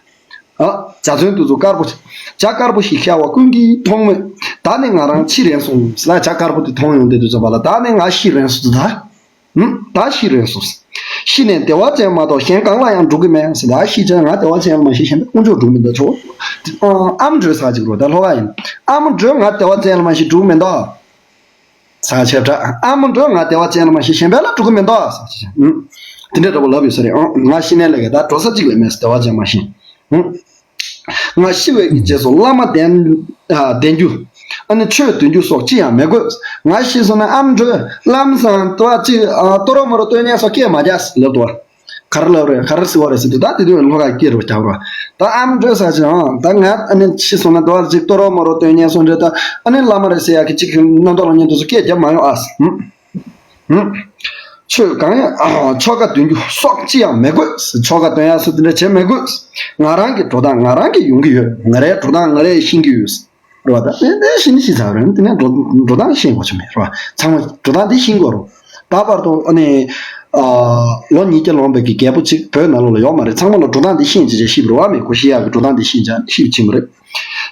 ཨ། བྱ་ཚོན་དུ་ཚོ་དཀར་པོ་ཅིག་བྱ་དཀར་པོ་ཞིག་ཤར་བ་ཀུན་གྱིས་མཐོང་མོད། ད་ནི་ང་རང་འཆི་རན་སོང་ཟེར་ལ། བྱ་དཀར་པོ་དེ་མཐོང་ཡོང་དུས་དུས་ཙམ་པ་ལ་ད་ནི་ང་ཤི་རན་སོང་ད། ཧུམ། ད་ཤི་རན་སོང་། ཤི་ནས་བདེ་བ་ཅན་མ་གཏོགས་གཞན་གང་ལ་ཡང་འགྲོ་གི་མེད་ཟེར། ད་ཤི་ཚར་ང་བདེ་བ་ཅན་ལ་མ་ཤི་གཞན་པའི་དཀོན་མཆོག་འགྲོ་གི་མི་འདུག་ཆོག་ཨ་མ་འགྲོ་ཟ་ཅིག་རོ་ད་ལྷོ་ཁ་ཡིན། ཨ་མ་འགྲོ་ང་བདེ་བ་ཅན་ལ་མ་ཤི་འགྲོ་གི་མི་འདུག་ས་ཆེབ་ཕྲ། ཨ་མ་འགྲོ་ང་བདེ་བ་ཅན་ལ་མ་ཤི་གཞན་པ་ལ་འགྲོ་གི་མི་འདུག་ས་ཆེ་ཆེ། ཨུམ། དེ་འདྲ་འདྲ་པོ་ལབ་ཡོད་ས་རེད། ཨང་། ང་ཤི་ནས་ལས་ཀ་ད་འགྲོ་ས་གཅིག་ལས་མེད་བདེ་བ་ཅན་མ་ཤི། ཨུམ། ང་ཤི་བའི་གི་རྗེས་སུ་བླ་མ་བསྟེན། ཨ། བསྟེན་རྒྱུ། ཨ་ནི་ཆོས་འདོན་རྒྱུ་སོགས་ཅི་ཡང་མི་དགོས། ང་ཤི་སོང་ན་ཨ་མ་འགྲོ་ལམ་སང་དུ་བ་ཅིག་ཨ། ཏོ་རོ་མོ་རོ་སྟོན་ཉན་སོགས་སྐད་མ་རྒྱག་ལབ་དུ་བ། ག་རེ་ལབ་རེད། ག་རེ་ཟེར་བ་རེད་ཟེར་དུས་ད་དེ་དུས་ལྷོ་ཁ་སྐད་རུ་རྒྱག་རོགས། ད་ཨ་མ་འགྲོ་ས་ཅི་ཨང་། ད་ང་ཨ་ནི་ཤི་སོང་ན་དུ་བ་ཅིག་ཏོ་རོ་མོ་རོ་སྟོན་ཉན་སོང་འདྲ། ད་ཨ་ནི་བླ་མ་རེད་ཟེར་ཡག་གི་ཅིག་རྣམ་རྟོག་ལ་ཉན་དུ་སོ་སྐད་རྒྱབ་མ་ཡོང་ཨ། ཧུམ། ཧུམ། ཆོས་གང་ཡང་ཆོ་ག་འདོན་རྒྱུ་སོགས་ཅི་ཡང་མི་དགོས། ཆོ་ག་འདོན་ཡག་སུ་དེ་འདྲ་བྱེད་མི་དགོས། ང་རང་གི་འགྲོ་སྟངས་ང་རང་གིས་ཡོང་གི་ཡོད། ང་རའི་འགྲོ་སྟངས་ང་རས་ཤེས་ཀྱི་ཡོད། རེད་བ། ད་དེ་དེ་ཤེས་ནི་ཤེས་ཚར་རེད། དེ་ནས་འགྲོ་འགྲོ་སྟངས་ཤེས་དགོས་ཆོ་མེད་རེད་བ། ཚང་མ་འགྲོ་སྟངས་དེ་ཤེས་དགོས་རེད། ད་བར་དུ་ཨ་ནི་ཨ། ལོ་ཉིས་བརྒྱ་ལོངས་པའི་གི་རྒད་པོ་གཅིག་བོད་ནང་ལོགས་ལ་ཡོད་མ་རེད། ཚང་མ་ལ་འགྲོ་སྟངས་དེ་ཤེས་ཅི་བྱས་ཤེས་པ་རེད་བ། མི་ཁོ་ཤེས་ཡག་གི་འགྲོ་སྟངས་དེ་ཤེས་ཅི་ཤེས་ཅི་མ་རེད།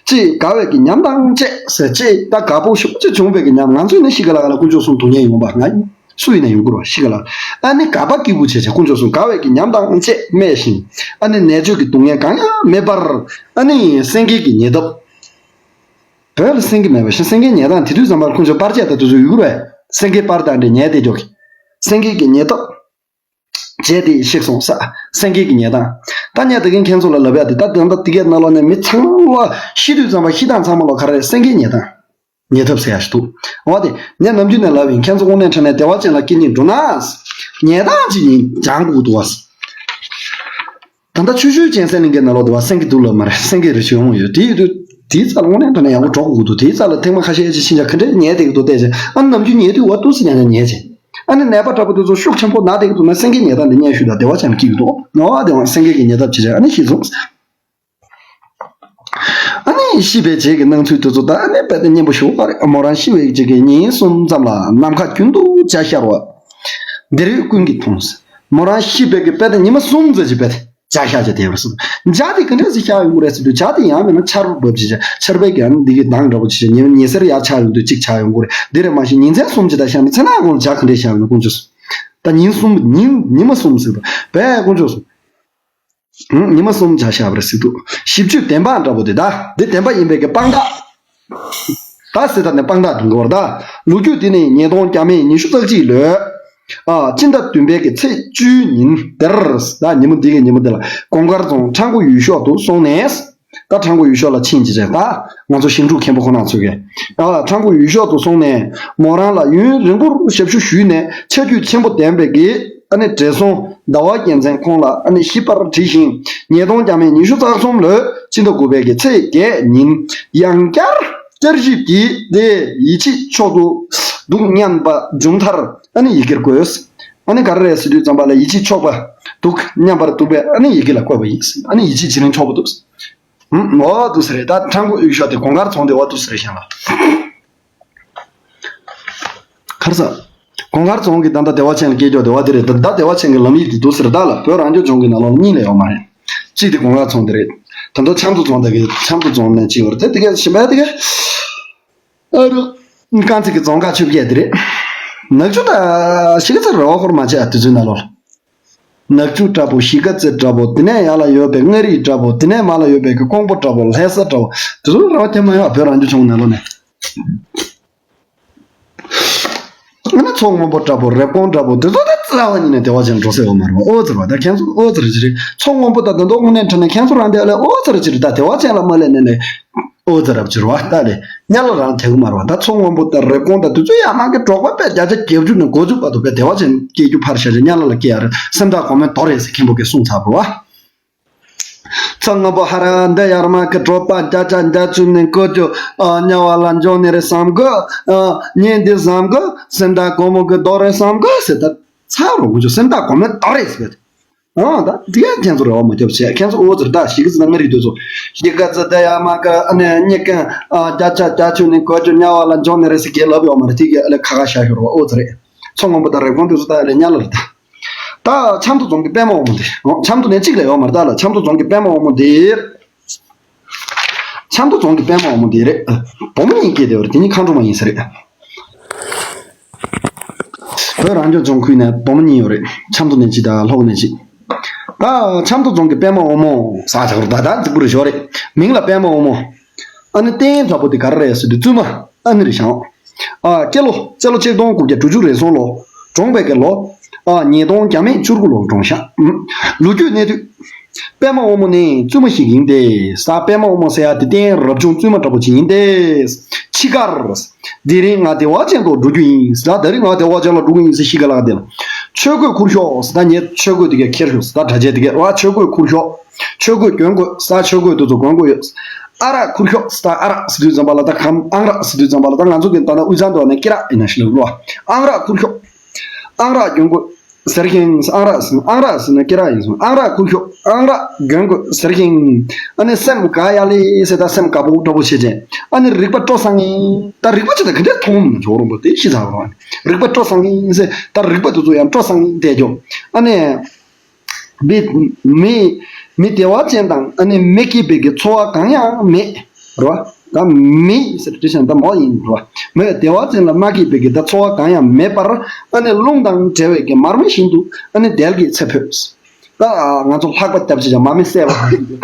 ཅེས་དགའ་བའི་གི་ཉམས་དང་བཅས་ཟེར། ཅེས་ད་དགའ་པོ་ཞེ་པོ་ཅིག་བྱུང་བའི་གི་ཉམས། ང་ཚོས་ནི་ཤི་ཁ་ལ་ཁ་ལ་དཀོན་མཆོག་གསུམ་སྡུག་བསྔལ་ཡོང་པ་ང་སུ་ཡིན་ན་ཡོང་གི་རེད་བ། ཤི་ཁ་ལ་ཨ་ནི་དགའ་པ་སྐྱིད་པོ་བྱས་བྱས་དཀོན་མཆོག་གསུམ་དགའ་བའི་གི་ཉམས་དང་བཅས་སྨྲས་ཤིང་། ཨ་ནི་ནད་བཅོས་ཀྱི་སྡུག་བསྔལ་གང་ཡང་མེད་པར། ཨ་ནི་སེང་གེ་གི་ཉེ་འདབས། བོད་ལ་སེང་གེ་མེད་པ་བཞིན་སེང་གེའི་ཉེ་འདབས་དེ་དུས་ཙམ་པར་དཀོན་མཆོག་པར་ཆས་དང་དུས་ཚོད་ཡོད་རེད། སེང་གེ་པར་དང་འདྲ་ཉལ་བསྡད་ཀྱོག་གི། སེང་གེ་གི་ཉེ་འདབས། བྱས་ཏེ་གཤེགས་སོང་ས། སེང་གེ་གི་ཉེ་འདབས། ད་ངས་ད་གིན་ཁྱེད་ཚོ་ལ་ལབ་ཡ་དེ་ད་ད་ལྟ་དེ་གའི་ནང་ལོགས་ནས་མི་ཚང་མ་ཤི་དུས་ཙམ་པ་ཤི་སྟངས་ཚང་མ་ལོགས་ག་རེ་རེད། སེང་གེའི་ཉེ་འདབས། ཉེ་འདབས་ཟེར་ཡ་ཞིག་འདུག་འོ་དེ་ངས་ནམ་རྒྱུན་ནས་ལབ་ཡིན། ཁྱེད་ཚོ་དངོས་གནས་དྲང་གནས་བདེ་བ་ཅན་ལ་སྐྱེ་སྙིང་འདོད་ན། ཉེ་འདབས་ཅིག་ཡིན་སྦྱང་དགོས་འདུག་བ། ད་ལྟ་ཆུ་ཤུལ་གཅན་གཟན་གླིང་གའི་ནང་ལོགས་དུ་བ་སེང་གེ་འདུག་ལབ་མ་རེད། སེང་གེ་རེ་ཞིག་ཡོང་ཡོད། དེ་ཡོད་དུས་དེའི་རྩ་ལ་དངོས་གནས་དྲང་གནས་ཡག་པོ་འགྲོ་དགོས་འདུག་དེའི་རྩ་ལ་ཐེངས་མ་ཁ་ཤས་ཅིག་ཕྱིན་ཆ་ག་འདྲས་ཉལ་བསྡད་ཀྱི་འདུག་བལྟས་ཚེ། ཨ་ནམ་རྒྱུན་ཉལ་དུས་བ་ཏུ་སི་ཉལ་ཉལ་ཉལ་བྱས། ཨ་ནི་ནད་པ་འདྲ་པོ་དེ་ཚོ་ཤུགས་ཆེན་པོ་ན་བསྡད་ཀྱི་འདུག་ན་སེང་གེ་ཉལ་སྟངས་འདི་སྙན་ཞུ་དང་བདེ་བ་ཅན་སྐྱེ་གི་འདུག་ནོ་བ་དེ་བ་སེང་གེ་གི་ཉལ་ཐབས་བྱེད་བྱས་ཨ་ནི་ཤི་སོང་། ཨ་ནི་ཤི་བའི་རྗེས་ཀྱི་སྣང་ཚུལ་དེ་ཚོ་ད་ཨ་ནི་དཔེ་དེ་སྙན་པོ་ཞུ་བ་རེད། མོ་རང་ཤི་བའི་རྗེས་ཀྱི་ཉིན་གསུམ་ཙམ་ལ་ནམ་མཁའ་རྒྱུན་དུ་འཇའ་ཤར་བ། འདི་རིགས་ཀུན་གྱིས་མཐོང་། མོ་རང་ཤི་བའི་གི་དཔེ་དེ་ཉི་མ་གསུམ་ཙམ་གྱི་དཔེ་དེ་འཇའ་ཤར་བྱས་དེ་བར་སོང་། འཇའ་དེ་ག་འདྲ་ཞིག་ཤར་ཡོང་གི་རེད་ཟེར་དུས་འཇའ་དེ་ཡང་མིན་ན་ཆར་པ་བབས་ཅིག་ཆར་པའི་གི་ཨ་ནི་འདི་གི་མདངས་འདྲ་པོ་ཅིག་ཉི་མ་ཉི་ཟེར་ཡར་ཆགས་ཡོང་དུས་གཅིག་ཆགས་ཡོང་གི་རེད། འདི་རེད་མ་གཞི་ཉིན་མཚན་གསུམ་ཅིག་ད་ཤར་ནས་མཚན་ནག་གོང་འཇའ་ག་འདྲ་ཤར་ཡོང་ན་དཀོན་མཆོག་གསུམ། ད་ཉིན་གསུམ་ཉིན་ཉི་མ་གསུམ་ཟེར་དུས་བས་དཀོན་མཆོག་གསུམ། ཧུམ། ཉི་མ་གསུམ་འཇའ་ཤར་བ་རེད་ཟེར་འདུག་བཞི་བཅུ་བདེན་དཔང་འདྲ་པོ་དེ་ད་འདི་བདེན་པ་ཡིན་པའི་གི་དཔང་རྟགས། ད་ཟེར་ད་ནས་དཔང་རྟགས་འདོན་གི་བར་ད། ལོ་རྒྱུས་འདི་ནི་ཉིས་སྟོང་བརྒྱ་མེད་ཉི་ཤུ་རྩ་གཅིག་ལོའི། ཨ། སྤྱི་ཟླ་བདུན་པའི་གི་ཚེས་བཅུའི་ཉིན་དེར། ད་ཉིན་མོ་འདི་གི་ཉིན་མོ་འདི་ལ་གོང་དཀར་རྫོང་ཁྲ་མགོ་ཡུལ་ཤོག་ཏུ་སོང་ནས། ད་ཁྲ་མགོ་ཡུལ་ཤོག་ལ་ཕྱིན་ཅི་བྱས་ད་ང་ཚོ་ཞིང་འབྲོག་མཁན་པོ་ཁོ་ན་ཚོ་གི། ཨ། ཁྲ་མགོ་ཡུལ་ཤོག་ཏུ་སོང་ནས་མོ་རང་ལ་ཡུན་རིང་པོར་ཞབས་ཞུ་ཞུས་ནས་ཆ་རྒྱུས་ཆེན་པོ་ལྡན་པའི་གི། ཨ་ནི་བགྲེས་སོང་ཟླ་བ་རྒྱལ་མཚན་ཁོང་ལ་ཨ་ནི་ཤིས་པར་བྲིས་ཤིང་། ཉིས་སྟོང་བརྒྱ་མེད་ཉི་ཤུ་རྩ་གསུམ་ལོའི་སྤྱི་ཟླ་དགུ་པའི་གི་ཚེས་བརྒྱད་ཉིན་ཡང་བསྐྱར་བསྐྱར་ཞིབ་ཀྱིས་དེ་ཡིད་ཆེས་མཆོག་ཏུ་འདུག་སྙམ་པ་བྱུང་མཐར་ཨ་ནི་ཡི་གེར་བཀོད། ཨ་ནི་ག་རེ་རེད་ཟེར་དུས་ཙམ་པ་ལ་ཡིད་ཆེས་མཆོག་པ་འདུག་སྙམ་པར་འདུག་པས་ཨ་ནི་ཡི་གེ་ལ་བཀོད་པ་ཡིན། ཨ་ནི་ཡིད་ཆེས་ཇི་རིང་མཆོག་པ་འདུག་ཧུམ། འོ་འདུག་ཟེར་རེད། ད་ཁྲ་མགོ་ཡུལ་ཤོག་དེ་གོང་དཀར་རྫོང་དེ་འོ་འདུག་ཟེར་རེད་ཤང་ལ། ག་རེ་ཟ། གོང་དཀར་རྫོང་གི་ད་ལྟ་བདེ་བ་ཅན་ལ་སྐྱེས་ཀྱོག་བདེ་བ་དེ་རེད། ད་ད་བདེ་བ་ཅན་གྱི་ལམ་ཡིག་དེ་འདུག་ཟེར་ད་ལ་བོད་རང་སྐྱོང་ལྗོངས་ཀྱི་ནང་ལོགས་ལ་གཉིས་ལས་ཡོད་མ་རེད། གཅིག་དེ་གོང་དཀར་རྫོང་དེ་རེད། ད་ལྟ་ཆབ་མདོ་རྫོང་དེ་གི་ཆབ་མདོ་རྫོང་ནས་གཅིག་ཡོད་རེད། དེ་དེ་ག་གཞན་པ་དེ་ག་ཨ་རུ། དཀར་མཛེས་ཀྱི་རྫོང་ཁག་ཆུ་བརྒྱད་དེ་རེད། ནག་ཆུ་ད་གཞིས་ཀ་རྩེ་རེད་བ། ཧོར་མ་ཆེ་ཨ་དུས་ཚོད་ནང་ལོགས་ལ། ནག་ཆུ་འདྲ་པོ། གཞིས་ཀ་རྩེ་འདྲ་པོ། དེ་ནས་ཡར་ལ་ཡོད་པའི་མངའ་རིས་འདྲ་པོ། དེ་ནས་མར་ལ་ཡོད་པའི་གི་ཀོང་པོ་འདྲ་པོ། ལྷ་ས་འདྲ་པོ། དེ་ཚོ་རང་དེ་མ་ཡོང་བོད་རང་སྐྱོང་ལྗོངས་ནང་ལོགས་ནས། ཨ་ནི་མཚོ་སྔོན་པོ་འདྲ་པོ། རེབ་གོང་འདྲ་པོ། དེ་ཚོ་དེ་རྩ་བ་ཉིད་ནས་བདེ་བ་ཅན་འགྲོ་ས་ཡོད་མ་རེད་བ། ཨོ་ཙི་རེད་བ། ད་ཁྱེད་ཚོ་ཨོ་ཙི་རེད་ཅི་རེད། མཚོ་སྔོན་པོ་ད་ད་མདོ་དངོས་གནས་དྲང་གནས་ཁྱེད་ཚོ་རང་དེ་ལས་ཨོ་ཙི་རེད་ཅི་རེད། ད་བདེ་བ་ཅན་ལ་མ་སླེབས་ནས་ནས་ཨོ་ཙི་རབ་ཅི་རེད་བ། ད་ལས་ཉ་ལ་རང་དེ་གི་མ་རེད་བ། ད་མཚོ་སྔོན་པོ་ད་རེབ་གོང་ད་དེ་ཚོ་ཡ་མ་གི་འབྲོག་པ་དཔེ་བརྒྱ་ཆ་བརྒྱད་ཅུ་ནས་གོ་ཚུགས་བར་དུ་དཔེ་བདེ་བ་ཅན་སྐྱེ་རྒྱུ་ཕར་བཞག་ཅིག་ཉ་ལ་ལ་སྐྱེ་ཡ་རེད། སེམས་ཐག་གོ་མེད་དོ་རེད་ཟེར་མཁན་པོ་གིས་གསུངས་ཚར་བ། ཚོགས་དངོས་པོ་ཧ་ར་འདི་ཡར་མ་གི་གྲོད་པ་བརྒྱ་ཆ་བརྒྱད་ཅུ་ནས་བཀོད་རྒྱུ། ཨ། དམྱལ་བ་ལ་འཇོག་ནི་རེད་བསམ་གི། ཨ། ཉིན་འདི་བསམ་གི། སེམས་དང་གོང་མོ་གི་རྡོ་རེད་བསམ་གི་ཟེར། ད་ཚ་རུ་འུ་ཅུ་སེམས་དང་གོང་མོ་རྡོ་རེད་ཟེར། ཨང་། ད་འདི་ཡང་ཁྱེད་ཚོ་རེ་བ་མ་རྒྱབ་བྱས། ཁྱེད་ཚོ་འུ་ཚོར་ད་ཞིག་གི་ཟེར་ན་ང་རིག་འདོད་ཚོ་ཞིག་ག་ཚོད་ད་ཡར་མ་གི། ཨ་ནི་གཉིས་ཀ། ཨ། བརྒྱ་ཆ་བརྒྱད་ཅུ་ནས་བཀོད་རྒྱུ། དམྱལ་བ་ལ་འཇོག་ནི་རེད་ཟེར་གྱི་ལབ་ཡོད་མ་རེད། དེ་གི་ཨ་ལས་ཁ་ཁ་བཤད་ཤོར་བ་འུ་ཚོ་རེད། ཚོགས་དངོས་པོ་དང་རེབ་གོང་དེ་ཚོ་ད་ཨ་ལས་དམྱལ་བ་རེད་ད། ད་ཆབ་མདོ་རྫོང་གི་པད་མ་འོག་མོ་དེ། ཨོ། ཆབ་མདོ་ནས་གཅིག་ལས་ཡོད་མ་རེད་ད་ལ། ཆབ་མདོ་རྫོང་གི་པད་མ་འོག་མོ་དེ། ཆབ་མདོ་རྫོང་གི་པད་མ་འོག་མོ་དེ་རེད། ཨ། བུ་མོ་གཉིས་སྐྱེས་དེ་བར་དེ་གཉིས་མཁའ་འགྲོ་མ་ཡིན་ས་རེད། བོད་རང་སྐྱོང་ལྗོངས་ཁུལ་ནས་བུ་མོ་གཉིས་ཡོད་རེད། ཆབ་མདོ་ནས་གཅིག་དང་ལྷོ་ཁ་ནས་གཅིག། ད་ཆབ་མདོ་རྫོང་གི་པད་མ་འོག་མོ་ཟེར་ཆགས་རེད། ད་ད་རྫིག་པོ་རེད་ཞོར་རེད། མིང་ལ་པད་མ་འོག་མོ། ཨ་ནི་རྟེན་དྲག་པོ་དེ་ག་རེ་རེད་ཟེར་དུས་བཙུན་མ་ཨ་ནི་རེད་ཤག། ཨ། སྐྱེས་ལོ། སྤྱི་ལོ་ཆིག་སྟོང་དགུ་བརྒྱ་དྲུག་ཅུ་རེ་ཟུང་ལོ། གྲོངས་པའི་གི་ལོ། ཨ། ཉིས་སྟོང་བརྒྱ་མེད་བཅུ་དགུ་ལོ་གྲོངས་ཤག། ལོ་རྒྱུས་གནས་དུས། པད་མ་འོག་མོ་ནི་བཙུན་མ་ཞིག་ཡིན་ཏེ། ས། པད་མ་འོག་མོ་ཟེར་ཡ་དེ་རྟེན་རབ་བྱུང་བཙུན་མ་འདྲ་པོ་ཅིག་ཡིན་ཏེ། འཆི་ཁར། དེ་རིང་ང་བདེ་བ་ཅན་དུ་འགྲོ་རྒྱུ་ཡིན་ཟེར། ད་དེ་རིང་ང་བདེ་བ་ཅན་ལ་འགྲོ་གི་ཡིན་ཟེར་ཤི་ཁ་ལ་དེ་ལ། ཆོས་གོས་ཁུར་ཤོག་ཟེར། ད་ངས་ཆོས་གོས་དེ་གས་ཁྱེར་ཤོག་ཟེར། ད་གྲྭ་ཆས་དེ་གས། ཨ། ཆོས་གོས་ཁུར་ཤོག། ཆོས་གོས་གྱོན་དགོས་ཟེར། ཆོས་གོས་དེ་ཚོ་གྱོན་དགོས་ཡོད། ཨ་རག་ཁུར་ཤོག་ཟེར། ཨ་རག་ཟེར་དུས་ཙམ་པ་ལ་ད་གམ། ཨང་རག་ཟེར་དུས་ཙམ་པ་ལ་ད་ང་ཚོ་གི་ད་ལྟ་དབུས་གཙང་དུ་བ་ནས་ཀི་རག་ཡིན་ན་ཞིག་ལབ་རོ། ཨང་རག་ཁུར་ཤོག། ཨང་རག་གྱོན་དགོས་ཟེར་ཁན། ཨང་རག་ཟེར། ཨང་རག་ཟེར་ན་ཀི་རག་ཡིན་སོང་། ཨང་རག་ཁུར་ཤོག། ཨང་རག་གྱོན་དགོས་ཟེར་ཁན། ཨ་ནི་སེམས་དགའ་ཡ་ལེ་ཟེར། ད་སེམས་དགའ་པོ་འདྲ་པོ་བྱེད་ཅན། ཨ་ནི་རིག་པ་སྤྲོ་སང་ངེ། ད་རིག་པ་ཅི་ད་ག་འདྲས་མཐོང་མི་འཇོག་རུང་པོ་དེ་ཤི་ཚར་རོ། རིག་པ་སྤྲོ་སང་ངེ་ཟེར། ད་རིག་པ་དེ་ཚོ་ཡང་སྤྲོ་སང་ངེ་བསྡད་འཇོག། ཨ་ནི། མི། མི། མི་བདེ་བ་ཅན་དང་ཨ་ནི་མི་སྐྱིད་པའི་གི་ཚོར་བ་གང་ཡང་མེད། རེད་བ། ད་མི་ཟེར་དུས་ཙམ་ད་མོ་ཡིན་རེད་བ། མི་བདེ་བ་ཅན་ལ་མ་སྐྱིད་པའི་གི་ད་ཚོར་བ་གང་ཡང་མེད་པར། ཨ་ནི་རླུང་དང་བྲལ་བའི་གི་མར་མེ་བཞིན་དུ་ཨ་ནི་བདེ་སྐྱིད་ཚེ་འཕོས། ད་ང་ཚོ་ལྷག་པ་སྐྱབས་ཅི་ཅང་མར་མེ་བསད་པ་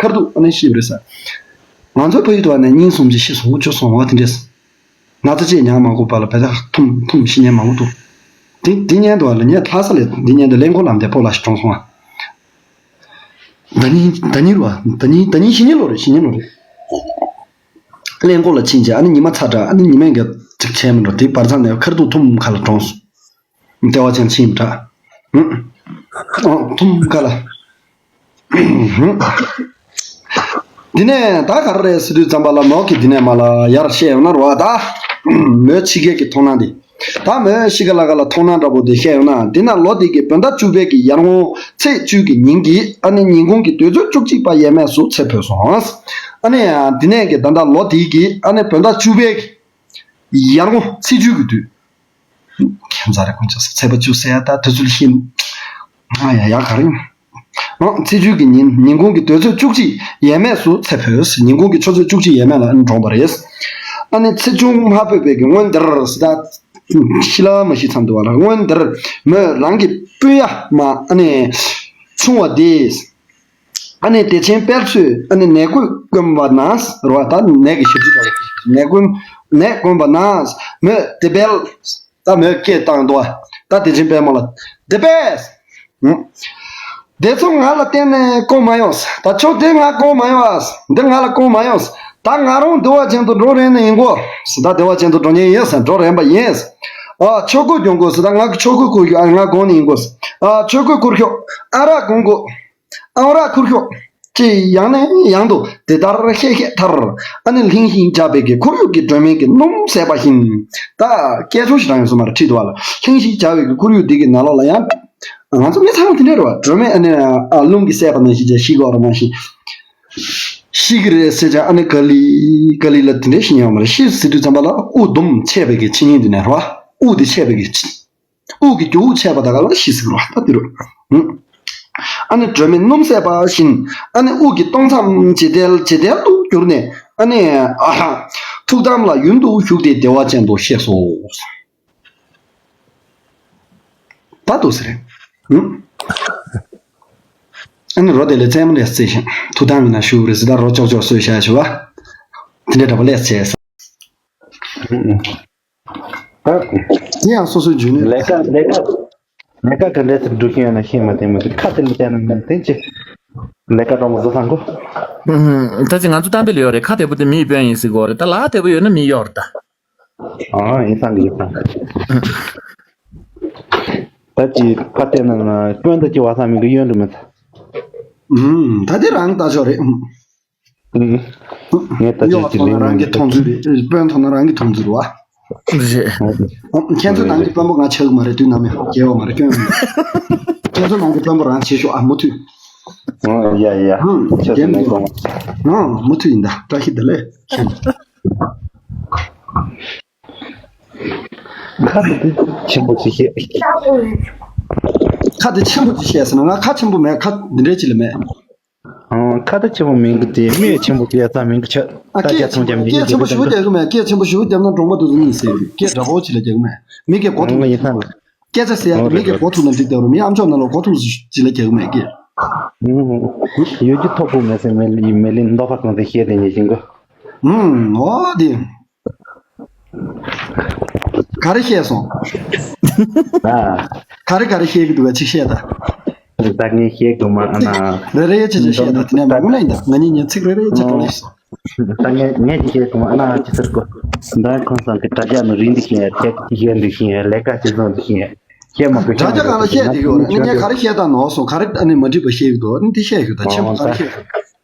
ཁར་ཐུག་ཨ་ནི་ཤི་བ་རེད་ས། ང་ཚོ་བོད་ཡུལ་དུ་བ་ནས་གཉིས་གསུམ་ཅིག་ཤི་སོང་། འུ་ཅོ་སོང་བ་དེ་འདྲས། ན་ཚ་ཅིག་མྱངས་མ་དགོས་པ་ལ་བས་ད་ཐུམ་ཐུམ་ཤི་ཉན་མང་པོ་འདུག། དེ་དེ་ཉན་དུ་བ་ལ་ངས་ལྷ་ས་ལས་དེ་ཉན་དུ་ཀླད་ཀོར་ལམ་དེ་སྤོ་ལ་ཞིག་གྲོངས་སོང་ཨ། ད་ནི་ད་ནི་རུ་བ་ད་ནི་ད་ནི་ཤི་ཉན་ལོ་རེད། ཤི་ཉན་ལོ་རེད། ཀླད་ཀོར་ལ་ཕྱིན་རྗེས་ཨ་ནི་ཉི་མ་ཚ་དྲགས། ཨ་ནི་ཉི་མས་འགའ་ཅིག་བྱས་མི་འགྲོ། དེ་བར་མཚམས་ནས་ཁར་ཐུག་ཐུམ་ཁ་ལ་གྲོངས་སོང་། བདེ་བ་ཅན་ཕྱིན་དྲགས། ཨ། ཐུམ་ཁ་ལ། འདི་ནས་ད་ག་རེ་རེད་ཟེར་དུས་ཙམ་པ་ལ་མོ་གིས་འདི་ནས་མ་ལ་ཡར་བཤད་ཡོང་ན་རུ་བ་ད། མོའི་ཕྱི་རྒྱལ་གྱི་མཐོང་སྣང་འདི། ད་མོའི་ཤི་ཁ་ལ་ཁ་ལ་མཐོང་སྣང་འདྲ་པོ་འདི་བཤད་ཡོང་ན། འདི་ན་ལོ་འདི་གི་བོད་ཟླ་བཅུ་པའི་གི་ཡར་ངོ་ཚེས་བཅུ་གི་ཉིན་གྱི་ཨ་ནི་ཉིན་གུང་གི་དུས་ཚོད་བཅུ་གཅིག་པ་ཡས་མས་སུ་ཚེ་འཕོས་སོང་། ཨ་ནི་འདི་ནས་གི་ད་ལྟ་ལོ་འདི་གི་ཨ་ནི་བོད་ཟླ་བཅུ་པའི་གི་ཡར་ངོ་ཚེས་བཅུ་གི་དུས། ཁྱད་མཚར་རེད། ཁོང་ཚོ་ཚེས་པ་བཅུ་ཟེར་ཡ་ད་དུས་ཚོད་ཤེས། ང་ཡ་ཡ་ག་རེ་ཡིན། ཨ། ཚེས་བཅུ་གི་ཉིན་ཉིན་གུང་གི་དུས་ཚོད་བཅུ་གཅིག་ཡས་མས་སུ་ཚེ་འཕོས། ཉིན་གུང་གི་ཆུ་ཚོད་བཅུ་གཅིག་ཡས་མས་ལ་གྲོངས་པ་རེད། ཨ་ནི་ཚེ་ཆུང་མ་ཕོད་པའི་གི་སྔོན་འདིར་ཟེར། ད་ཤི་ལ་མ་ཤི་མཚམས་དུ་བ་ལ་སྔོན་འདིར་མོས་རང་གི་སྤུན་ཡ་མ་ཨ་ནི་ཆུང་བ་དེས། ཨ་ནི་བདེ་ཆེན་དཔལ་མཚོས་ཨ་ནི་ནད་གོས་བསྐོན་པ་ན་རུ་བ། ད་ནད་ཀྱི་ཞབས་ཕྱི་འདྲ་བོ། ནད་གོས་ནད་བསྐོན་པ་ན་མོས་དེ་དཔལ། ད་མོས་སྐད་བཏང་འདུག་བ། ད་བདེ་ཆེན་དཔལ་མོ་ལ་དེ་དཔལ། ཨུ། དེ་ཚོ་ང་ལ་གཏན་ནས་བསྐོན་མ་ཡོང་། ད་ཆོས་དེ་ང་བསྐོན་མ་ཡོང་། འདི་ང་ལ་བསྐོན་མ་ཡོང་། ད་ང་རང་བདེ་བ་ཅན་དུ་འགྲོ་རན་ནི་ཡིན་གོ། ད་བདེ་བ་ཅན་དུ་འགྲོ་ཉེན་ཡིན་ཟེར། འགྲོ་རན་པ་ཡིན། ཨ། ཆོས་གོས་གྱོན་དགོས་ཟེར། ད་ང་གི་ཆོས་གོས་གོན་རྒྱུ་ཨ་ང་གོན་ནི་ཡིན་གོ། ཨ། ཆོས་གོས་གོན་ཤོག། ཨ་རག་གོན་དགོས། ཨང་རག་ཁུར་ཤོག་ཅེས་ཡང་ནས་ཡང་དུ་དེ་ལྟར་བཤད་བཤད་མཐར། ཨ་ནི་ལྷིང་ཞིང་འཇགས་པའི་གི་ཁོར་ཡུག་གི་སྒྲོན་མེ་གི་སྣུམ་ཟད་པ་བཞིན། ད་སྐད་ཆ་ཞིག་རང་ཡོང་སོང་མ་རེད། ཁྲིད་དུ་བ་ལ་ལྷིང་ཞིང་འཇགས་པའི་གི་ཁོར་ཡུག་འདི་གི་ནང་ལོགས་ལ་ཡང་། ང་ཚོ་མི་ཚང་མ་དེ་འདྲ་རེད་བ། སྒྲོན་མེ་ཨ་ནི་ཨ་རླུང་གིས་ཟད་པ་ནང་བཞིན་བྱས་ཤི་གི་ཡོད་རེད། མ་གཞི་ཤི་གི་རེད་ཟེར་ཀྱང་ཨ་ནི་ག་ལི་ག་ལི་ལ་དེ་འདྲ་ཞིག་ཡོང་མ་རེད། ཤི་ཟེར་དུས་ཙམ་པ་ལ་དབུགས་དུམ་ཆད་པའི་གི་ཆི་ཉིན་དེ་ནས་རེད་བ། དབུགས་དེ་ཆད་པའི་གི་ཆི། དབུགས་ཀྱི་རྒྱུ་དབུགས་ཆད་པ་ད་ག་ལ་ཤི་ཟེར་བ་ད་དེ་རུ། ཨ་ནི་སྒྲོན་མེ་སྣུམ་ཟད་པ་བཞིན། ཨ་ནི་དབུགས་ཀྱི་སྟོང་མཚམས་ཇེ་དལ་ཇེ་དལ་དུ་གྱུར་ནས། ཨ་ནི་ཨ་ཧ། ཐུགས་དམ་ལ་ཡུན་དུ་བཞུགས་ཏེ་བདེ་བ་ཅན་དུ་གཤེགས་སོ། ད་འདུག་ཟེར། ཨ་ནི་རོ་དེ་ལས་རྩེད་མོ་ལས་རྩེ་ཞིང་ཐུགས་དམ་གྱི་ནང་བཞུགས་རེད་ཟེར། ད་རོ་ཅོག་ཅོག་གསོས་བཞག་ཞུ་བ། དེ་འདྲ་འདྲ་པོ་ལས་རྩེ་ས། ད། དེ་ཡང་སོ་སོའི་འཇོན་ནུས། ལས་ཀ་ལས་ཀ་ལས་ཀ་ག་འདྲས་སེ་སྒྲུབ་ཀྱི་ཡོད་ན་ཤེས་མ་དེ་མ་དེ་ཁ་དེ་ལ་བལྟས་ན་ང་དེ་ཅི། ལས་ཀ་འགྲོ་མ་བཟོ་ཚང་གོ། ད་ཅི་ང་ཚོ་གཏམ་དཔེ་ལ་ཡོད་རེད། ཁ་བདེ་པོ་དེ་མིའི་དཔོན་ཡིན་ཟེར་གོ་རེད། ད་ལག་བདེ་པོ་ཡོད་ན་མི་གཡོག་རེད་ད། ཨ་ཡིན་ཚང་གི་ཡིན་ཚང་གི། ད་ཅི་ཁ་བལྟས་ན་ང་དཔོན་ད་ཅི་བ་ཚང་མི་གི་གཡོན་འགྲོ་མི་ཚ། ཨུམ། ད་དེ་རང་ལྟ་ཕྱོགས་རེད། ཨུམ། ཨུམ། ངས་ལྟ་ཕྱོགས་གཅིག་ལེན། གཡོ་བ་མཐོང་ན་རང་གི་མཐོང་ཚུལ་རེད། དཔོན་མཐོང་ན་རང་གི་མཐོང་ཚུལ་རེད་བ། རེད། ཨུམ། ཁྱེད་ཚོ་ནང་གི་དཔོན་པོ་ང་ཆགས་ཀྱི་མ་རེད། དུས་ནམ་ཡང་རྒྱལ་བ་མ་རེད། སྐྱོན་མེད། ཁྱེད་ཚོ་ནང་གི་དཔོན་པོ་རང་བྱེད་ཤོག་ཨ། མུ་མཐུད། ཨོ་ཡ་ཡ། ཨུམ། ཁྱེད་ཚོ་རྒྱལ་ནང་མེད། གོང་། ཨུམ། མུ་མཐུད་ཡིན་ད། བཀྲ་ཤིས་བདེ་ལེགས། ཁ་དེ་ཆེན་པོ་ཅིག་བཤད། ཁ་དེ་ཆེན་པོ་ཅིག་བཤད་ཟེར་ན། ང་ཁ་ཆེན་པོ་མེད། ཁ་འདི་འདྲའི་ཅིག་ལ་མེད། ཨང་། ཁ་ད་ཆེན་པོ་མིན་གི་དེ་སྨད་ཆེན་པོ་སྐད་ཚ་མིན་གི་ཆ། ཨ། ད་སྐད་རྒྱ་ཆེན་ཐང་རྒྱ་མིན་གི་སྐད་ཆེན་པོ་ཞུ་རྒྱག་གི་མེད། སྐད་ཆེན་པོ་ཞུ་རྒྱབ་ན་གྲོང་པ་དུ་ཚོ་གཉིད་སད་གི། སྐད་འདྲ་པོ་ཅིག་ལ་རྒྱག་གི་མེད། མི་སྐད་གོ་ཐུག་ཡིན་ས། སྐད་ཆ་ཟེར་ཡ་མི་སྐད་གོ་ཐུག་ན་འགྲིག་དེ་རུ། མི་ཨམ་ཅོག་ནང་ལ་གོ་ཐུག་ཅིག་ལ་རྒྱག་གི་མེད་སྐད། ཡོད་ཀྱི་ཐོག་པོ་མེད་ཟེར། མེ་ལི་མེ་ལི་མདོ་ཁ་གང་དེ་བཤད་དེ་ཉེ་ཞིང་གོ། ཨུམ། ཨོ་དེ། ག་རེ་བཤད་སོང་། ཨ། ག་རེ་ག་རེ་བཤད་གི་འདུག་ག་ཅིག་བཤད་ད། ད་ངས་བཤད་དགོས་མ་ཨ་ན། རེ་རེ་བྱས་བྱས་བཤད་ད། དེ་ནས་མ་དངོས་གནས་ཡིན་ད། ང་གཉིས་ཉིན་ཚིག་རེ་རེ་བྱས་འགྲོ་ལེ་སོང་། ད་ངས་ངས་ཅིག་བཤད་དགོས་མ་ཨ་ན། ཅི་ཟེར་གོ། ད་ཁོང་ཚང་གི་དྲ་རྒྱ་ནང་རིན་འདི་བཤད། ཁྱེད་ཀྱི་བཤད་འདི་བཤད། ལས་ཀ་ཅི་བཟང་འདི་བཤད། བཤད་མ་དགོས། དྲ་རྒྱ་སྒང་ལ་བཤད་དེ་ཡོད་རེད། ངས་ག་རེ་བཤད་ད་ནོར་སོང་། ག་རེ་ཨ་ནི་མ་འགྲིག་པ་བཤད་གི་འདུག་ཨ་ནི་དེ་བཤད་ཡོད་ད། ཆེན་པོ་ག་རེ་བཤད་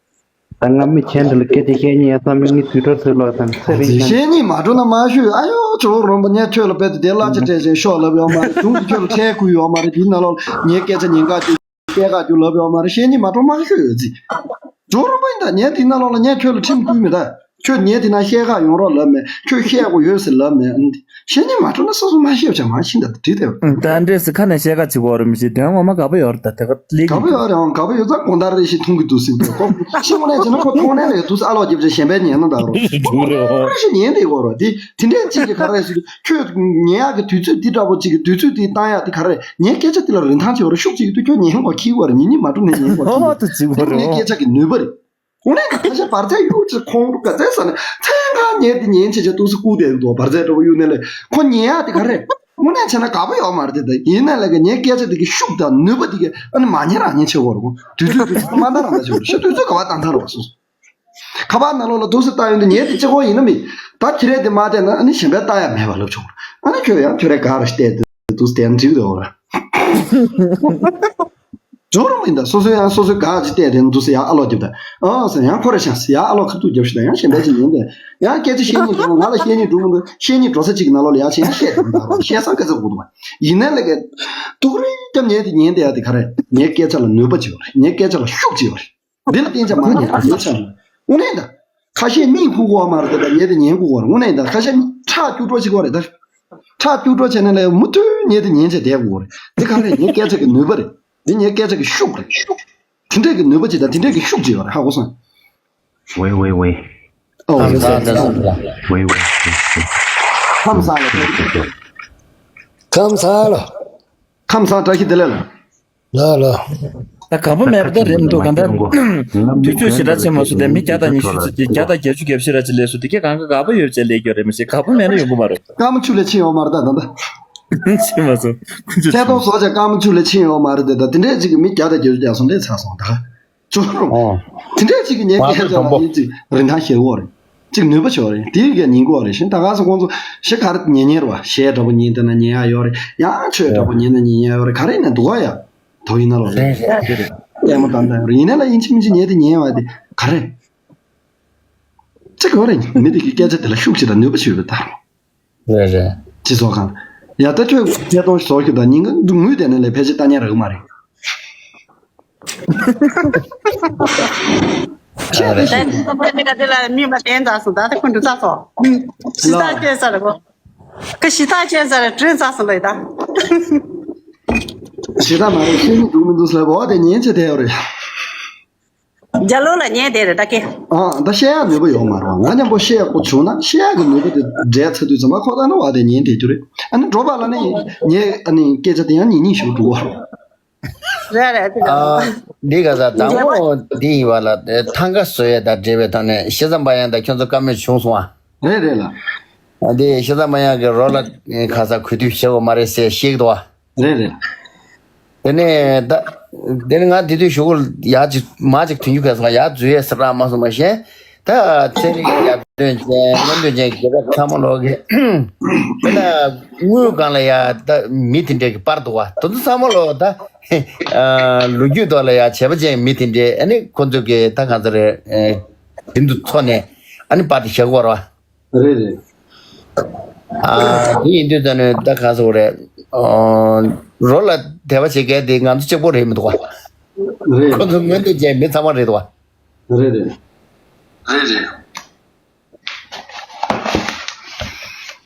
ད། ད་ང་མི་ཁྱེད་འདི་ལ་སྐད་ཆ་བཤད་ཉན་ཡ་བསམ་པའི་ངའི་དུས་ཚོད་ཚོད་ལོག་དང་ཚེ་རིང་དང་། བཤད་ཉན་མ་འགྲོ་ན་མ་ཞུ། ཨ་ཡོ་ཇོ་རོང་པ། ངས་ཁྱོད་ལ་རྦད་དེ་དེ་གླ་ཆ་སྤྲད་བྱས་ཤོག་ལབ་ཡོད་མ་རེད། དུང་གི་ཁྱོད་ལ་ཁྲལ་བསྐུར་ཡོད་མ་རེད། དེའི་ནང་ལོགས་ལ་ངའི་སྐད་ཆ་ཉན་ག་རྒྱུ་བཤད་ག་རྒྱུ་ལབ་ཡོད་མ་རེད། བཤད་ཉན་མ་འགྲོ་མ་ཞུ་ཡོད་ཅི། ཇོ་རོང་པ་ཡིན་ད། ངས་དེའི་ནང་ལོགས་ལ་ངས་ཁྱོད་ལ་ཁྲིམས་བསྐུར་མེད་ད། ཁྱོད་ངས་དེ་ན་བཤད་ག་ཡོང་རོགས་ལབ་མེད། ཁྱོད་བཤད་དགོས་ཡོད་ཟེར་ལབ་མེད། བཤད་ཉན་མ་འགྲོ་ན་སོ་སོ་མ་བཤད་བྱ་མ་ཤེས་ད་དྲིས་དེ། ད་འདྲས་སི་ཁ་ནས་བཤད་ག་བྱེད་དགོས་རེད་མི་ཤེས། དོན་ངོ་མ་དགའ་པོ་ཡོད་རེད་ད། དེ་ག་ལིག་དགའ་པོ་ཡོད་རེད་ཨང་། དགའ་པོ་ཡོད་ཙང་དགོང་དག་རེ་ཞིག་འཐུང་གི་འདུག་ཟེར་གི་འདུག་ཁོ་ཤི་མོ་ནས་བྱས་ན་ཁོ་མཐོང་ནས་ལས་དུས་ཨ་ལོག་རྒྱབ་ཅིག་གཞན་པའི་ཉན་ན་འདག་རོ། འདུག་རེད་ཨང་། ཁོ་རེ་ཞིག་ཉན་བསྡད་དགོས་རོ། དེ་དེ་འདྲས་ཅིག་གི་ག་རེ་ཟེར་དུས་ཁྱོད་ཉན་ཡག་གི་དུས་ཚོད་འདི་འདྲ་པོ་ཅིག་གི་དུས་ཚོད་འདི་བཏང་ཡག་དེ་ག་རེ། ངའི་སྐད་ཆ་དེ་ལ་རིན་ཐང་ཆེ་བ་རེད། ཤུགས་ཅིག་ཡོད་དུས་ཁྱོད་ཉན་དགོས་ཁྱི་བ་རེད། ཉན་ཉན་མ་འགྲོ་ནས་ཉན་དགོས་ཁྱི་ཨོ་ཡོད། ད་ཅིག་དེ་ངའི་སྐད་ཆ་གི་ནུས་པ་རེད། དངོས་གནས་ཁ་ཤས་བར་ཆད་གཡུག་ཅིག་ཁོང་ཁྲོ་ག་ཚད་ཟ་ནས་མཚན་གང་ཉལ་དེ་ཉན་བྱེད་ཆེད་ཏུ་སུ་བཀུག་བསྡད་འདུག་བར་ཆད་འདྲ་པོ་གཡུག་ནས་ལས་ཁོ་ཉན་ཡག་དེ་ག་རེད། དངོས་གནས་བྱས་ན་དགའ་པོ་ཡོད་མ་རེད་དེ། ད་ཡིན་ན་ལས་ཀ་ངའི་སྐད་ཆ་དེ་གི་ཤུགས་དང་ནུས་པ་དེ་གི་ཨ་ནི་མ་ཉན་རང་ཉན་ཆེ་བོ་རེད། དུས་ཚོད་དུས་ཚོད་མ་འདང་རང་འདང་ཆེ་བོ་རེད། ཤི་དུས་ཚོད་ག་བ་བཏང་ཐང་རེད་བ། སོ་སོ་ཁ་པར་ནང་ལོགས་ལ་འདུག་སེ་བཏང་ཡོང་དུས་ཉལ་དེ་གཅིག་པོ་ཡིན་ན་མི་ད་ཁྱི་རེད་དེ་མ་བལྟས་ན་ཨ་ནི་གཞན་པའི་ལྟ་ཡག་མེད་པ་ལབ་ཆོག་རེད། ཨ་ནི་ཁྱོད་ཡང་ཁྱོད་རེད་ག་རེ་བལྟས་དེ་འདུག་སེ་བལྟས་ན་འགྲིག་རེད་བ། ཇོ་རུ་མི་འདའ་སོ་སོའི་ཡང་སོ་སོའི་ག་ཅི་བལྟས་དེ་འདུག་སེ་ཡང་ཨ་ལོག་རྒྱབ་ད། ཨ་སེ་ཡང་ཁོ་རེ་ཤང་སེ་ཡང་ཨ་ལོག་ཁ་ཐུག་རྒྱབ་ཤི་ད་ཡང་གཞན་པའི་ཅི་ཡིན་ཏེ། ཡང་སྐད་ཆ་བཤད་ཉིན་འགྲོ་ང་ལ་བཤད་ཉིན་འགྲོ་མི་འདུག་བཤད་ཉིན་འགྲོ་ས་ཅིག་གི་ནང་ལོགས་ལ་ཡང་ཆེ་ཡང་བཤད་དེ་མི་འདའ་རོགས་བཤད་ས་ག་ཚོད་གོ་འདུག་བ། ཡིན་ན་ལས་ཀ་དུག་རིགས་ཀྱང་ཉན་དེ་ཉན་དེ་ཡ་དེ་ག་རེ། ངའི་སྐད་ཆ་ལ་ནུས་པ་ཅིག་ཡོད་རེད། ངའི་སྐད་ཆ་ལ་ཤུགས་ཅིག་ཡོད་རེད། འདི་ལ་བརྟེན་ཆ་མ་ཉན་ཨ་ཡོད་ཆ་རེད། དངོས་གནས་ད། ཁ་ཤས་གཉིད་ཁུག་གོ་བ་མ་རེད་དེ་ད་ཉན་དེ་ཉན་ཁུག་གོ་རེད། དངོས་གནས་ད་ཁ་ཤས་ཁྲག་སྐྱུག་བྲོ་བྱེད་གོ་རེད་ད། ཁྲག་སྐྱུག་བྲོ་བྱས་ནས་ལས་མུ་མཐུད་ཉན་དེ་ཉན་བྱས་བསྡད་གོ་རེད། འདི་ག་རེ་ངའི་སྐད་ཆ་གི་ནུས་པ་རེད། འདི་ངའི་སྐད་ཆ་གི་ཤུགས་རེད། དེ་འདྲས་ཀྱི་ནུས་པ་ཅིག་དང་དེ་འདྲས་ཀྱི་ཤུགས་ཅིག་ཡོད་རེད། ཧ་གོ་སོང་། ཝེ་ཝེ་ཝེ། ཨོ་ཁམས་བཟང་ལ་ཁམས་བཟང་ལ། ཝེ་ཝེ་ཝེ། ཁམས་བཟང་ལ། ཁམས་བཟང་། ཁམས་བཟང་། བཀྲ་ཤིས་བདེ་ལེགས་ལ། ལ་ལ། ད་དགའ་པོ་མེད་པ་ད་རེད་འདུག་གང་ལྟར་དུས་ཚོད་ཞེ་དྲག་ཕྱིན་མ་སོང་། དེ་མི་བརྒྱ་དང་ཉི་ཤུ་ཙམ་གྱིས་བརྒྱ་དང་བརྒྱད་ཅུ་གྱ་བཞི་ར་ཅིག་སླེབས་སོང་། དེ་གས་གང་ག་དགའ་པོ་ཡོད་ཅེས་ལས་རྒྱུ་རེད་མི་ཤེས། དགའ་པོ་མེད་ན་ཡོང་གི་མ་རེད། སྐར་མ་བཅུ་ལས་ཕྱིན་ཡོད་མ་རེད་ད་ད་ད། ཕྱིན་མ་སོང་། ཁོ་ཚོ་ཚེ་ཐོག་བཟོ་བྱས་སྐར་མ་བཅུ་ལས་ཕྱིན་ཡོད་མ་རེད་དེ་ད། དེ་འདྲས་ཅིག་གི་མི་བརྒྱ་དང་བརྒྱད་ཅུ་རྒྱག་སོང་འདྲས་ཚར་སོང་ད། ཅོ་རུང་། ཨོ། དེ་འདྲས་ཅིག་གི་ཉེན་མ་ཁའི་ཐོག་ལ་ཡིན་ཅིག་རིན་ཐང་ཤེས་འོ་རེད། ཅིག་ནུས་པ་ཤོར་རེད། དེའི་ག་ཉིན་གོ་རེད་ཤིང་ད་ག་ས་ཁོང་ཚོ་ཞེ་ག་རེ་ཉན་ཉན་རེད་བ། གཞས་འདྲ་པོ་ཉན་དེ་ན་ཉན་ཡ་ཡོད་རེད། ཡང་ཆོས་འདྲ་པོ་ཉན་ན་ཉན་ཡ་ཡོད་རེད། ག་རེ་ཡིན་ན་འདུག་ག་ཡ། དོ་ཡིན་ན་ལོ་རེད། རེད་རེད་རེད། ལྟད་མོ་ལྟ་ལྟ་ཡོད་རེད། ཡིན་ན་ལ་ཡིན་ཅི་མིན་ཅི་ཉན་དེ་ཉན་བ་དེ་ག་རེ། ཅིག་ཡོད་རེད། མི་དེ་གི་སྐད་ཆ་དེ་ལ་ཤུགས་ཅིག་དང་ནུས་པ་ཞིག་ཡོད་པའི་ལྟར། རེད་རེད། སྤྱི་ཚོགས་ཁང་། ཡ་ད་ཁྱོད་སྐད་གཏོང་ཞིག་བཟོ་ཤིག་དང་ཉིན་གང་ངུས་བསྡད་ནས་ལས་ཕལ་ཆེར་ལྟ་ཉན་རག་གི་མ་རེད། ཁྱེད་རེད་ཤིང་། ད་ཁོ་ཁོ་ནི་ག་དེ་ལ་མི་མ་བསྟན་ཙང་སོང་། ད་ད་ཁོ་འགྲོ་ཙང་སོང་། ཞི་ལ་ད་ཁྱེད་ས་རེད་གོ། ཁ་ཞི་ད་ཁྱེད་ས་རེད་དྲན་ཙང་སོང་ལ་ཡི་ད། ཞི་ད་མ་རེད། ཤེས་ནི་འདུག་མི་འདུག་ཟེར་བ་དེ་ཉན་ཆེ་དེ་ཡོད་རེད། རྒྱ་ལོ་ལ་ཉན་དེ་རེད་ད་ཀེ། ཨ་ད་བཤད་ཡག་ནུས་པ་ཡོད་མ་རེད་བ། ང་མཉམ་པོ་བཤད་ཡག་པོ་བྱུང་ན་བཤད་ཡག་གི་ནུས་པ་དེ་འདྲས་ཚ་དུས་ཙམ་པ་ཁོ་ད་ནི་བ་དེ་ཉན་དེ་རྒྱུ་རེད། ཨ་ནི་འགྲོ་པ་ལ་ནི་ཉན་ཨ་ནི་སྐད་ཆ་དེ་ཡང་ཉིན་ཉིན་ཞིག་འགྲོ་བ་རེད། རེད་རེད་དེ་ལ། ཨ་འདི་ག་ས་དང་པོ་འདི་ཡིན་བ་ལ་ཐང་ག་བཟོ་ཡས་དང་འབྲེལ་བའི་ཐོག་ནས་ཤི་ཙམ་པ་ཡང་དང་ཁྱོད་ཚོ་བཀའ་མོལ་བྱུང་སོང་ཨ། རེད་རེད་ལ། ཨ་འདི་ཤི་ཙམ་པ་ཡང་གི་རོ་ལ་ག་ས་གུས་འདུད་བྱེད་དགོས་མ་རེད་ཟེར་ཤེས་ཀྱི་འདུག་ཨ། རེད་རེད། དེ་ནས་ད། དེ་ནས་ང་དེ་དུས་གཞུག་གུ་ཡག་ཅིག་མ་ཅིག་དུས་རྒྱུན་ག་སོང་ཡག་འཛུལ་ཡས་སི་རག་མ་སོང་མ་ཤེས། ད་ཚན་རིག་ཡར་ཐོན་ཅན་སྔོན་ཐོན་ཅན་གྱི་རྒྱལ་ཁབ་ཚང་མ་ལོག་གི་དཔེར་ན་དངུལ་སྒང་ལ་ཡ་ད་མི་དེ་འདྲས་ཀྱི་པར་འདུག་བ། དེ་ཚོ་ཚང་མ་ལོག་ད་ལོ་རྒྱུས་ཐོག་ལ་ཡ་བྱས་པ་ཅན་མི་དེ་འདྲས་ཨ་ནི་ཁོ་ཚོ་གི་ད་གང་ཚོ་རེད། དེ་འདུ་ཚོ་ནས་ཨ་ནི་པར་དེ་བཞག་གི་ཡོད་རེད་བ། རེད་རེད། ཨ་དེ་ཡིན་དུས་ད་ནི་ད་གང་ཟེར་དགོས་རེད། རོ་ལ་དད་པ་བྱེད་མཁན་དེ་ང་ཚོ་གཅིག་པོ་རེད་མི་འདུག་བ། རེད། ཁོ་ཚོ་སྔོན་དུ་བྱས་མི་ཚང་མ་རེད་འདུག་བ། རེད་རེད། རེད་རེད།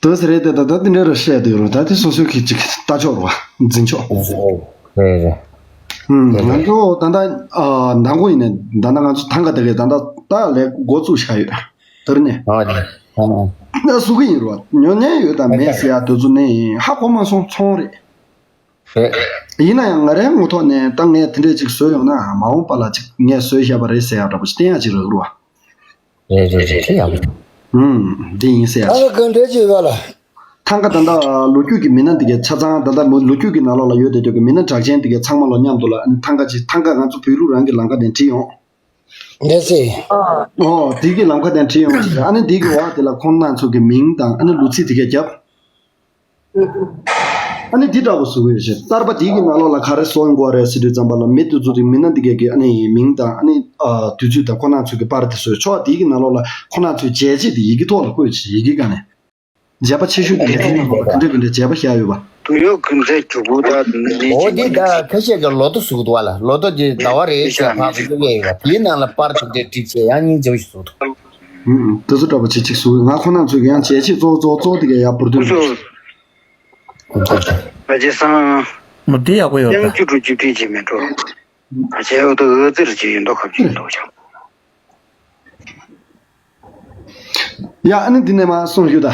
དེ་ཟེར་རེད་དེ་ད་ད་དེ་འདྲ་རེ་བཤད་དུས་རོ་ད་དེ་སོ་སོའི་གི་ཅིག་ལྟ་ཕྱོགས་རོ་འཛིན་ཕྱོགས། རེད་རེད། ཨུམ། རེད་རེད། ང་ཚོ་ད་ལྟ་ཨ་མདང་དགོང་ཡིན་ནས་ད་ལྟ་ང་ཚོ་ཐང་ག་དེ་གས་ད་ལྟ་ད་ལས་འགོ་བཙུགས་བཞག་ཡོད། དེར་ནས། ཨ་ནི། ཨ་ཨ། ན་སུ་གི་ཡིན་རོ། ཉོ་ཉན་ཡོད་དམ་མེད་ཟེར་ཡ་དེ་ཚོ་ནི་ཧ་གོ་མ་སོང་། ཚོང་རེད། རེད། ཡིན་ན་ཡང་ང་རའི་ངོ་ཐོག་ནས་ད་ངས་དེ་འདྲས་ཅིག་བཟོས་ཡོང་ན་མ་འོངས་པ་ལ་ཅིག་ངས་བཟོས་བཞག་པ་རེད་ཟེར་ཡ་འདྲ་པོ་ཅིག་བསྟན་ཡ་ཅིག་རག་རོ། རེད་རེད་རེད་རེད། ཡག་པོ་འདུག་ཨུམ། འདི་ཡིན་ཟེར་ཡ་ཨ་ཅིག་ག་འདྲས་ཅིག་ཡོད་ལ། ཐང་ག་ད་ལྟ་ལོ་རྒྱུས་ཀྱི་མི་སྣ་འདི་གའི་ཆ་ཚང་ད་ལྟ་ལོ་རྒྱུས་ཀྱི་ནང་ལོགས་ལ་ཡོད་དེ་དུས་ཀྱི་མི་སྣ་གྲགས་ཅན་འདི་གའི་ཚང་མ་ལ་མཉམ་དུ་ལ་ཨ་ནི་ཐང་ག་ཅིག་ཐང་ག་ང་ཚོ་བོད་ལུགས་རང་གི་ལམ་ཁ་ནས་བྲིས་ཡོང་། ལགས་སེ། ཨོ། འདི་གི་ལམ་ཁ་དེ་བྲིས་ཡོང་ཅིག་ཨ་ནི་འདི་གི་འོག་དེ་ལ་ཁོང་རྣམ་ཚོ་གི་མིང་དང་ཨ་ནི་ལོ་ཚིགས་དེ་ག་རྒྱབ། ཨ་ནི་འདི་འདྲ་བོ་བཟོ་གི་ཡོད་ཅིག་གསར་པ་འདི་གི་ནང་ལོགས་ལ་ག་རེ་བཟོ་ཡོང་དགོས་རེད་ཟེར་དུས་ཙམ་པ་ལ་མི་དེ་ཚོ་དེ་མི་སྣ་འདི་ག་གི་ཨ་ནི་མིང་དང་ཨ་ནི་ཨ་དུས་ཚོད་དང་ཁོང་རྣམ་ཚོ་གི་པར་དེ་བཟོས་ཆོག་འདི་གི་ནང་ལོགས་ལ་ཁོང་རྣམ་ཚོའི་བྱས་རྗེས་དེ་ཡི་གེ་ཐོག་ལ་བཀོད་ཅིག་ཡི་གེ་ག་ནས། བྱས་པ་ཆེ་ཤོས་དེ་ངས་ཚིག་ངོ་མ་ག་འདྲ་ག་འདྲ་བྱས་པ་བཞག་ཡོད་པ། དུ་ཡོད་ཀུན་རྫས་གྲུ་གུ་དང་ནི་འོ་འདི་ད་ཁ་ཤས་ཀྱི་ལོ་ཐོ་བཟོ་གི་འདུག་བ་ལ། ལོ་ཐོ་དེ་ཟླ་བ་རེའི་ཆེད་ཕར་བཟོ་གི་ཡོད་པ། དེའི་ནང་ལ་པར་དེ་འདྲ་བསྒྲིགས་བྱས་ཡང་སྙིང་རྗེ་པོ་ཞིག་བཟོ་འདུག་ཨུ་ཨུ། དེ་ཚོ་འདྲ་པོ་བྱེད་ཅིག་བཟོ་གི། ང་ཁོ་རྣམ་ཚོས་ཀྱི་ཡང་བྱས་རྗེས་གཙོ་བོ་གཙོ་བོ་གཙོ་བོ་དེ་ག་ཡར་འབུར་དུ་བཟོ། ཨ་ཅེ་སང་། མོ་དེ་ཡག་པོ་ཡོད་ཡང་ད། བཅུ་དྲུག་བཅུ་བདུན་བྱེད་མེད་འགྲོ། ཨ་ཅེ་འོ་ད་འོད་ཟེར་ཅིག་ཡོད་མདོག་ཁ་བྱེད་མདོག་ཅང་། ཡ་ཨ་ནི་འདི་ནས་མར་གསུངས་ཞུ་ད།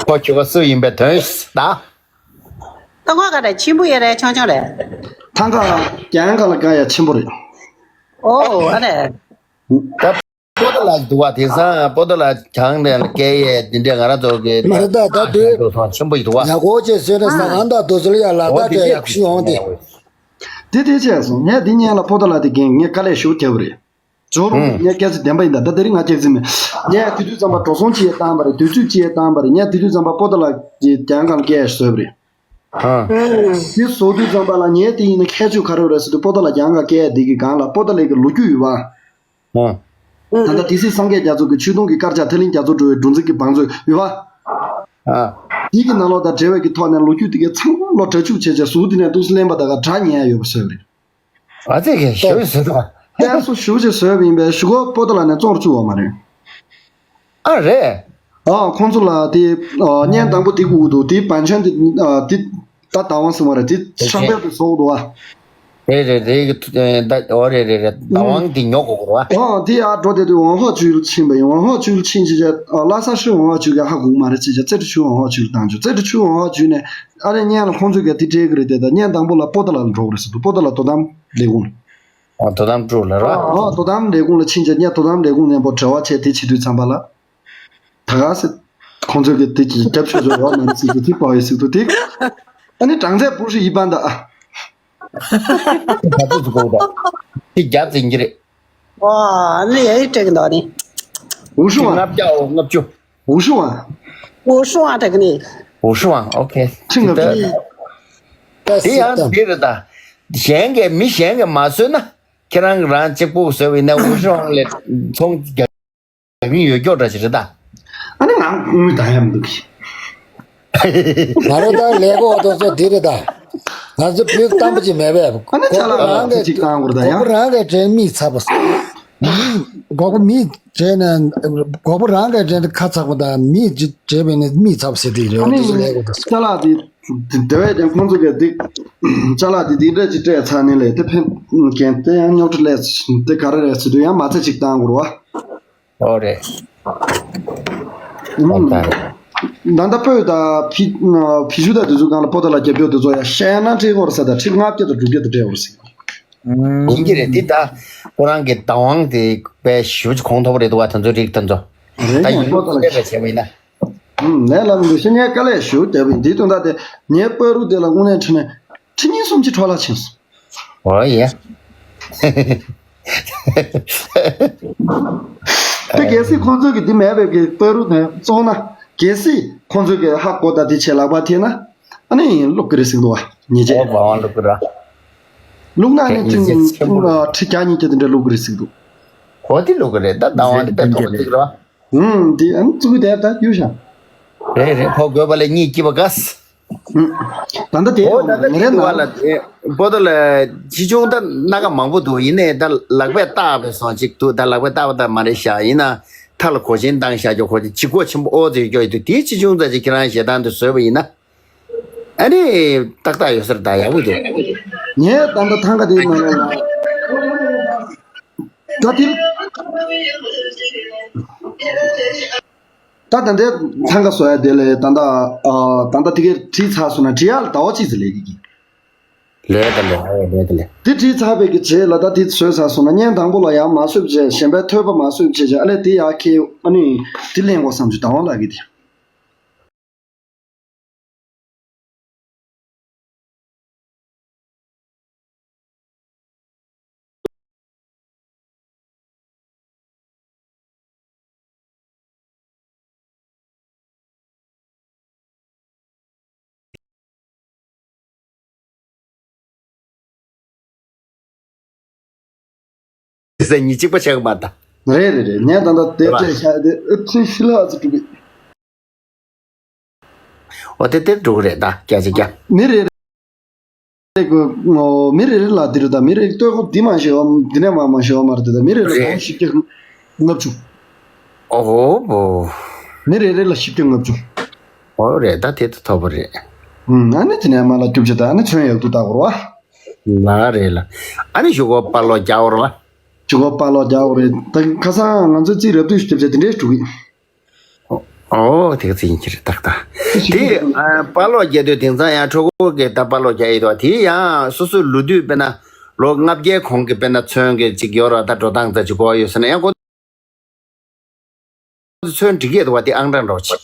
ཁོ་ཁྱོད་སུ་ཡིན་པའི་དོན་ད། ད་ང་ག་རེ་ཆེན་པོ་ཡོད་རེད་ཆུང་ཆུང་རེད། ཐང་ག་རྒྱང་ག་ལ་ག་ཡ་ཆེན་པོ་རེད། ཨོ་ཨ་རེད། ད་པོ་ཏ་ལ་འདུག་བ། དེང་སང་པོ་ཏ་ལ་གྱང་དེ་ལ་སྐད་ཡས་འདི་འདྲས་ང་རང་ཚོ་གི་མ་རེད་ད་ད་དུས་ཆེན་པོ་ཡིན་འདུག་བ། ཡ་གོ་ཅེས་ཟེར་ནས་ཟ་ཨ་ཨ་ད་དུ་ཟེར་ཡ་ལ་ད་དེ་ཡག་ཤི་ཡོང་དེ། དེ་དེ་བྱས་སོང་། ངས་འདི་སྔོན་ལ་པོ་ཏ་ལ་དེ་རྒན་ངས་དཀའ་ལས་ཞུ་བརྒྱབ་པ་རེད། ཇོ་རུ་ངས་སྐད་ཆ་བདེན་པ་ཡིན་ད། ད་དེ་རིང་ང་སྐྱག་རྫུན་མེད། ངས་དེ་དུས་ཙམ་པ་འགྲོ་སོང་ཅི་ཡས་བཏང་བ་རེད། དུས་ཚོད་ཅི་ཡས་བཏང་བ་རེད། ངས་དེ་དུས་ཙམ་པ་པོ་ཏ་ལ་གྱང་གང་སྐད་བཟོས་པ་རེད། ཨ། དེ་བཟོ་དུས་ཙམ་པ་ལ་ངས་དེ་ཡིན་ན་ཁྱད་ཆོས་ག་རེ་རེད་ཟེར་དུས་པོ་ཏ་ལ་གྱང་གང་སྐད་དེ་གི་སྒང་ལ་པོ་ཏ་ལའི་གི་ལོ་རྒྱུས་ཡོད་པ། ཨ། ད་ལྟ་དེ་སྲིད་སངས་རྒྱས་རྒྱ་མཚོ་གི་ཆོས་དུང་གི་དཀར་ཆག་ཐེ་ལིང་རྒྱ་མཚོ་འགྲོ་བའི་སྒྲོན་འཛིན་གྱི་བང་མཛོད་ཡོད་པ། ཨ། དེ་གི་ནང་ལོགས་དང་འབྲེལ་བའི་གི་ཐོག་ནས་ལོ་རྒྱུས་དེ་གའི་ཚང་མ་ལོ་སྒྲ་འཇུག་བྱས་བྱས་ཟུར་དེ་ནས་འདུག་སེ་ལེན་པ་ད་ག་སྒྲ་ཉན་ཡ་ཡོད་པ་བཟོས་པ་རེད། ཨ་ཙི་གེ་ཞེ་པོ་ཟེར་ཐུབ་པ། བསྟན་སྲུང་ཞུ་ཅེས་བཟོས་པ་ཡིན་པས་ཞུ་སྒོ་པོ་ཏ་ལ་ནས་བཙོང་རུ་བཅུག་པ་མ་རེད། ཨ་རེད། ཨ་ཁོང་ཚོ་ལ་དེ་ཨ་བརྙན་དང་པོ་དེ་དགོས་འདུག་དེ་བན་ཆེན་དེ་ཨ་དེ་ད་ད་བང་སྲིང་བ་རེད་དེ་ཧྲང་པེ་དུ་བཟོ་དགོས་འདུག་ཨ། རེད་རེད་རེད་ད་ཨོ་རེད་རེད་རེད་ད་བང་དེ་ཉོ་དགོས་དགོས་རེད་བ། ཨ་དེ་ཨ་འགྲོ་དེ་དུས་ཝང་ཧོ་ཅུའི་ཕྱིན་པ་ཡིན། ཝང་ཧོ་ཅུའི་ཕྱིན་ཅི་ཅི་ཨ་ལྷ་ས་ཧྲི་ཝང་ཧོ་ཅུའི་ག་ཧ་གོ་གི་མ་རེད་ཅི་ཅི་ཙེ་ཏུ་ཆུ་ཝང་ཧོ་ཅུའི་བཏང་ཆུ་ཙེ་ཏུ་ཆུ་ཝང་ཧོ་ཅུའི་ནས། ཨ་རེ་བརྙན་ལ་ཁོང་ཚོས་ག་དེ་སྤྲད་གི་རེད་དེ་ད་བརྙན་དང་པོ་ལ་པོ་ཏ་ལ་ལ་འགྲོ་གི་རེད་ཟེར་འདུག་པོ་ཏ་ལ་དོ་དམ་ལས་ཁུངས་ལ། ཨོ་དོ་དམ་ཀྲུའུ་ལ་ར། ཨོ་དོ་དམ་ལས་ཁུངས་ལ་ཕྱིན་རྗེས་བརྙན་དོ་དམ་ལས་ཁུངས་མཉམ་པོ་འབྲེལ་བ་བྱས་དེ་བྱེད་དུས་ཙམ་པ་ལ། ད་ག་སེ། ཁོང་ཚོས་ག་དེ་གི་རྒྱབ་ཆོག་ཆོག་ཡོད་མ་རེད་ཟེར་གི་དེ་པ་ཡོད་ཟེར་འདུག་དེ། ཨ་ནི་གྲངས་ཚད་པུ་ཧྲི་ཡི་པན་ད་ཨ། ད་དུ་ཚུགས་གོ་ད། དེ་རྒྱབ་ཟིན་གྱི་རེད། ཝ་ཨ་ནི་ཡ་ཡི་སྤྲད་གི་འདུག་ནི། ཝུ་ཧྲི་ཝང་། ལྔ་བརྒྱ་འོ་ལྔ་བཅུ། ཝུ་ཧྲི་ཝང་། ཝུ་ཧྲི་ཝང་དྲག་ནི། ཝུ་ཧྲི་ཝང་ཨོ་ཁེ། ཁྲི་ལྔ་བཅུ། དེ་ཡང་འདི་རེད་ད། གཞན་གྱིས་མི་གཞན་གྱིས་མ་བཟོས་ན། ཁྱེད་རང་གིས་རང་གཅིག་པུ་བཟོས་པ་ཡིན་ན་ཝུ་ཧྲི་ཝང་ལས་ཚོང་རྒྱག་མིན་ཡོད་སྐྱོ་འདྲ་ཞིག་རེད་ད། ཨ་ནི་ང་དངུལ་ད་ཡང་མི་འདུག་གི། མ་རེད་ད་ལས་གོ་དོ་ཚོ་འདི་རེད་ད། ང་ཚོ་བུ་གཏམ་པ་ཅིག་མེད་པས། ཨ་ནི་ཅ་ལག་རང་གི་ཅིག་བཏང་དགོས་རེད་ད་ཡང་། གོག་པོ་རང་གི་དྲན་མི་ཚ་པོ། མི་གོག་པོ་མི་དྲན་ནས་གོག་པོ་རང་གི་དྲན་ཁ་ཚ་པོ་དང་མི་དྲན་མེད་ནས་མི་ཚ་པོ་ཟེར་དེ་རེད། ཨ་ནི་དེ་ཚོ་ལས་གོ་དོ་ཚོ། ཅ་ལག་དེ་དེ་བས་ཀྱང་ཁོང་ཚོ་གི་དེ་ཅ་ལག་དེ་དེ་འདྲ་ཅིག་སྤྲད་ཚར་ནས་ལས་དེ་ཕན་གྱན་དེ་ཡང་རྙོག་དྲ་ལས་དེ་ག་རེ་རེད་ཟེར་དུས་ཡང་མ་ཚད་ཅིག་བཏང་དགོས་རེད་བ། ཨོ་རེད། ད་ལྟ་བོད་དང་ཕི་ཕི་ཤུ་དང་དེ་ཚོའི་སྒང་ལ་པོ་ཏ་ལ་རྒྱབ་སྐྱོར་དེ་ཚོ་ཡང་བཤད་ན་སྤྲད་དགོས་རེད་ཟེར། ད་ཁྲི་ལྔ་བརྒྱ་དང་དྲུག་བརྒྱ་དུ་སྤྲད་དགོས་རེད་ཟེར། ཡིན་གྱི་རེད། འདི་ད་ཁོ་རང་གི་བདག་དབང་དེ་དཔེ་ཞེ་པོ་ཅིག་གོང་མཐོ་པོ་རེད་འདུག་བ། དེ་ཚོའི་རིགས་དེ་ཚོ་རེད། ད་ཡིན་པོ་ཏ་ལ་བྱས་པ་ཡིན་ན། ལས་སླ་མོ་འདུག་ཤི་ངས་དཀའ་ལས་ཞེ་པོ་བརྒྱབ་པ་ཡིན། འདིའི་དོན་དག་དེ་ངའི་པ་རུ་དེ་ལ་དངོས་གནས་དྲིས་ནས་ཁྲི་གཉིས་གསུམ་གྱི་འཕྲོ་བརླག་ཕྱིན་སོང་། ཨོ་ཡེ། དེ་གལ་སྲིད་ཁོང་ཚོས་ཀྱི་འདི་མེད་པའི་གི་བར་དུ་ནས་བཙོང་ན། གལ་སྲིད་ཁོང་ཚོས་ཀྱི་ཧ་གོ་ད་དེ་ཆེད་ལག་པ་ཐེབས་ན། ཨ་ནི་བླུག་གི་རེད་ཟེར་འདུག་བ། ཉེས་ཆད། ཨོ་བ་བ་བླུག་གི་ར། བླུག་ན་ཨ་ནི་ཉེས་ཆད་ཆེན་པོ་རེད། ཁྲི་བརྒྱ་ཉིས་བརྒྱ་དེ་འདྲ་བླུག་གི་རེད་ཟེར་འདུག་གོ་དེ་བླུག་གི་རེད། ད་ལྟ་བ་འདི་དཔེ་ཐོག་གཅིག་ར། ཧུམ། འདི་ཨ་ནི་བཙུགས་དེ་ད་གཡུག་བཞག་རེད་རེད། ཕོ་དགོས་པ་ལས་གཉིད་སྐྱིད་པ་དགའ། ད་ལྟ་དེ་ཨོ་ད་ལྟ་ངེད་དེ་རེད་འདུག་བ་ན། ལ་དེ་པོ་ཏོ་ལ་ཆེ་ཆུང་ད་སྣ་ཁ་མང་པོ་འདུག་ཡིན་ནའི་ད་ལག་པས་བཏགས་པའི་སོང་གཅིག་འདུག་ད་ལག་པས་བཏགས་པ་ད་མ་རེད་ཤག་ཡིན་ན་མཐའ་ལ་གོས་ཆེན་བཏང་བཞག་རྒྱུ་གོ་ཅི་གོ་ཆེན་པོ་ཨོ་ཙེ་ཡོད་རྒྱུ་ཡོད་འདུག་དེའི་ཆེ་ཆུང་ཙམ་ཅིག་ཁྱེད་རང་ཞེ་སྡང་དུ་བཟོས་པ་ཡིན་ན། ཨ་ནི་ཏག་ཏག་ཡོད་ས་རེད། ད་ཡག་པོ་འདུག་ངས་ད་ལྟ་ཐང་ག་དེ་མ་ཡོང་ལ། ད་དེ། ད་ད་ལྟའི་ཐང་ག་བཟོ་ཡ་དེ་ལས་ད་ལྟ་ཨ་ད་ལྟ་དེ་གའི་བྲིས་ཚར་སོང་ན་བྲིས་ཡ་ལ་ཟླ་བ་གཅིག་ཙམ་ལས་ཀྱི། ལས་ད་ལས་ཨ་ལས་ད་ལས། དེ་བྲིས་ཚར་བའི་གི་རྗེས་ལ་ད་དེ་བཟོས་ཚར་སོང་ན་བརྙན་དང་པོ་ལ་ཡང་མ་བཟོས་བྱས་གཞན་པའི་ཐོས་པ་མ་བཟོས་བྱས་བྱས་ཨ་ལས་དེ་ཡར་ཁྱེར་ཨ་ནི་དེ་ལེན་དགོས་བསམ་བྱུང་ཟླ་བ་ལགས་ཀྱིས་དེ། ཟེར་ཉིན་གཅིག་པ་ཆགས་མ་ད། རེད་རེད་རེད། ངས་ད་ལྟ་དེབ་རེད་བྲིས་བཞག་དེ་ཨེ་ཕྲེང་ཤི་ལྷག་ཙམ་འགྲོ་གི། ཨོ་དེ་དེར་འགྲོ་གི་རེད་ད་སྐད་ཆ་རྒྱག་མི་རེ་རེ་གི་ངོ་མི་རེ་རེ་ལ་འདི་རེད་ད། མི་རེ་རེ་ལྟོས་གོ་འདི་མ་ཤེས་བ་འདི་ནས་མ་མ་ཤེས་བ་མ་རེད་ད། མི་རེ་རེ་རེད། གང་ཞིག་ཀྱང་ལྔ་བཅུ། ཨོ་ཧོ་བོ། མི་རེ་རེ་ལ་ཞིབ་ཀྱང་ལྔ་བཅུ། ཨོ་རེད་ད། དེ་ད་ཐོབ་པ་རེད། ཨུམ། ཨ་ནི་དེ་ནས་མ་ལ་སྐྱུབ་ཆ་ད་ཨ་ནི་ཚོན་ཡག་ཏུ་ད་གོ་ར། ལ་རེད་ལ། ཨ་ནི་ཞུ་གོ་པ་ལོ་རྒྱག་འོར་བ། ཞུ་གོ་པ་ལོ་རྒྱག་འོར་རེད་ད། ཁ་སང་ང་ཚོ་རྩིས་རབ་ཏུ་ཞུ་སྐྱུབ་ཆ་དེ་འདྲས་འགྲོ་གི། ཨོ་དེ་ག་ཚིག་ཡིན་གྱི་རེད་ཏག་ཏག་དེ་ཨ་པ་ལོ་རྒྱག་དུས་དེང་སང་ཡང་ཁྲོ་གོ་གི་ད་པ་ལོ་རྒྱག་ཡི་དོ། དེ་ཡང་སོ་སོའི་ལོ་དུས་དཔེར་ན་ལོ་ལྔ་བརྒྱའི་གོང་གི་དཔེར་ན་ཚོན་གི་ཅིག་ཡོད་ར། ད་འགྲོ་སྟངས་ཙམ་ཅིག་གོ་ཡོད་ཟེར་ན་ཡང་ཁོ་ཚོ་ཚོན་འགྲིག་ཡས་དོ་བ། དེ་ཨང་གྲངས་འགྲོ་ཅིག